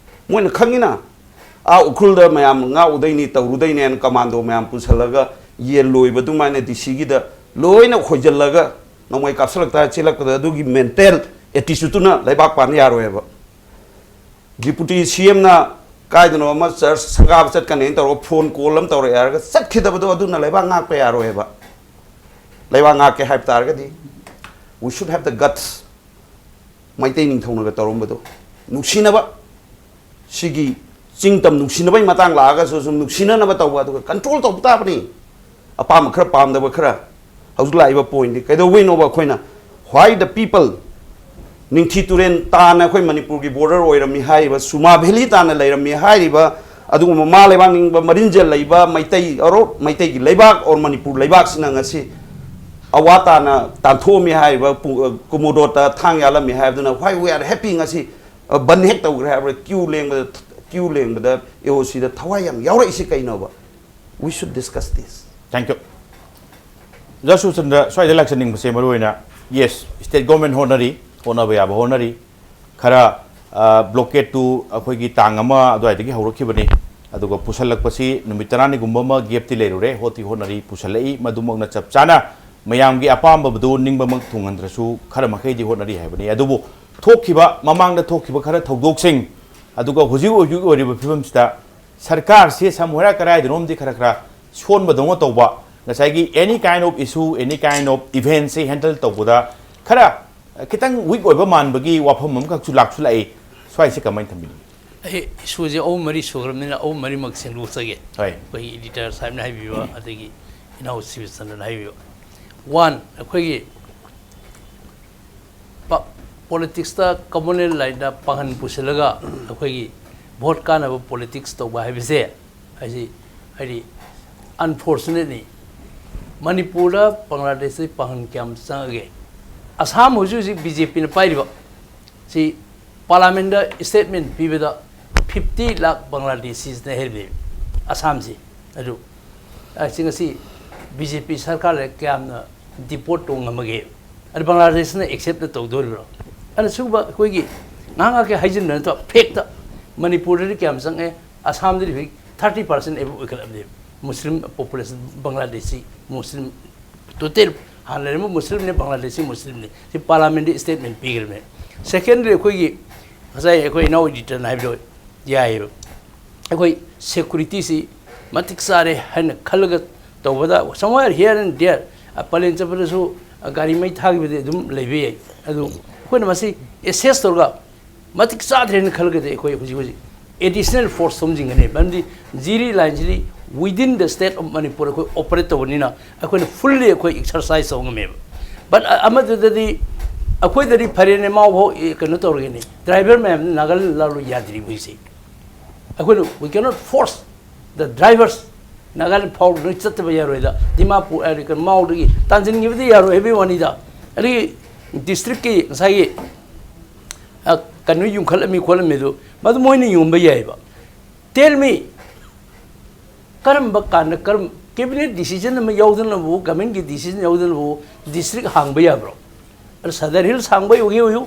ꯃꯣꯏꯅ ꯈꯪꯉꯤꯅ꯫ ꯑꯥ ꯎꯈ꯭ꯔꯨꯜꯗ ꯃꯌꯥꯝ ꯉꯥꯛꯎꯗꯩꯅꯤ, ꯇꯧꯔꯨꯗꯩꯅꯦꯅ ꯀꯃꯥꯟꯗꯣ ꯃꯌꯥꯝ ꯄꯨꯁꯜꯂꯒ ꯌꯦꯟ ꯂꯣꯏꯕ ꯑꯗꯨꯃꯥꯏꯅ ꯗꯤ ꯁꯤꯒꯤꯗ ꯂꯣꯏꯅ ꯈꯣꯏꯖꯜꯂꯒ ꯅꯣꯡꯃꯩ ꯀꯥꯞꯁꯤꯜꯂꯛꯇ ꯆꯦꯜꯂꯛꯄꯗ ꯑꯗꯨꯒꯤ ꯃꯦꯟꯇꯦꯜ ꯑꯦꯇꯤꯆꯨꯠꯇꯨꯅ ꯂꯩꯕꯥꯛ ꯄꯥꯟ ꯌꯥꯔꯣꯏꯕ꯫ ꯗꯤꯄꯨꯇꯤ ꯁꯤ ꯑꯦꯝꯅ ꯀꯥꯏꯗꯅꯣ ꯑꯃ ꯆꯔꯆ ꯁꯪꯒꯥꯕ ꯆꯠꯀꯅꯦꯅ ꯇꯧꯔꯒ ꯐꯣꯟ ꯀꯣꯜ ꯑꯃ ꯇꯧꯔꯛꯑꯦ ꯍꯥꯏꯔꯒ ꯆꯠꯈꯤꯗꯕꯗꯣ ꯑꯗꯨꯅ ꯂꯩꯕꯥꯛ ꯉꯥꯛꯄ ꯌꯥꯔꯣꯏꯕ꯫ ꯂꯩꯕꯥꯛ ꯉꯥꯛꯀꯦ ꯍꯥꯏꯕ ꯇꯥꯔꯒꯗꯤ we should have the guts꯫ Meitei ꯅꯤꯡꯊꯧꯅꯒ ꯇꯧꯔꯝꯕꯗꯣ ꯅꯨꯡꯁꯤꯅꯕ, ꯁꯤꯒꯤ ꯆꯤꯡ ꯇꯝ ꯅꯨꯡꯁꯤꯅꯕꯒꯤ ꯃꯇꯥꯡ ꯂꯥꯛꯑꯒꯁꯨ ꯁꯨꯝ ꯅꯨꯡꯁꯤꯅꯅꯕ ꯇꯧꯕ, ꯑꯗꯨꯒ ꯀꯟꯇ꯭ꯔꯣꯜ ꯇꯧꯕ ꯇꯥꯕꯅꯤ꯫ ꯑꯄꯥꯝꯕ ꯈꯔ, ꯄꯥꯝꯗꯕ ꯈꯔ꯫ ꯍꯧꯖꯤꯛ ꯂꯥꯛꯏꯕ ꯄꯣꯏꯟꯗꯤ ꯀꯩꯗꯧꯕꯩꯅꯣꯕ ꯑꯩꯈꯣꯏꯅ why the people, ꯅꯤꯡꯊꯤ ꯇꯨꯔꯦꯟ ꯇꯥꯟꯅ ꯑꯩꯈꯣꯏ ꯃꯅꯤꯄꯨꯔꯒꯤ ꯕꯣꯔꯗꯔ ꯑꯣꯏꯔꯝꯃꯤ ꯍꯥꯏꯔꯤꯕ, ꯁꯨꯃꯥ ꯚꯦꯂꯤ ꯇꯥꯟꯅ ꯂꯩꯔꯝꯃꯤ ꯍꯥꯏꯔꯤꯕ, ꯑꯗꯨꯒꯨꯝꯕ ꯃꯥ ꯂꯩꯕꯥꯛ ꯅꯤꯡꯕ ꯃꯔꯤꯟꯖꯦꯜ ꯂꯩꯕ ꯃꯩꯇꯩ ꯑꯣꯔ ꯃꯩꯇꯩꯒꯤ ꯂꯩꯕꯥꯛ ꯑꯣꯔ ꯃꯅꯤꯄꯨꯔ ꯂꯩꯕꯥꯛꯁꯤꯅ ꯉꯁꯤ ꯑꯋꯥ ꯇꯥꯅ ꯇꯥꯟꯊꯣꯛꯑꯝꯃꯤ ꯍꯥꯏꯔꯤꯕ, ꯄꯨ-, ꯀꯨꯃꯣꯗꯣꯇ ꯊꯥꯡ ꯌꯥꯜꯂꯝꯃꯤ ꯍꯥꯏꯕꯗꯨꯅ why we are happy? ꯉꯁꯤ, ꯑ, ꯕꯟ ꯍꯦꯛ ꯇꯧꯈ꯭ꯔꯦ ꯍꯥꯏꯕꯗ ꯀ꯭ꯌꯨ ꯂꯦꯡꯕꯗ, ꯀ꯭ꯌꯨ ꯂꯦꯡꯕꯗ ꯑꯦ ꯑꯣ ꯁꯤꯗ ꯊꯋꯥꯏ ꯌꯥꯝ ꯌꯥꯎꯔꯛꯏꯁꯤ ꯀꯩꯅꯣꯕ? We should discuss this. Thank you. ꯑꯣꯖꯥ ꯁꯨꯔꯆꯟꯗ꯭ꯔ, ꯁ꯭ꯋꯥꯏꯗ ꯂꯥꯛꯆꯅꯤꯡꯕꯁꯦ ꯃꯔꯨ ꯑꯣꯏꯅ, yes, state government ꯍꯣꯠꯅꯔꯤ, ꯍꯣꯠꯅꯕ ꯌꯥꯕ ꯍꯣꯠꯅꯔꯤ, ꯈꯔ blockade ꯇꯨ ꯑꯩꯈꯣꯏꯒꯤ ꯇꯥꯡ ꯑꯃ ꯑꯗꯨꯋꯥꯏꯗꯒꯤ ꯍꯧꯔꯛꯈꯤꯕꯅꯤ, ꯑꯗꯨꯒ ꯄꯨꯁꯜꯂꯛꯄꯁꯤ ꯅꯨꯃꯤꯠ ꯇꯔꯥꯅꯤꯒꯨꯝꯕ ꯑꯃ gap ꯇꯤ ꯂꯩꯔꯨꯔꯦ, ꯍꯣꯠꯇꯤ ꯍꯣꯠꯅꯔꯤ, ꯄꯨꯁꯜꯂꯛꯏ, ꯃꯗꯨꯃꯛꯅ ꯆꯞ ꯆꯥꯅ ꯃꯌꯥꯝꯒꯤ ꯑꯄꯥꯝꯕꯗꯨ ꯅꯤꯡꯕꯃꯛ ꯊꯨꯡꯍꯟꯗ꯭ꯔꯁꯨ ꯈꯔ ꯃꯈꯩꯗꯤ ꯍꯣꯠꯅꯔꯤ ꯍꯥꯏꯕꯅꯤ꯫ ꯑꯗꯨꯕꯨ ꯊꯣꯛꯈꯤꯕ, ꯃꯃꯥꯡꯗ ꯊꯣꯛꯈꯤꯕ ꯈꯔ ꯊꯧꯗꯣꯛꯁꯤꯡ, ꯑꯗꯨꯒ ꯍꯧꯖꯤꯛ ꯍꯧꯖꯤꯛ ꯑꯣꯏꯔꯤꯕ ꯐꯤꯕꯝꯁꯤꯗ ꯁꯔꯀꯥꯔꯁꯤ ꯁꯝꯍꯣꯏꯔꯥ ꯀꯗꯥꯏꯗꯅꯣꯝꯗꯤ ꯈꯔ ꯈꯔ ꯁꯣꯟꯕꯗꯧꯅ ꯇꯧꯕ, ꯉꯁꯥꯏꯒꯤ any kind of issue, any kind of event say handle ꯇꯧꯕꯗ ꯈꯔ ꯈꯤꯇꯪ weak ꯑꯣꯏꯕ ꯃꯥꯟꯕꯒꯤ ꯋꯥꯐꯝ ꯑꯃꯈꯛꯁꯨ ꯂꯥꯛꯁꯨ ꯂꯥꯛꯏ꯫ ꯁ꯭ꯋꯥꯏꯁꯤ ꯀꯃꯥꯏꯅ ꯊꯝꯕꯤꯅꯤ? ꯑꯩ ꯏꯁꯨꯁꯦ ꯑꯍꯨꯝ ꯃꯔꯤ ꯁꯨꯈ꯭ꯔꯕꯅꯤꯅ ꯑꯍꯨꯝ ꯃꯔꯤꯃꯛ ꯁꯦꯡꯗꯣꯛꯆꯒꯦ꯫ ꯍꯣꯏ꯫ ꯑꯩꯈꯣꯏꯒꯤ editor ꯁꯥꯍꯦꯕꯅ ꯍꯥꯏꯕꯤꯕ, ꯑꯗꯒꯤ ꯏꯅꯥꯎ ꯁꯤꯕꯆꯟꯗ꯭ꯔꯅ ꯍꯥꯏꯕꯤꯕ꯫ One, ꯑꯩꯈꯣꯏꯒꯤ politics ꯇ communal line ꯗ ꯄꯥꯡꯒꯟ ꯄꯨꯁꯤꯜꯂꯒ ꯑꯩꯈꯣꯏꯒꯤ vote ꯀꯥꯟꯅꯕ politics ꯇꯧꯕ ꯍꯥꯏꯕꯁꯦ, ꯍꯥꯏꯗꯤ, ꯍꯥꯏꯗꯤ unfortunately ꯃꯅꯤꯄꯨꯔꯗ ꯕꯪꯒ꯭ꯂꯥꯗꯦꯁꯇꯒꯤ ꯄꯥꯡꯒꯟ ꯀꯌꯥꯝ ꯆꯪꯉꯒꯦ? ꯑꯁꯥꯝ ꯍꯧꯖꯤꯛ ꯍꯧꯖꯤꯛ BJP ꯅ ꯄꯥꯏꯔꯤꯕ ꯁꯤ parliament ꯗ statement ꯄꯤꯕꯗ fifty lakh Bangladeshis ꯅ ꯍꯦꯜꯂꯤ ꯑꯁꯥꯝꯁꯤ꯫ ꯑꯗꯨ ꯑꯁꯤ ꯉꯁꯤ BJP ꯁꯔꯀꯥꯔ ꯂꯩꯔ ꯀꯌꯥꯝꯅ deport ꯇꯧ ꯉꯝꯃꯒꯦ? ꯑꯗꯨ ꯕꯪꯒ꯭ꯂꯥꯗꯦꯁꯅ accept ꯇꯧꯗꯣꯔꯤꯕ꯭ꯔꯣ? ꯑꯗꯨꯅ ꯁꯤꯒꯨꯝꯕ ꯑꯩꯈꯣꯏꯒꯤ ꯉꯥꯏꯍꯥꯛ ꯉꯥꯏꯍꯥꯛꯀꯤ ꯍꯥꯏꯖꯤꯟꯕ ꯅꯠꯇꯕ, fact ꯇ ꯃꯅꯤꯄꯨꯔꯗꯗꯤ ꯀꯌꯥꯝ ꯆꯪꯉꯦ, ꯑꯁꯥꯝꯗꯗꯤ ꯍꯧꯖꯤꯛ thirty percent above ꯑꯣꯏꯈꯠꯂꯕꯅꯦꯕ Muslim population, Bangladeshi Muslim total, ꯍꯥꯟꯅ ꯂꯩꯔꯝꯕ Muslim ꯅꯦ, Bangladeshi Muslim ꯅꯦ꯫ ꯁꯤ parliament ꯗ statement ꯄꯤꯈ꯭ꯔꯕꯅꯦ꯫ Secondly, ꯑꯩꯈꯣꯏꯒꯤ ꯉꯁꯥꯏ ꯑꯩꯈꯣꯏ ꯏꯅꯥꯎ editor ꯅ ꯍꯥꯏꯕꯗꯣ ꯌꯥꯏꯌꯦꯕ꯫ ꯑꯩꯈꯣꯏ security ꯁꯤ ꯃꯇꯤꯛ ꯆꯥꯔꯦ ꯍꯥꯏꯅ ꯈꯜꯂꯒ ꯇꯧꯕꯗ, somewhere here and there, ꯑ, ꯄꯂꯦꯟ ꯆꯠꯄꯗꯁꯨ, ꯑ, ꯒꯥꯔꯤ ꯃꯩ ꯊꯥꯈꯤꯕꯗꯤ ꯑꯗꯨꯝ ꯂꯩꯕ ꯌꯥꯏ꯫ ꯑꯗꯨ ꯑꯩꯈꯣꯏꯅ ꯃꯁꯤ assess ꯇꯧꯔꯒ ꯃꯇꯤꯛ ꯆꯥꯗ꯭ꯔꯦꯅ ꯈꯜꯂꯒꯗꯤ ꯑꯩꯈꯣꯏ ꯍꯧꯖꯤꯛ ꯍꯧꯖꯤꯛ additional force ꯊꯣꯝꯖꯤꯟꯒꯅꯤ꯫ ꯃꯔꯝꯗꯤ ꯖꯤꯔꯤ line CD within the state of Manipur ꯑꯩꯈꯣꯏ operate ꯇꯧꯕꯅꯤꯅ ꯑꯩꯈꯣꯏꯅ fully ꯑꯩꯈꯣꯏ exercise ꯇꯧꯕ ꯉꯝꯃꯦꯕ꯫ But ꯑ-, ꯑꯃꯗꯨꯗꯗꯤ ꯑꯩꯈꯣꯏꯗꯗꯤ ꯐꯔꯦꯅꯦ, ꯃꯥꯎ ꯐꯥꯎ, ꯑꯦ, ꯀꯩꯅꯣ ꯇꯧꯔꯒꯦꯅꯦ, driver ꯃꯌꯥꯝꯗꯨ ꯅꯥꯒꯥꯂꯦꯟ ꯂꯥꯛꯂꯣꯏ ꯌꯥꯗ꯭ꯔꯤꯕ ꯍꯧꯖꯤꯛꯁꯦ꯫ ꯑꯩꯈꯣꯏꯅ, we cannot force the drivers Nagaland ꯐꯥꯎ ꯂꯣꯏ ꯆꯠꯇꯕ ꯌꯥꯔꯣꯏꯗ꯫ ꯗꯤꯃꯥꯄꯨꯔ, ꯑ, ꯀꯩꯅꯣ, ꯃꯥꯎꯗꯒꯤ ꯇꯥꯟꯁꯤꯟꯈꯤꯕꯗꯤ ꯌꯥꯔꯣꯏ ꯍꯥꯏꯕꯒꯤ ꯋꯥꯅꯤꯗ꯫ ꯑꯗꯒꯤ district ꯀꯤ ꯉꯁꯥꯏꯒꯤ, ꯑ, ꯀꯩꯅꯣ ꯌꯨꯝꯈꯠꯂꯝꯃꯤ ꯈꯣꯠꯂꯝꯃꯤꯗꯨ ꯃꯗꯨ ꯃꯣꯏꯅ ꯌꯣꯟꯕ ꯌꯥꯏꯕ꯫ Tell me, ꯀꯔꯝꯕ ꯀꯥꯟꯗ ꯀꯔꯝ cabinet decision ꯑꯃ ꯌꯥꯎꯗꯅꯕꯨ, government ꯀꯤ decision ꯌꯥꯎꯗꯅꯕꯨ district ꯍꯥꯡꯕ ꯌꯥꯕ꯭ꯔꯣ? ꯑꯗꯨ ꯁꯗꯔ ꯍꯤꯜꯁ ꯍꯥꯡꯕ ꯑꯣꯏꯒꯦ ꯑꯣꯏꯌꯨ,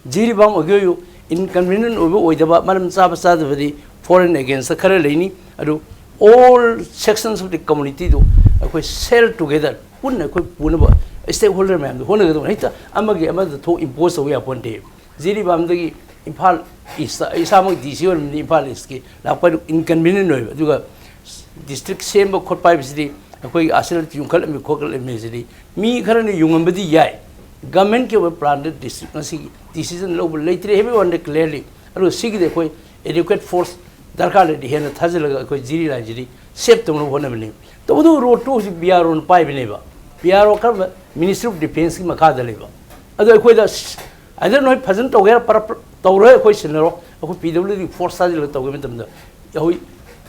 ꯖꯤꯔꯤꯕꯥꯝ ꯑꯣꯏꯒꯦ ꯑꯣꯏꯌꯨ, inconvenient ꯑꯣꯏꯕ ꯑꯣꯏꯗꯕ, ꯃꯔꯝ ꯆꯥꯕ ꯆꯥꯗꯕꯗꯤ for and against ꯈꯔ ꯂꯩꯅꯤ꯫ ꯑꯗꯨ all sections of the community ꯗꯨ ꯑꯩꯈꯣꯏ sell together, ꯄꯨꯟꯅ ꯑꯩꯈꯣꯏ ꯄꯨꯅꯕ stakeholder ꯃꯌꯥꯝꯗꯣ ꯍꯣꯠꯅꯒꯗꯕꯅꯤ꯫ ꯍꯦꯛꯇ ꯑꯃꯒꯤ ꯑꯃꯗ ꯊꯣꯛ impose ꯇꯧꯕ ꯌꯥꯄꯣꯟꯇꯦ꯫ ꯖꯤꯔꯤꯕꯥꯝꯗꯒꯤ ꯏꯝꯐꯥꯜ ꯏꯁꯇ, ꯏꯁꯥꯃꯛ ꯗꯤ ꯁꯤ ꯑꯣꯏꯔꯕꯅꯤꯅ ꯏꯝꯐꯥꯜ ꯏꯁꯀꯤ ꯂꯥꯛꯄ inconvenient ꯑꯣꯏꯕ, ꯑꯗꯨꯒ district ꯁꯦꯝꯕ ꯈꯣꯠꯄ ꯍꯥꯏꯕꯁꯤꯗꯤ ꯑꯩꯈꯣꯏꯒꯤ ꯑꯥꯔꯁꯦꯅꯦꯜ ꯌꯨꯡꯈꯠꯂꯝꯃꯤ ꯈꯣꯠꯀꯠꯂꯝꯃꯤ ꯍꯥꯏꯁꯤꯗꯤ ꯃꯤ ꯈꯔꯅ ꯌꯨꯡꯉꯝꯕꯗꯤ ꯌꯥꯏ, government ꯀꯤ ꯑꯣꯏꯕ plan ꯗ district ꯉꯁꯤꯒꯤ decision ꯂꯧꯕ ꯂꯩꯇ꯭ꯔꯦ ꯍꯥꯏꯕꯒꯤ ꯋꯥꯅꯤ clearly꯫ ꯑꯗꯨꯒ ꯁꯤꯒꯤꯗꯤ ꯑꯩꯈꯣꯏ adequate force ꯗꯔꯀꯥꯔ ꯂꯩꯔꯗꯤ ꯍꯦꯟꯅ ꯊꯥꯖꯤꯜꯂꯒ ꯑꯩꯈꯣꯏ ꯖꯤꯔꯤ ꯂꯥꯏꯟꯁꯤꯗꯤ save ꯇꯧꯅꯕ ꯍꯣꯠꯅꯕꯅꯤ꯫ ꯇꯧꯕꯇꯕꯨ ꯔꯣꯗ ꯇꯨ ꯍꯧꯖꯤꯛ ꯕꯤ ꯑꯥꯔ ꯑꯣꯅ ꯄꯥꯏꯕꯅꯦꯕ꯫ ꯕꯤ ꯑꯥꯔ ꯑꯣ ꯀꯔꯝꯕ? Ministry of Defence ꯀꯤ ꯃꯈꯥꯗ ꯂꯩꯕ꯫ ꯑꯗꯣ ꯑꯩꯈꯣꯏꯗ ꯑꯁ, either ꯅꯣꯏ ꯐꯖꯅ ꯇꯧꯒꯦꯔꯥ ꯄꯔꯞ ꯇꯧꯔꯣꯏ, ꯑꯩꯈꯣꯏ ꯁꯤꯟꯅꯔꯣ, ꯑꯩꯈꯣꯏ ꯄꯤ ꯗꯕ꯭ꯂꯤꯎ ꯗꯤ ꯐꯣꯔꯁ ꯊꯥꯖꯤꯜꯂꯒ ꯇꯧꯒꯦ ꯃꯇꯝꯗ ꯑꯩꯈꯣꯏ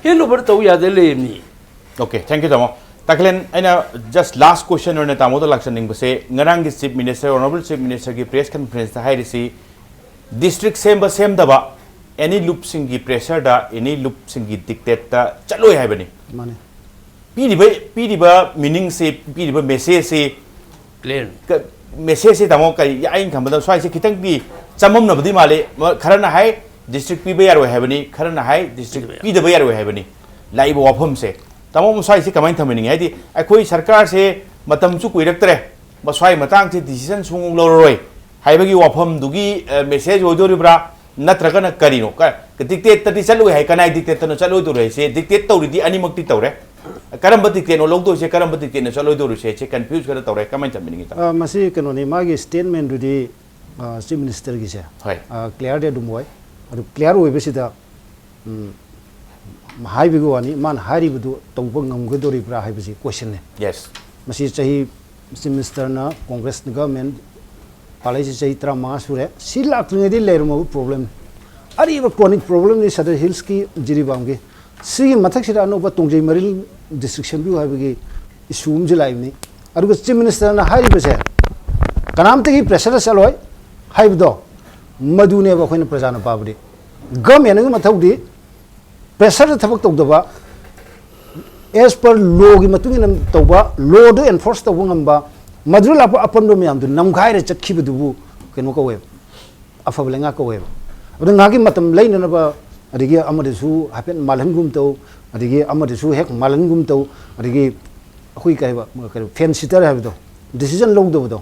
hand over ꯇꯧ ꯌꯥꯗ ꯂꯩꯔꯤꯕꯅꯤ꯫ Okay, thank you, ꯇꯥꯃꯣ꯫ ꯇꯥꯈꯂꯦꯟ, ꯑꯩꯅ just last question ꯑꯣꯏꯅ ꯇꯥꯃꯣꯗ ꯂꯥꯛꯆꯅꯤꯡꯕꯁꯦ, ꯉꯔꯥꯡꯒꯤ Chief Minister, Honourable Chief Minister ꯒꯤ press conference ꯇ ꯍꯥꯏꯔꯤꯁꯤ, district ꯁꯦꯝꯕ ꯁꯦꯝꯗꯕ any ꯂꯨꯞꯁꯤꯡꯒꯤ pressure ꯗ, any ꯂꯨꯞꯁꯤꯡꯒꯤ dictate ꯇ ꯆꯠꯂꯣꯏ ꯍꯥꯏꯕꯅꯤ꯫ ꯃꯥꯅꯤ꯫ ꯄꯤꯔꯤꯕ, ꯄꯤꯔꯤꯕ meaning ꯁꯤ, ꯄꯤꯔꯤꯕ message ꯁꯤ Clear꯫ ꯀ-, message ꯁꯤ ꯇꯥꯃꯣ ꯀꯔꯤ, ꯑꯩꯅ ꯈꯟꯕꯗ ꯁ꯭ꯋꯥꯏꯁꯦ ꯈꯤꯇꯪꯗꯤ ꯆꯃꯝꯅꯕꯗꯤ ꯃꯥꯜꯂꯤ꯫ ꯃ-, ꯈꯔꯅ ꯍꯥꯏ district ꯄꯤꯕ ꯌꯥꯔꯣꯏ ꯍꯥꯏꯕꯅꯤ, ꯈꯔꯅ ꯍꯥꯏ district ꯄꯤꯗꯕ ꯌꯥꯔꯣꯏ ꯍꯥꯏꯕꯅꯤ꯫ ꯂꯥꯛꯏꯕ ꯋꯥꯐꯝꯁꯦ ꯇꯥꯃꯣ ꯁ꯭ꯋꯥꯏꯁꯦ ꯀꯃꯥꯏꯅ ꯊꯝꯍꯟꯅꯤꯡꯉꯤ? ꯍꯥꯏꯗꯤ ꯑꯩꯈꯣꯏ ꯁꯔꯀꯥꯔꯁꯦ ꯃꯇꯝꯁꯨ ꯀꯨꯏꯔꯛꯇ꯭ꯔꯦ, ꯃ-, ꯁ꯭ꯋꯥꯏ ꯃꯇꯥꯡꯁꯦ decision ꯁꯨꯡꯂꯧ ꯂꯧꯔꯔꯣꯏ ꯍꯥꯏꯕꯒꯤ ꯋꯥꯐꯝꯗꯨꯒꯤ, ꯑ, message ꯑꯣꯏꯗꯣꯔꯤꯕ꯭ꯔꯥ? ꯅꯠꯇ꯭ꯔꯒꯅ ꯀꯔꯤꯅꯣ? ꯀ-, dictate ꯇꯗꯤ ꯆꯠꯂꯣꯏ ꯍꯥꯏ, ꯀꯅꯥꯏ dictate ꯇꯅꯣ ꯆꯠꯂꯣꯏꯗꯧꯔꯤ ꯍꯥꯏꯁꯦ? Dictate ꯇꯧꯔꯤꯗꯤ ꯑꯅꯤꯃꯛꯇꯤ ꯇꯧꯔꯦ꯫ ꯀꯔꯝꯕ dictate ꯅꯣ ꯂꯧꯗꯣꯏꯁꯦ, ꯀꯔꯝꯕ dictate ꯅꯣ ꯆꯠꯂꯣꯏꯗꯧꯔꯤꯁꯦ? ꯁꯦ confuse ꯈꯔ ꯇꯧꯔꯦ꯫ ꯀꯃꯥꯏꯅ ꯆꯠꯃꯤꯟꯅꯤꯡꯉꯤ ꯇꯥꯃꯣ? ꯑ, ꯃꯁꯤ ꯀꯩꯅꯣꯅꯤ, ꯃꯥꯒꯤ statement ꯗꯨꯗꯤ, ꯑ, Chief Minister ꯒꯤꯁꯦ, ꯍꯣꯏ꯫ ꯑ, clear ꯗꯤ ꯑꯗꯨꯝ ꯑꯣꯏ꯫ ꯑꯗꯨ clear ꯑꯣꯏꯕꯁꯤꯗ, ꯎꯝ, ꯍꯥꯏꯕꯒꯤ ꯋꯥꯅꯤ, ꯃꯥꯅ ꯍꯥꯏꯔꯤꯕꯗꯨ ꯇꯧꯕ ꯉꯝꯒꯗꯧꯔꯤꯕ꯭ꯔꯥ ꯍꯥꯏꯕꯁꯤ question ꯅꯤ꯫ Yes꯫ ꯃꯁꯤ ꯆꯍꯤ, Chief Minister ꯅ Congress government ꯄꯥꯜꯂꯛꯏꯁꯤ ꯆꯍꯤ ꯇꯔꯥꯃꯉꯥ ꯁꯨꯔꯦ꯫ ꯁꯤ ꯂꯥꯛꯇ꯭ꯔꯤꯉꯩꯗꯒꯤ ꯂꯩꯔꯝꯃꯕ problem ꯅꯤ꯫ ꯑꯔꯤꯕ chronic problem ꯅꯤ ꯁꯗꯔ ꯍꯤꯜꯁꯀꯤ, ꯖꯤꯔꯤꯕꯥꯝꯒꯤ꯫ ꯁꯤꯒꯤ ꯃꯊꯛꯁꯤꯗ ꯑꯅꯧꯕ ꯇꯣꯡꯖꯩ ꯃꯔꯤꯜ district ꯁꯦꯝꯕꯤꯌꯨ ꯍꯥꯏꯕꯒꯤ issue ꯑꯃꯁꯨ ꯂꯥꯛꯏꯕꯅꯤ꯫ ꯑꯗꯨꯒ Chief Minister ꯅ ꯍꯥꯏꯔꯤꯕꯁꯦ ꯀꯅꯥꯝꯇꯒꯤ pressure ꯗ ꯆꯠꯂꯣꯏ ꯍꯥꯏꯕꯗꯣ, ꯃꯗꯨꯅꯦꯕ ꯑꯩꯈꯣꯏꯅ ꯄ꯭ꯔꯖꯥꯅ ꯄꯥꯕꯗꯤ꯫ Government ꯀꯤ ꯃꯊꯧꯗꯤ pressure ꯗ ꯊꯕꯛ ꯇꯧꯗꯕ, ꯑꯦꯁ ꯄꯔ ꯂꯣꯒꯤ ꯃꯇꯨꯡ ꯏꯟꯅ ꯇꯧꯕ, ꯂꯣꯗꯨ ꯑꯦꯟꯐꯣꯔꯁ ꯇꯧꯕ ꯉꯝꯕ, ꯃꯗꯨꯗ ꯂꯥꯛꯄ ꯑꯄꯟꯕ ꯃꯌꯥꯝꯗꯨ ꯅꯝꯈꯥꯏꯔ ꯆꯠꯈꯤꯕꯗꯨꯕꯨ ꯀꯩꯅꯣ ꯀꯧꯋꯦꯕ, ꯑꯐꯕ ꯂꯩꯉꯥꯛ ꯀꯧꯋꯦꯕ꯫ ꯑꯗꯨ ꯉꯥꯏꯍꯥꯛꯀꯤ ꯃꯇꯝ ꯂꯩꯅꯅꯕ, ꯑꯗꯒꯤ ꯑꯃꯗꯁꯨ ꯍꯥꯏꯐꯦꯠ ꯃꯥꯜꯍꯟꯒꯨꯝ ꯇꯧ, ꯑꯗꯒꯤ ꯑꯃꯗꯁꯨ ꯍꯦꯛ ꯃꯥꯜꯍꯟꯒꯨꯝ ꯇꯧ, ꯑꯗꯒꯤ ꯑꯩꯈꯣꯏ ꯀꯩ ꯍꯥꯏꯕ, ꯀꯩꯅꯣ, ꯐꯦꯟ ꯁꯤꯇꯔ ꯍꯥꯏꯕꯗꯣ, ꯗꯤꯁꯤꯖꯟ ꯂꯧꯗꯕꯗꯣ,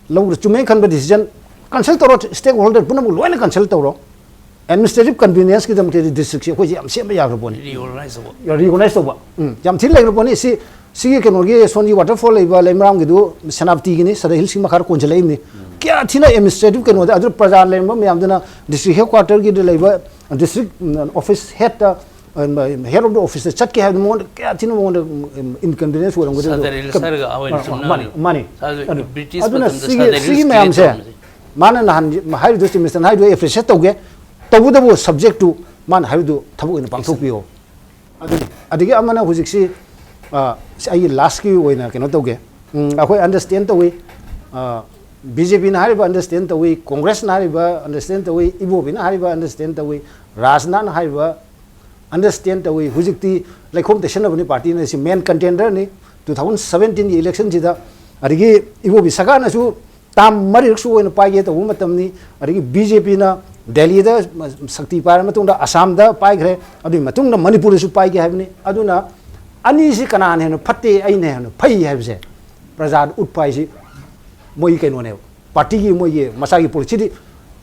ꯂꯧꯗ ꯆꯨꯝꯃꯦꯅ ꯈꯟꯕ ꯗꯤꯁꯤꯖꯟ ꯀꯟꯁꯜ ꯇꯧꯔꯣ, ꯁ꯭ꯇꯦꯛ ꯍꯣꯜꯗꯔ ꯄꯨꯝꯅꯃꯛ ꯂꯣꯏꯅ ꯀꯟꯁꯜ ꯇꯧꯔꯣ꯫ ꯑꯦꯗꯃꯤꯅꯤꯁꯇ꯭ꯔꯦꯇꯤꯚ ꯀꯟꯚꯤꯅꯤꯌꯟꯁꯀꯤꯗꯃꯛꯇꯗꯤ ꯗꯤꯁꯇ꯭ꯔꯤꯛꯁꯤ ꯑꯩꯈꯣꯏꯁꯦ ꯌꯥꯝ ꯁꯦꯝꯕ ꯌꯥꯈ꯭ꯔ ꯄꯣꯠꯅꯤ꯫ ꯔꯤꯑꯣꯔꯒꯅꯥꯏꯁ ꯇꯧꯕ ꯔꯤꯑꯣꯔꯒꯅꯥꯏꯁ ꯇꯧꯕ, ꯎꯝ, ꯌꯥꯝ ꯊꯤꯅ ꯂꯩꯈ꯭ꯔ ꯄꯣꯠꯅꯤ꯫ ꯁꯤ, ꯁꯤꯒꯤ ꯀꯩꯅꯣꯒꯤ ꯁꯣꯝꯒꯤ ꯋꯥꯇꯔꯐꯣꯜ ꯂꯩꯕ ꯂꯩꯃꯔꯥꯝꯒꯤꯗꯨ ꯁꯦꯅꯥꯄꯇꯤꯒꯤꯅꯤ, ꯁꯗꯔ ꯍꯤꯜꯁꯀꯤ ꯃꯈꯥꯗ ꯀꯣꯟꯁꯤꯜꯂꯛꯏꯕꯅꯤ꯫ ꯀꯌꯥ ꯊꯤꯅ ꯑꯦꯗꯃꯤꯅꯤꯁꯇ꯭ꯔꯦꯇꯤꯚ ꯀꯩꯅꯣꯗ ꯑꯗꯨ ꯄ꯭ꯔꯖꯥ ꯂꯩꯔꯝꯕ ꯃꯌꯥꯝꯗꯨꯅ ꯗꯤꯁꯇ꯭ꯔꯤꯛ ꯍꯦꯗ ꯀ꯭ꯋꯥꯇꯔꯒꯤꯗ ꯂꯩꯕ ꯗꯤꯁꯇ꯭ꯔꯤꯛ ꯑꯣꯐꯤꯁ ꯍꯦꯗꯇ, ꯍꯦꯗ ꯑꯣꯐ ꯗ ꯑꯣꯐꯤꯁꯇ ꯆꯠꯀꯦ ꯍꯥꯏꯕꯗ ꯃꯉꯣꯟꯗ ꯀꯌꯥ ꯊꯤꯅ ꯃꯉꯣꯟꯗ ꯏꯟꯀꯟꯚꯤꯅꯤꯌꯟꯁ ꯑꯣꯏꯔꯝꯒꯗꯕꯗꯣ꯫ ꯁꯗꯔ ꯍꯤꯜꯁ ꯍꯥꯏꯔꯒ ꯑꯩꯈꯣꯏꯅ ꯑ, ꯁꯨꯝ ꯃꯥꯅꯤ, ꯃꯥꯅꯤ꯫ ꯁꯗꯔ ꯑꯗꯨ, ꯕ꯭ꯔꯤꯇꯤꯁ ꯑꯗꯨꯅ ꯃꯇꯝꯗ ꯁꯤꯒꯤ, ꯁꯗꯔ ꯁꯤꯒꯤ ꯍꯤꯜꯁ ꯃꯌꯥꯝꯁꯦ ꯀ꯭ꯔꯤꯌꯦꯠ ꯇꯧꯔꯝꯃꯤꯁꯦ꯫ ꯃꯥꯅ ꯅꯍꯥꯟ ꯍꯥꯏꯔꯤꯗꯣ, ꯆꯤꯐ ꯃꯤꯅꯤꯁꯇꯔꯅ ꯍꯥꯏꯔꯤꯗꯣ ꯑꯦꯄ꯭ꯔꯤꯁꯤꯌꯦꯠ ꯇꯧꯒꯦ, ꯇꯧꯕꯇꯕꯨ ꯁꯕꯖꯦꯛꯇꯨ ꯃꯥꯅ ꯍꯥꯏꯕꯗꯨ ꯊꯕꯛ ꯑꯣꯏꯅ ꯄꯥꯡꯊꯣꯛꯄꯤꯌꯣ꯫ ꯑꯗꯨꯅꯤ꯫ ꯑꯗꯒꯤ ꯑꯃꯅ ꯍꯧꯖꯤꯛꯁꯤ, ꯑ, ꯁꯤ ꯑꯩꯒꯤ ꯂꯥꯁꯀꯤ ꯑꯣꯏꯅ ꯀꯩꯅꯣ ꯇꯧꯒꯦ꯫ ꯎꯝ, ꯑꯩꯈꯣꯏ ꯑꯟꯗꯔꯁꯇꯦꯟ ꯇꯧꯏ, ꯕꯤ ꯖꯦ ꯄꯤꯅ ꯍꯥꯏꯔꯤꯕ ꯑꯟꯗꯔꯁꯇꯦꯟ ꯇꯧꯏ, ꯀꯣꯡꯒ꯭ꯔꯦꯁꯅ ꯍꯥꯏꯔꯤꯕ ꯑꯟꯗꯔꯁꯇꯦꯟ ꯇꯧꯏ, ꯏꯕꯣꯕꯤꯅ ꯍꯥꯏꯔꯤꯕ ꯑꯟꯗꯔꯁꯇꯦꯟ ꯇꯧꯏ, ꯔꯥꯖꯅꯥꯊꯅ ꯍꯥꯏꯔꯤꯕ ꯑꯟꯗꯔꯁꯇꯦꯟ ꯇꯧꯏ꯫ ꯍꯧꯖꯤꯛꯇꯤ ꯂꯩꯈꯣꯝ ꯇꯩꯁꯟꯅꯕꯅꯤ ꯄꯥꯔꯇꯤꯅ, ꯁꯤ ꯃꯦꯟ ꯀꯟꯇꯦꯟꯗꯔꯅꯤ ꯇꯨ ꯊꯥꯎꯖꯟ ꯁꯕꯦꯟꯇꯤꯟꯒꯤ ꯏꯂꯦꯛꯁꯟꯁꯤꯗ꯫ ꯑꯗꯒꯤ ꯏꯕꯣꯕꯤ ꯁꯔꯀꯥꯔꯅꯁꯨ ꯇꯥꯝ ꯃꯔꯤꯔꯛꯁꯨ ꯑꯣꯏꯅ ꯄꯥꯏꯒꯦ ꯇꯧꯕ ꯃꯇꯝꯅꯤ꯫ ꯑꯗꯒꯤ ꯕꯤ ꯖꯦ ꯄꯤꯅ ꯗꯦꯜꯂꯤꯗ ꯁꯛꯇꯤ ꯄꯥꯏꯔ ꯃꯇꯨꯡꯗ ꯑꯁꯥꯝꯗ ꯄꯥꯏꯈ꯭ꯔꯦ, ꯑꯗꯨꯒꯤ ꯃꯇꯨꯡꯗ ꯃꯅꯤꯄꯨꯔꯗꯁꯨ ꯄꯥꯏꯒꯦ ꯍꯥꯏꯕꯅꯤ꯫ ꯑꯗꯨꯅ ꯑꯅꯤꯁꯤ ꯀꯅꯥꯅ ꯍꯦꯟꯅ ꯐꯠꯇꯦ, ꯑꯩꯅ ꯍꯦꯟꯅ ꯐꯩ ꯍꯥꯏꯕꯁꯦ ꯄ꯭ꯔꯖꯥꯗ ꯎꯠꯄ ꯍꯥꯏꯁꯤ ꯃꯣꯏꯒꯤ ꯀꯩꯅꯣꯅꯦꯕ, ꯄꯥꯔꯇꯤꯒꯤ ꯃꯣꯏꯒꯤ ꯃꯁꯥꯒꯤ ꯄꯣꯂꯤꯁꯤꯗꯤ꯫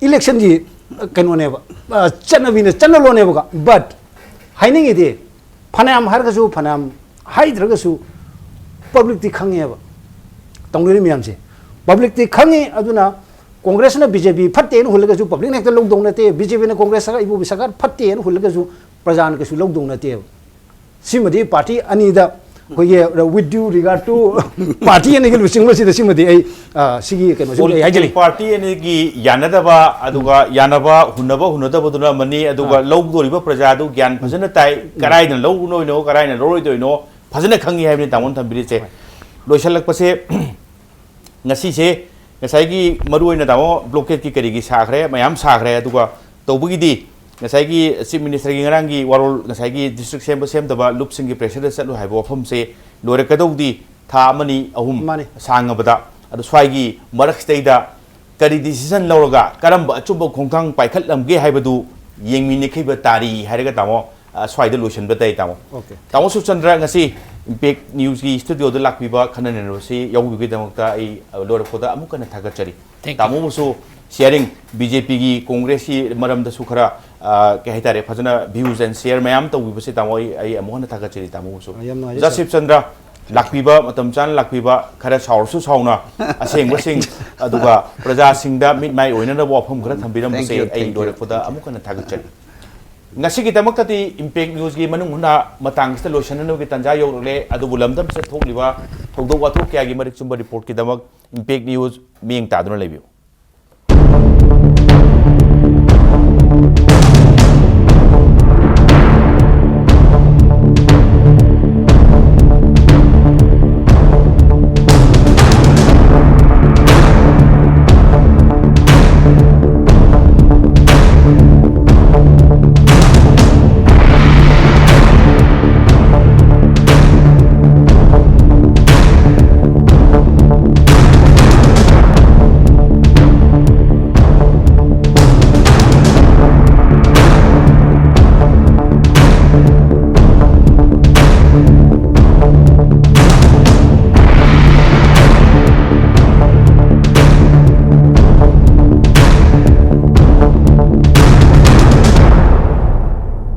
ꯏꯂꯦꯛꯁꯟꯒꯤ ꯀꯩꯅꯣꯅꯦꯕ, ꯑ, ꯆꯠꯅꯕꯤꯅ ꯆꯠꯅꯂꯣꯟꯅꯦꯕꯀꯣ꯫ ꯕꯠ ꯍꯥꯏꯅꯤꯡꯉꯤꯗꯤ, ꯐꯅꯌꯥꯝ ꯍꯥꯏꯔꯒꯁꯨ, ꯐꯅꯌꯥꯝ ꯍꯥꯏꯗ꯭ꯔꯒꯁꯨ, ꯄꯕ꯭ꯂꯤꯛꯇꯤ ꯈꯪꯉꯦꯕ ꯇꯧꯅꯔꯤ ꯃꯌꯥꯝꯁꯦ꯫ ꯄꯕ꯭ꯂꯤꯛꯇꯤ ꯈꯪꯉꯤ꯫ ꯑꯗꯨꯅ ꯀꯣꯡꯒ꯭ꯔꯦꯁꯅ ꯕꯤ ꯖꯦ ꯄꯤ ꯐꯠꯇꯦꯅ ꯍꯨꯜꯂꯒꯁꯨ ꯄꯕ꯭ꯂꯤꯛꯅ ꯍꯦꯛꯇ ꯂꯧꯗꯧ ꯅꯠꯇꯦ, ꯕꯤ ꯖꯦ ꯄꯤꯅ ꯀꯣꯡꯒ꯭ꯔꯦꯁ ꯏꯕꯣꯕꯤ ꯁꯔꯀꯥꯔ ꯐꯠꯇꯦꯅ ꯍꯨꯜꯂꯒꯁꯨ ꯄ꯭ꯔꯖꯥꯅ ꯀꯩꯁꯨ ꯂꯧꯗꯧ ꯅꯠꯇꯦꯕ꯫ ꯁꯤꯃꯗꯤ ꯄꯥꯔꯇꯤ ꯑꯅꯤꯗ ꯑꯩꯈꯣꯏꯒꯤ, with due regard to party ꯑꯅꯤꯒꯤ ꯂꯨꯆꯤꯡꯕꯁꯤꯗ, ꯁꯤꯃꯗꯤ ꯑꯩ, ꯑ, ꯁꯤꯒꯤ ꯀꯩꯅꯣꯁꯤ ꯑꯩ ꯍꯥꯏꯖꯔꯤ꯫ ꯄꯣꯂꯤꯇꯤꯀꯦꯜ ꯄꯥꯔꯇꯤ ꯑꯅꯤꯒꯤ ꯌꯥꯅꯗꯕ, ꯑꯗꯨꯒ ꯌꯥꯅꯕ ꯍꯨꯟꯅꯕ ꯍꯨꯟꯅꯗꯕꯗꯨꯅ ꯑꯃꯅꯤ, ꯑꯗꯨꯒ ꯂꯧꯗꯣꯔꯤꯕ ꯄ꯭ꯔꯖꯥꯗꯨ ꯒ꯭ꯌꯥꯟ ꯐꯖꯅ ꯇꯥꯏ, ꯀꯗꯥꯏꯗ ꯂꯧꯗꯣꯏꯅꯣ, ꯀꯗꯥꯏꯅ ꯂꯧꯔꯣꯏꯗꯣꯏꯅꯣ ꯐꯖꯅ ꯈꯪꯉꯤ ꯍꯥꯏꯕꯅꯤ ꯇꯥꯃꯣꯅ ꯊꯝꯕꯤꯔꯤꯁꯦ꯫ ꯂꯣꯏꯁꯤꯜꯂꯛꯄꯁꯦ, ꯉꯁꯤꯁꯦ ꯉꯁꯥꯏꯒꯤ ꯃꯔꯨꯑꯣꯏꯅ ꯇꯥꯃꯣ ꯕ꯭ꯂꯣꯀꯦꯠꯀꯤ ꯀꯔꯤꯒꯤ ꯁꯥꯈ꯭ꯔꯦ, ꯃꯌꯥꯝ ꯁꯥꯈ꯭ꯔꯦ, ꯑꯗꯨꯒ ꯇꯧꯕꯒꯤꯗꯤ ꯉꯁꯥꯏꯒꯤ ꯆꯤꯐ ꯃꯤꯅꯤꯁꯇꯔꯒꯤ ꯉꯔꯥꯡꯒꯤ ꯋꯥꯔꯣꯜ, ꯉꯁꯥꯏꯒꯤ ꯗꯤꯁꯇ꯭ꯔꯤꯛ ꯁꯦꯝꯕ ꯁꯦꯝꯗꯕ, ꯂꯨꯞꯁꯤꯡꯒꯤ ꯄ꯭ꯔꯦꯁꯔꯗ ꯆꯠꯂꯨ ꯍꯥꯏꯕ ꯋꯥꯐꯝꯁꯦ ꯂꯣꯏꯔꯛꯀꯗꯧꯗꯤ ꯊꯥ ꯑꯃꯅꯤ ꯑꯍꯨꯝ ꯃꯥꯅꯤ꯫ ꯁꯥꯡꯉꯕꯗ, ꯑꯗꯣ ꯁ꯭ꯋꯥꯏꯒꯤ ꯃꯔꯛꯁꯤꯗꯩꯗ ꯀꯔꯤ ꯗꯤꯁꯤꯖꯟ ꯂꯧꯔꯒ ꯀꯔꯝꯕ ꯑꯆꯨꯝꯕ ꯈꯣꯡꯊꯥꯡ ꯄꯥꯏꯈꯠꯂꯝꯒꯦ ꯍꯥꯏꯕꯗꯨ ꯌꯦꯡꯃꯤꯟꯅꯈꯤꯕ ꯇꯥꯔꯤ ꯍꯥꯏꯔꯒ, ꯇꯥꯃꯣ, ꯑ, ꯁ꯭ꯋꯥꯏꯗ ꯂꯣꯏꯁꯤꯟꯕ ꯇꯥꯏ, ꯇꯥꯃꯣ꯫ ꯑꯣꯀꯦ꯫ ꯇꯥꯃꯣ ꯁꯨꯔꯆꯟꯗ꯭ꯔ, ꯉꯁꯤ ꯏꯝꯄꯦꯛ ꯅ꯭ꯌꯨꯁꯀꯤ ꯁ꯭ꯇꯨꯗꯤꯑꯣꯗ ꯂꯥꯛꯄꯤꯕ, ꯈꯟꯅ ꯅꯩꯅꯕꯁꯤ ꯌꯥꯎꯕꯤꯕꯒꯤꯗꯃꯛꯇ ꯑꯩ, ꯑ, ꯂꯣꯏꯔꯛꯄꯗ ꯑꯃꯨꯛ ꯍꯟꯅ ꯊꯥꯒꯠꯆꯔꯤ꯫ Thank you. ꯇꯥꯃꯣꯕꯨꯁꯨ ꯁꯤꯌꯥꯔꯤꯡ, ꯕꯤ ꯖꯦ ꯄꯤꯒꯤ, ꯀꯣꯡꯒ꯭ꯔꯦꯁꯀꯤ ꯃꯔꯝꯗꯁꯨ ꯈꯔ, ꯑ, ꯀꯩ ꯍꯥꯏꯇꯥꯔꯦ, ꯐꯖꯅ views and share ꯃꯌꯥꯝ ꯇꯧꯕꯤꯕꯁꯦ, ꯇꯥꯃꯣ, ꯑꯩ, ꯑꯩ ꯑꯃꯨꯛ ꯍꯟꯅ ꯊꯥꯒꯠꯆꯔꯤ ꯇꯥꯃꯣꯕꯨꯁꯨ꯫ ꯑ, ꯌꯥꯝ ꯅꯨꯡꯉꯥꯏꯖꯩ, ꯑꯣꯖꯥ ꯁꯔ꯫ ꯁꯤꯕꯆꯟꯗ꯭ꯔ, ꯂꯥꯛꯄꯤꯕ, ꯃꯇꯝ ꯆꯥꯅ ꯂꯥꯛꯄꯤꯕ, ꯈꯔ ꯁꯥꯎꯔꯁꯨ ꯁꯥꯎꯅ, ꯑꯁꯦꯡꯕꯁꯤꯡ, ꯑꯗꯨꯒ ꯄ꯭ꯔꯖꯥꯁꯤꯡꯗ ꯃꯤꯠ ꯃꯥꯏ ꯑꯣꯏꯅꯅꯕ ꯋꯥꯐꯝ ꯈꯔ ꯊꯝꯕꯤꯔꯝꯕꯁꯦ Thank you, ꯑꯩ thank you, ꯂꯣꯏꯔꯛꯄꯗ thank you. ꯑꯃꯨꯛ ꯍꯟꯅ ꯊꯥꯒꯠꯆꯔꯤ꯫ ꯉꯁꯤꯒꯤꯗꯃꯛꯇꯗꯤ ꯏꯝꯄꯦꯛ ꯅ꯭ꯌꯨꯁꯀꯤ ꯃꯅꯨꯡ ꯍꯨꯠꯅ ꯃꯇꯥꯡꯁꯤꯗ ꯂꯣꯏꯁꯤꯟꯅꯅꯕꯒꯤ ꯇꯥꯟꯖꯥ ꯌꯧꯔꯛꯂꯦ꯫ ꯑꯗꯨꯕꯨ ꯂꯝꯗꯝꯁꯤꯗ ꯊꯣꯛꯂꯤꯕ ꯊꯧꯗꯣꯛ ꯋꯥꯊꯣꯛ ꯀꯌꯥꯒꯤ ꯃꯔꯤꯛ ꯆꯨꯝꯕ ꯔꯤꯄꯣꯔꯠꯀꯤꯗꯃꯛ ꯏꯝꯄꯦꯛ ꯅ꯭ꯌꯨꯁ ꯃꯤꯠꯌꯦꯡ ꯇꯥꯗꯨꯅ ꯂꯩꯕꯤꯌꯨ꯫